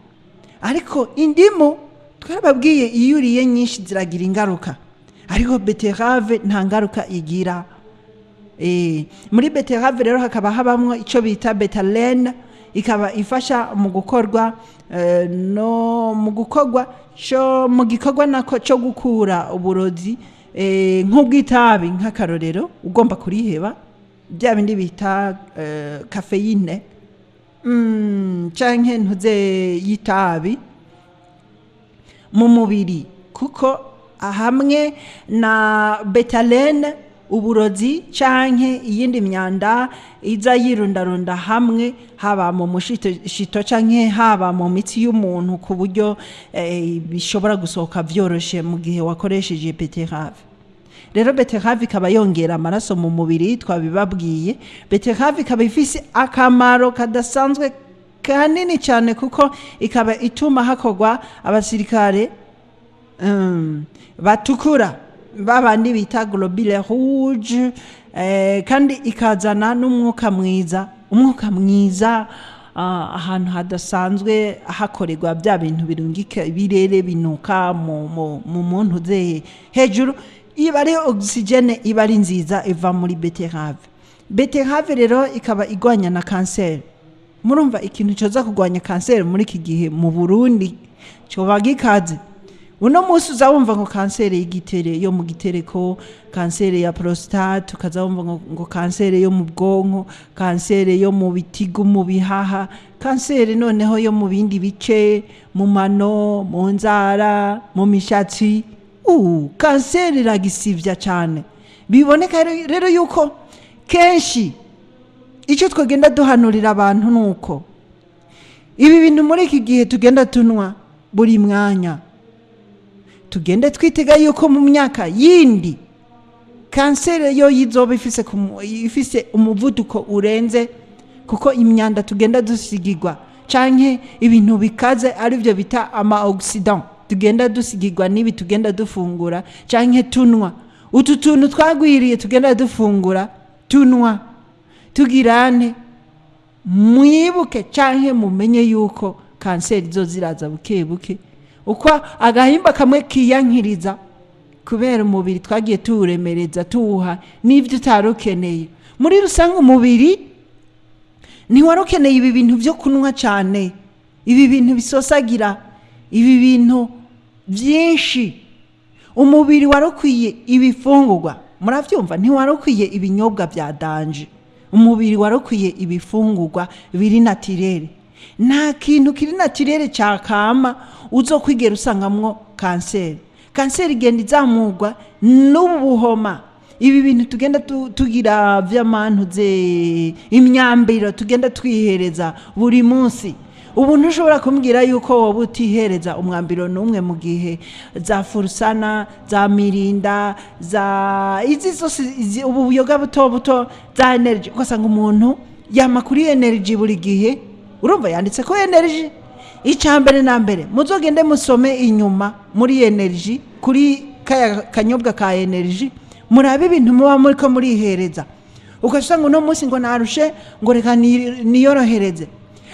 Ariko indimu twarababwiye iyo uriye nyinshi ziragira ingaruka, ariko betterave nta ngaruka igira. Muri betterave rero hakaba habamwo ico bita betalene, ikaba ifasha mu gukorwa no mu gukorwa cyo mu gikorwa nako cyo gukura uburozi, nk'ubw'itabi, nk'akarorero ugomba kuriheba, bya bindi bita kafeyine, canke ntuze y'itabi mu mubiri, kuko hamwe na betalene Uburozi canke iyindi myanda iza yirundarunda hamwe, haba mu mushito canke haba mu mitsi y'umuntu, ku buryo bishobora gusohoka vyoroshe mu gihe wakoresheje betterave. Rero betterave ikaba yongera amaraso mu mubiri, twabibabwiye. Betterave ikaba ifise akamaro kadasanzwe kanini cyane, kuko ikaba ituma hakorwa abasirikare batukura, babandi bita globule rouge, kandi ikazana n'umwuka mwiza, umwuka mwiza ahantu hadasanzwe hakorerwa bya bintu birungika ibirere binuka mu muntu ze hejuru, iba ari oxygène, iba ari nziza iva muri betterave. Betterave rero ikaba igwanya na kanseri. Murumva ikintu cyoza kurwanya kanseri muri iki gihe mu Burundi cyoba gikaze. Uno munsi uza wumva ngo kanseri y'igitere, yo mu gitereko, kanseri ya prostate, ukaza wumva ngo kanseri yo mu bwonko, kanseri yo mu bitigu, mu bihaha, kanseri noneho yo mu bindi bice, mu mano, mu nzara, mu mishatsi. Kanseri iragisivya cyane. Biboneka rero yuko kenshi icyo twagenda duhanurira abantu nuko ibi bintu muri iki gihe tugenda tunywa buri mwanya, tugende twitega yuko mu myaka yindi kanseri yo yizoba ifise umuvuduko urenze, kuko imyanda tugenda dusigirwa canke ibintu bikaze arivyo bita ama oxidant tugenda dusigirwa n'ibi tugenda dufungura canke tunwa, utu tuntu twagwiriye tugenda dufungura, tunwa, tugirane. Mwibuke canke mumenye yuko kanseri zo ziraza buke buke, uko agahimba kamwe kiyankiriza kubera umubiri twagiye tuwuremereza, tuwuha n'ibyo utari ukeneye. Muri rusange umubiri ntiwari ukeneye ibi bintu byo kunywa cyane, ibi bintu bisosagira, ibi bintu byinshi. Umubiri wari ukwiye ibifungurwa, murabyumva, ntiwari ukwiye ibinyobwa bya danger. Umubiri wari ukwiye ibifungurwa biri naturel. Nta kintu kiri naturel cyakama uzokwigera usangamwo kanseri. Kanseri igenda izamurwa n'ubu buhoma, ibi bintu tugenda tugira vy'amantuze, imyambiro tugenda twihereza buri munsi. Ubu ntushobora kumbwira yuko wowe utihereza umwambiro n'umwe mu gihe za furusana, za mirinda, za izi zose, ubu buyoga buto buto, za energy, ugasanga umuntu yama kuri energy buri gihe. Urumva yanditse ko energy. Icya mbere na mbere, muzogende musome inyuma muri energy, kuri kaya kanyobwa ka energy, murabe ibintu muba muriko murihereza. Ugasanga uno munsi ngo narushe, ngo reka niyorohereze,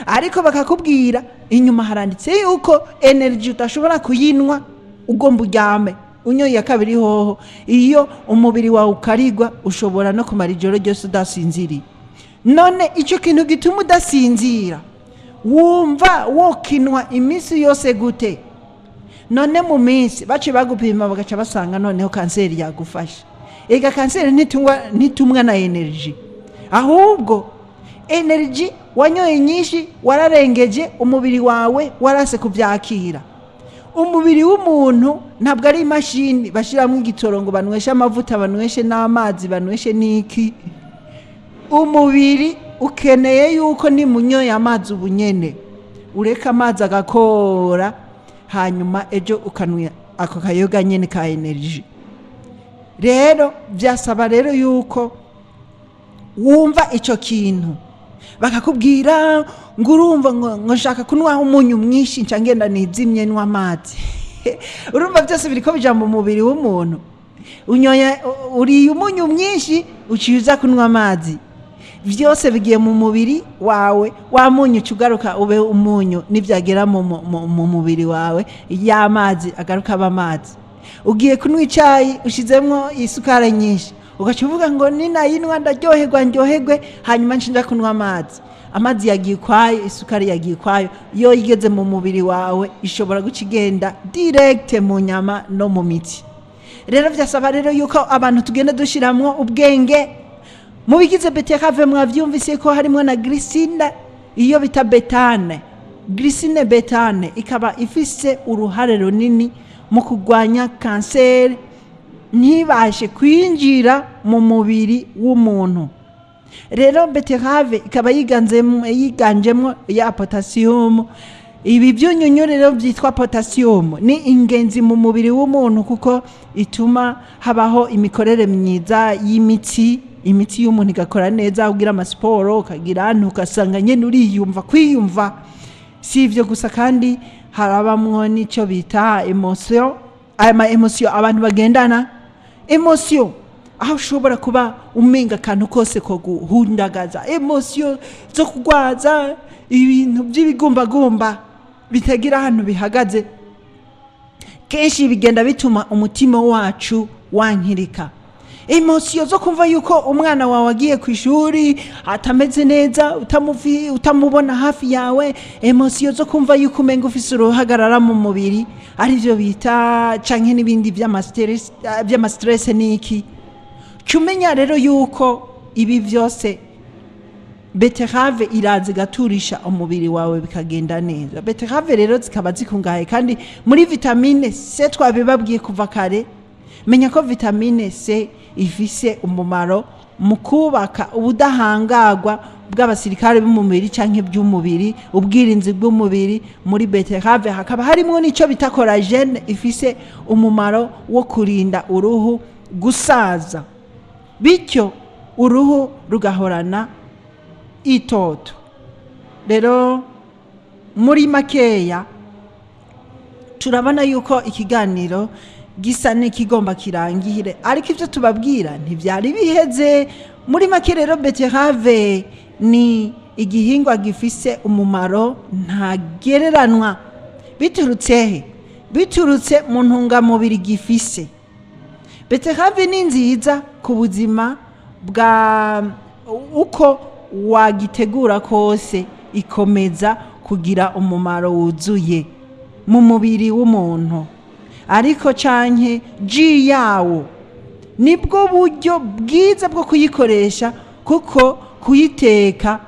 ariko bakakubwira inyuma haranditse yuko energy udashobora kuyinywa ugomba uryame. Unyoye ya kabiri hoho, iyo umubiri wawe ukarigwa, ushobora no kumara ijoro ryose udasinziriye. None icyo kintu gituma udasinzira wumva wokinwa iminsi yose gute? None mu minsi bace bagupima bagaca basanga noneho kanseri yagufashe. Ega kanseri ntitumwa na energy, ahubwo energy wanyoye nyinshi wararengeje, umubiri wawe warase kubyakira. Umubiri w'umuntu ntabwo ari imashini bashyiramo igitoro ngo banyweshe amavuta, banyweshe n'amazi, banyweshe n'iki. Umubiri ukeneye yuko nimunyoye amazi ubunyene ureka amazi agakora, hanyuma ejo ukanywa ako kayoga nyene ka energy. Rero byasaba rero yuko wumva ico kintu bakakubwira ngo urumva ngo nshaka kunywa umunyu mwinshi, nca ngenda nizimye nywa amazi. Urumva byose biriko bija mu mubiri w'umuntu. Unyoye, uriye umunyu mwinshi, uciye uza kunywa amazi, byose bigiye mu mubiri wawe. Wa munyu uca ugaruka ube umunyu nibyagera mu mubiri wawe, y'amazi agaruka aba amazi. Ugiye kunywa icyayi ushizemwo isukari nyinshi, ugaca uvuga ngo ninayinywa ndaryoherwa, ndyoherwe, hanyuma nshinja kunywa amazi. Amazi yagiye ukwayo, isukari yagiye ukwayo. Iyo igeze mu mubiri wawe ishobora guca igenda direct mu nyama no mu mitsi. Rero byasaba rero yuko abantu tugenda dushiramwo ubwenge. Mu bigize betterave mwavyumvise ko harimo na glycine, iyo bita bétaïne. Glycine bétaïne ikaba ifise uruhare runini mu kurwanya kanseri. Ntibashe kwinjira mu mubiri w'umuntu. Rero betterave ikaba yiganjemo ya potassium. Ibi byunyunyu rero byitwa potassium ni ingenzi mu mubiri w'umuntu, kuko ituma habaho imikorere myiza y'imitsi. Imitsi y'umuntu igakora neza, ugira amasiporo, ukagira ugasanga nyine uriyumva kwiyumva. Si ibyo gusa kandi, harabamwo n'icyo bita émotion. Aya ma émotion abantu bagendana, émotion aho ushobora kuba umenga akantu kose ko guhundagaza, émotion zo kugwaza ibintu by'ibigumbagumba bitagira ahantu bihagaze, kenshi bigenda bituma umutima wacu wankirika. Émotion zo kumva yuko umwana wawe agiye ku ishuri atameze neza, utamubona hafi yawe, émotion zo kumva yuko umenga ufise uruhagarara mu mubiri, aribyo bita canke n'ibindi by'ama stress n'iki. Cumenya rero yuko ibi byose betterave iraza igaturisha umubiri wawe, bikagenda neza. Betterave rero zikaba zikungahaye kandi muri vitamine C. Twabibabwiye kuva kare. Menya ko vitamine C ifise umumaro mu kubaka ubudahangarwa bw'abasirikare b'umubiri canke by'umubiri, ubwirinzi bw'umubiri. Muri betterave hakaba harimo n'icyo bita collagène, ifise umumaro wo kurinda uruhu gusaza, bityo uruhu rugahorana itoto. Rero muri makeya, turabona yuko ikiganiro gisa n'ikigomba kirangire, ariko ibyo tubabwira ntibyari biheze. Muri make rero, betterave ni igihingwa gifise umumaro ntagereranwa. Biturutse he? Biturutse mu ntungamubiri gifise. Betterave ni nziza ku buzima bwa uko wagitegura kose, ikomeza kugira umumaro wuzuye mu mubiri w'umuntu. Ariko canke jus yawo nibwo buryo bwiza bwo kuyikoresha, kuko kuyiteka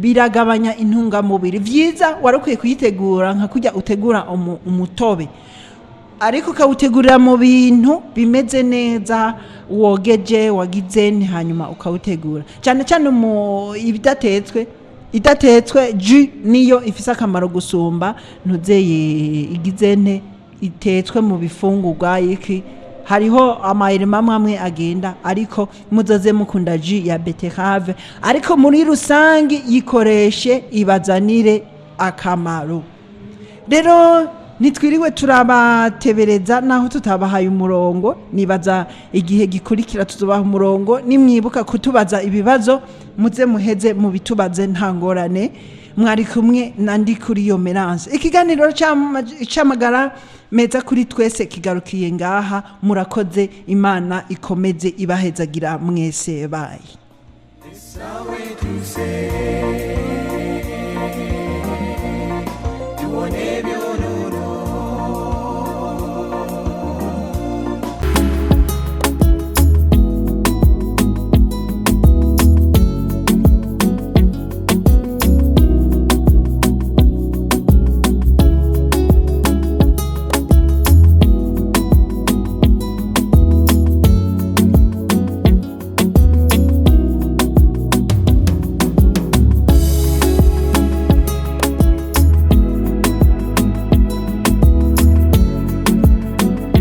biragabanya intungamubiri. Vyiza wari ukwiye kuyitegura nka kurya utegura umutobe, ariko ukawutegurira mu bintu bimeze neza, wogeje, wagize, hanyuma ukawutegura cyane cyane mu ibidatetswe. Idatetswe, jus niyo ifise akamaro gusumba ntuzeye igize nte itetswe mu bifungurwa. Iki hariho amayirima amwe amwe agenda, ariko muzoze mukunda jus ya betterave. Ariko muri rusange yikoreshe, ibazanire akamaro. Rero ntitwiriwe turabatebereza naho tutabahaye umurongo. Nibaza igihe gikurikira tuzubaha umurongo. Nimwibuka kutubaza ibibazo, muze muheze mubitubaze, nta ngorane. Mwari kumwe na Ndikuriyo Merange. Ikiganiro c'amagara meza kuri twese kigarukiye ngaha. Murakoze, Imana ikomeze ibahezagira mwese. Bayi. Sorry to say.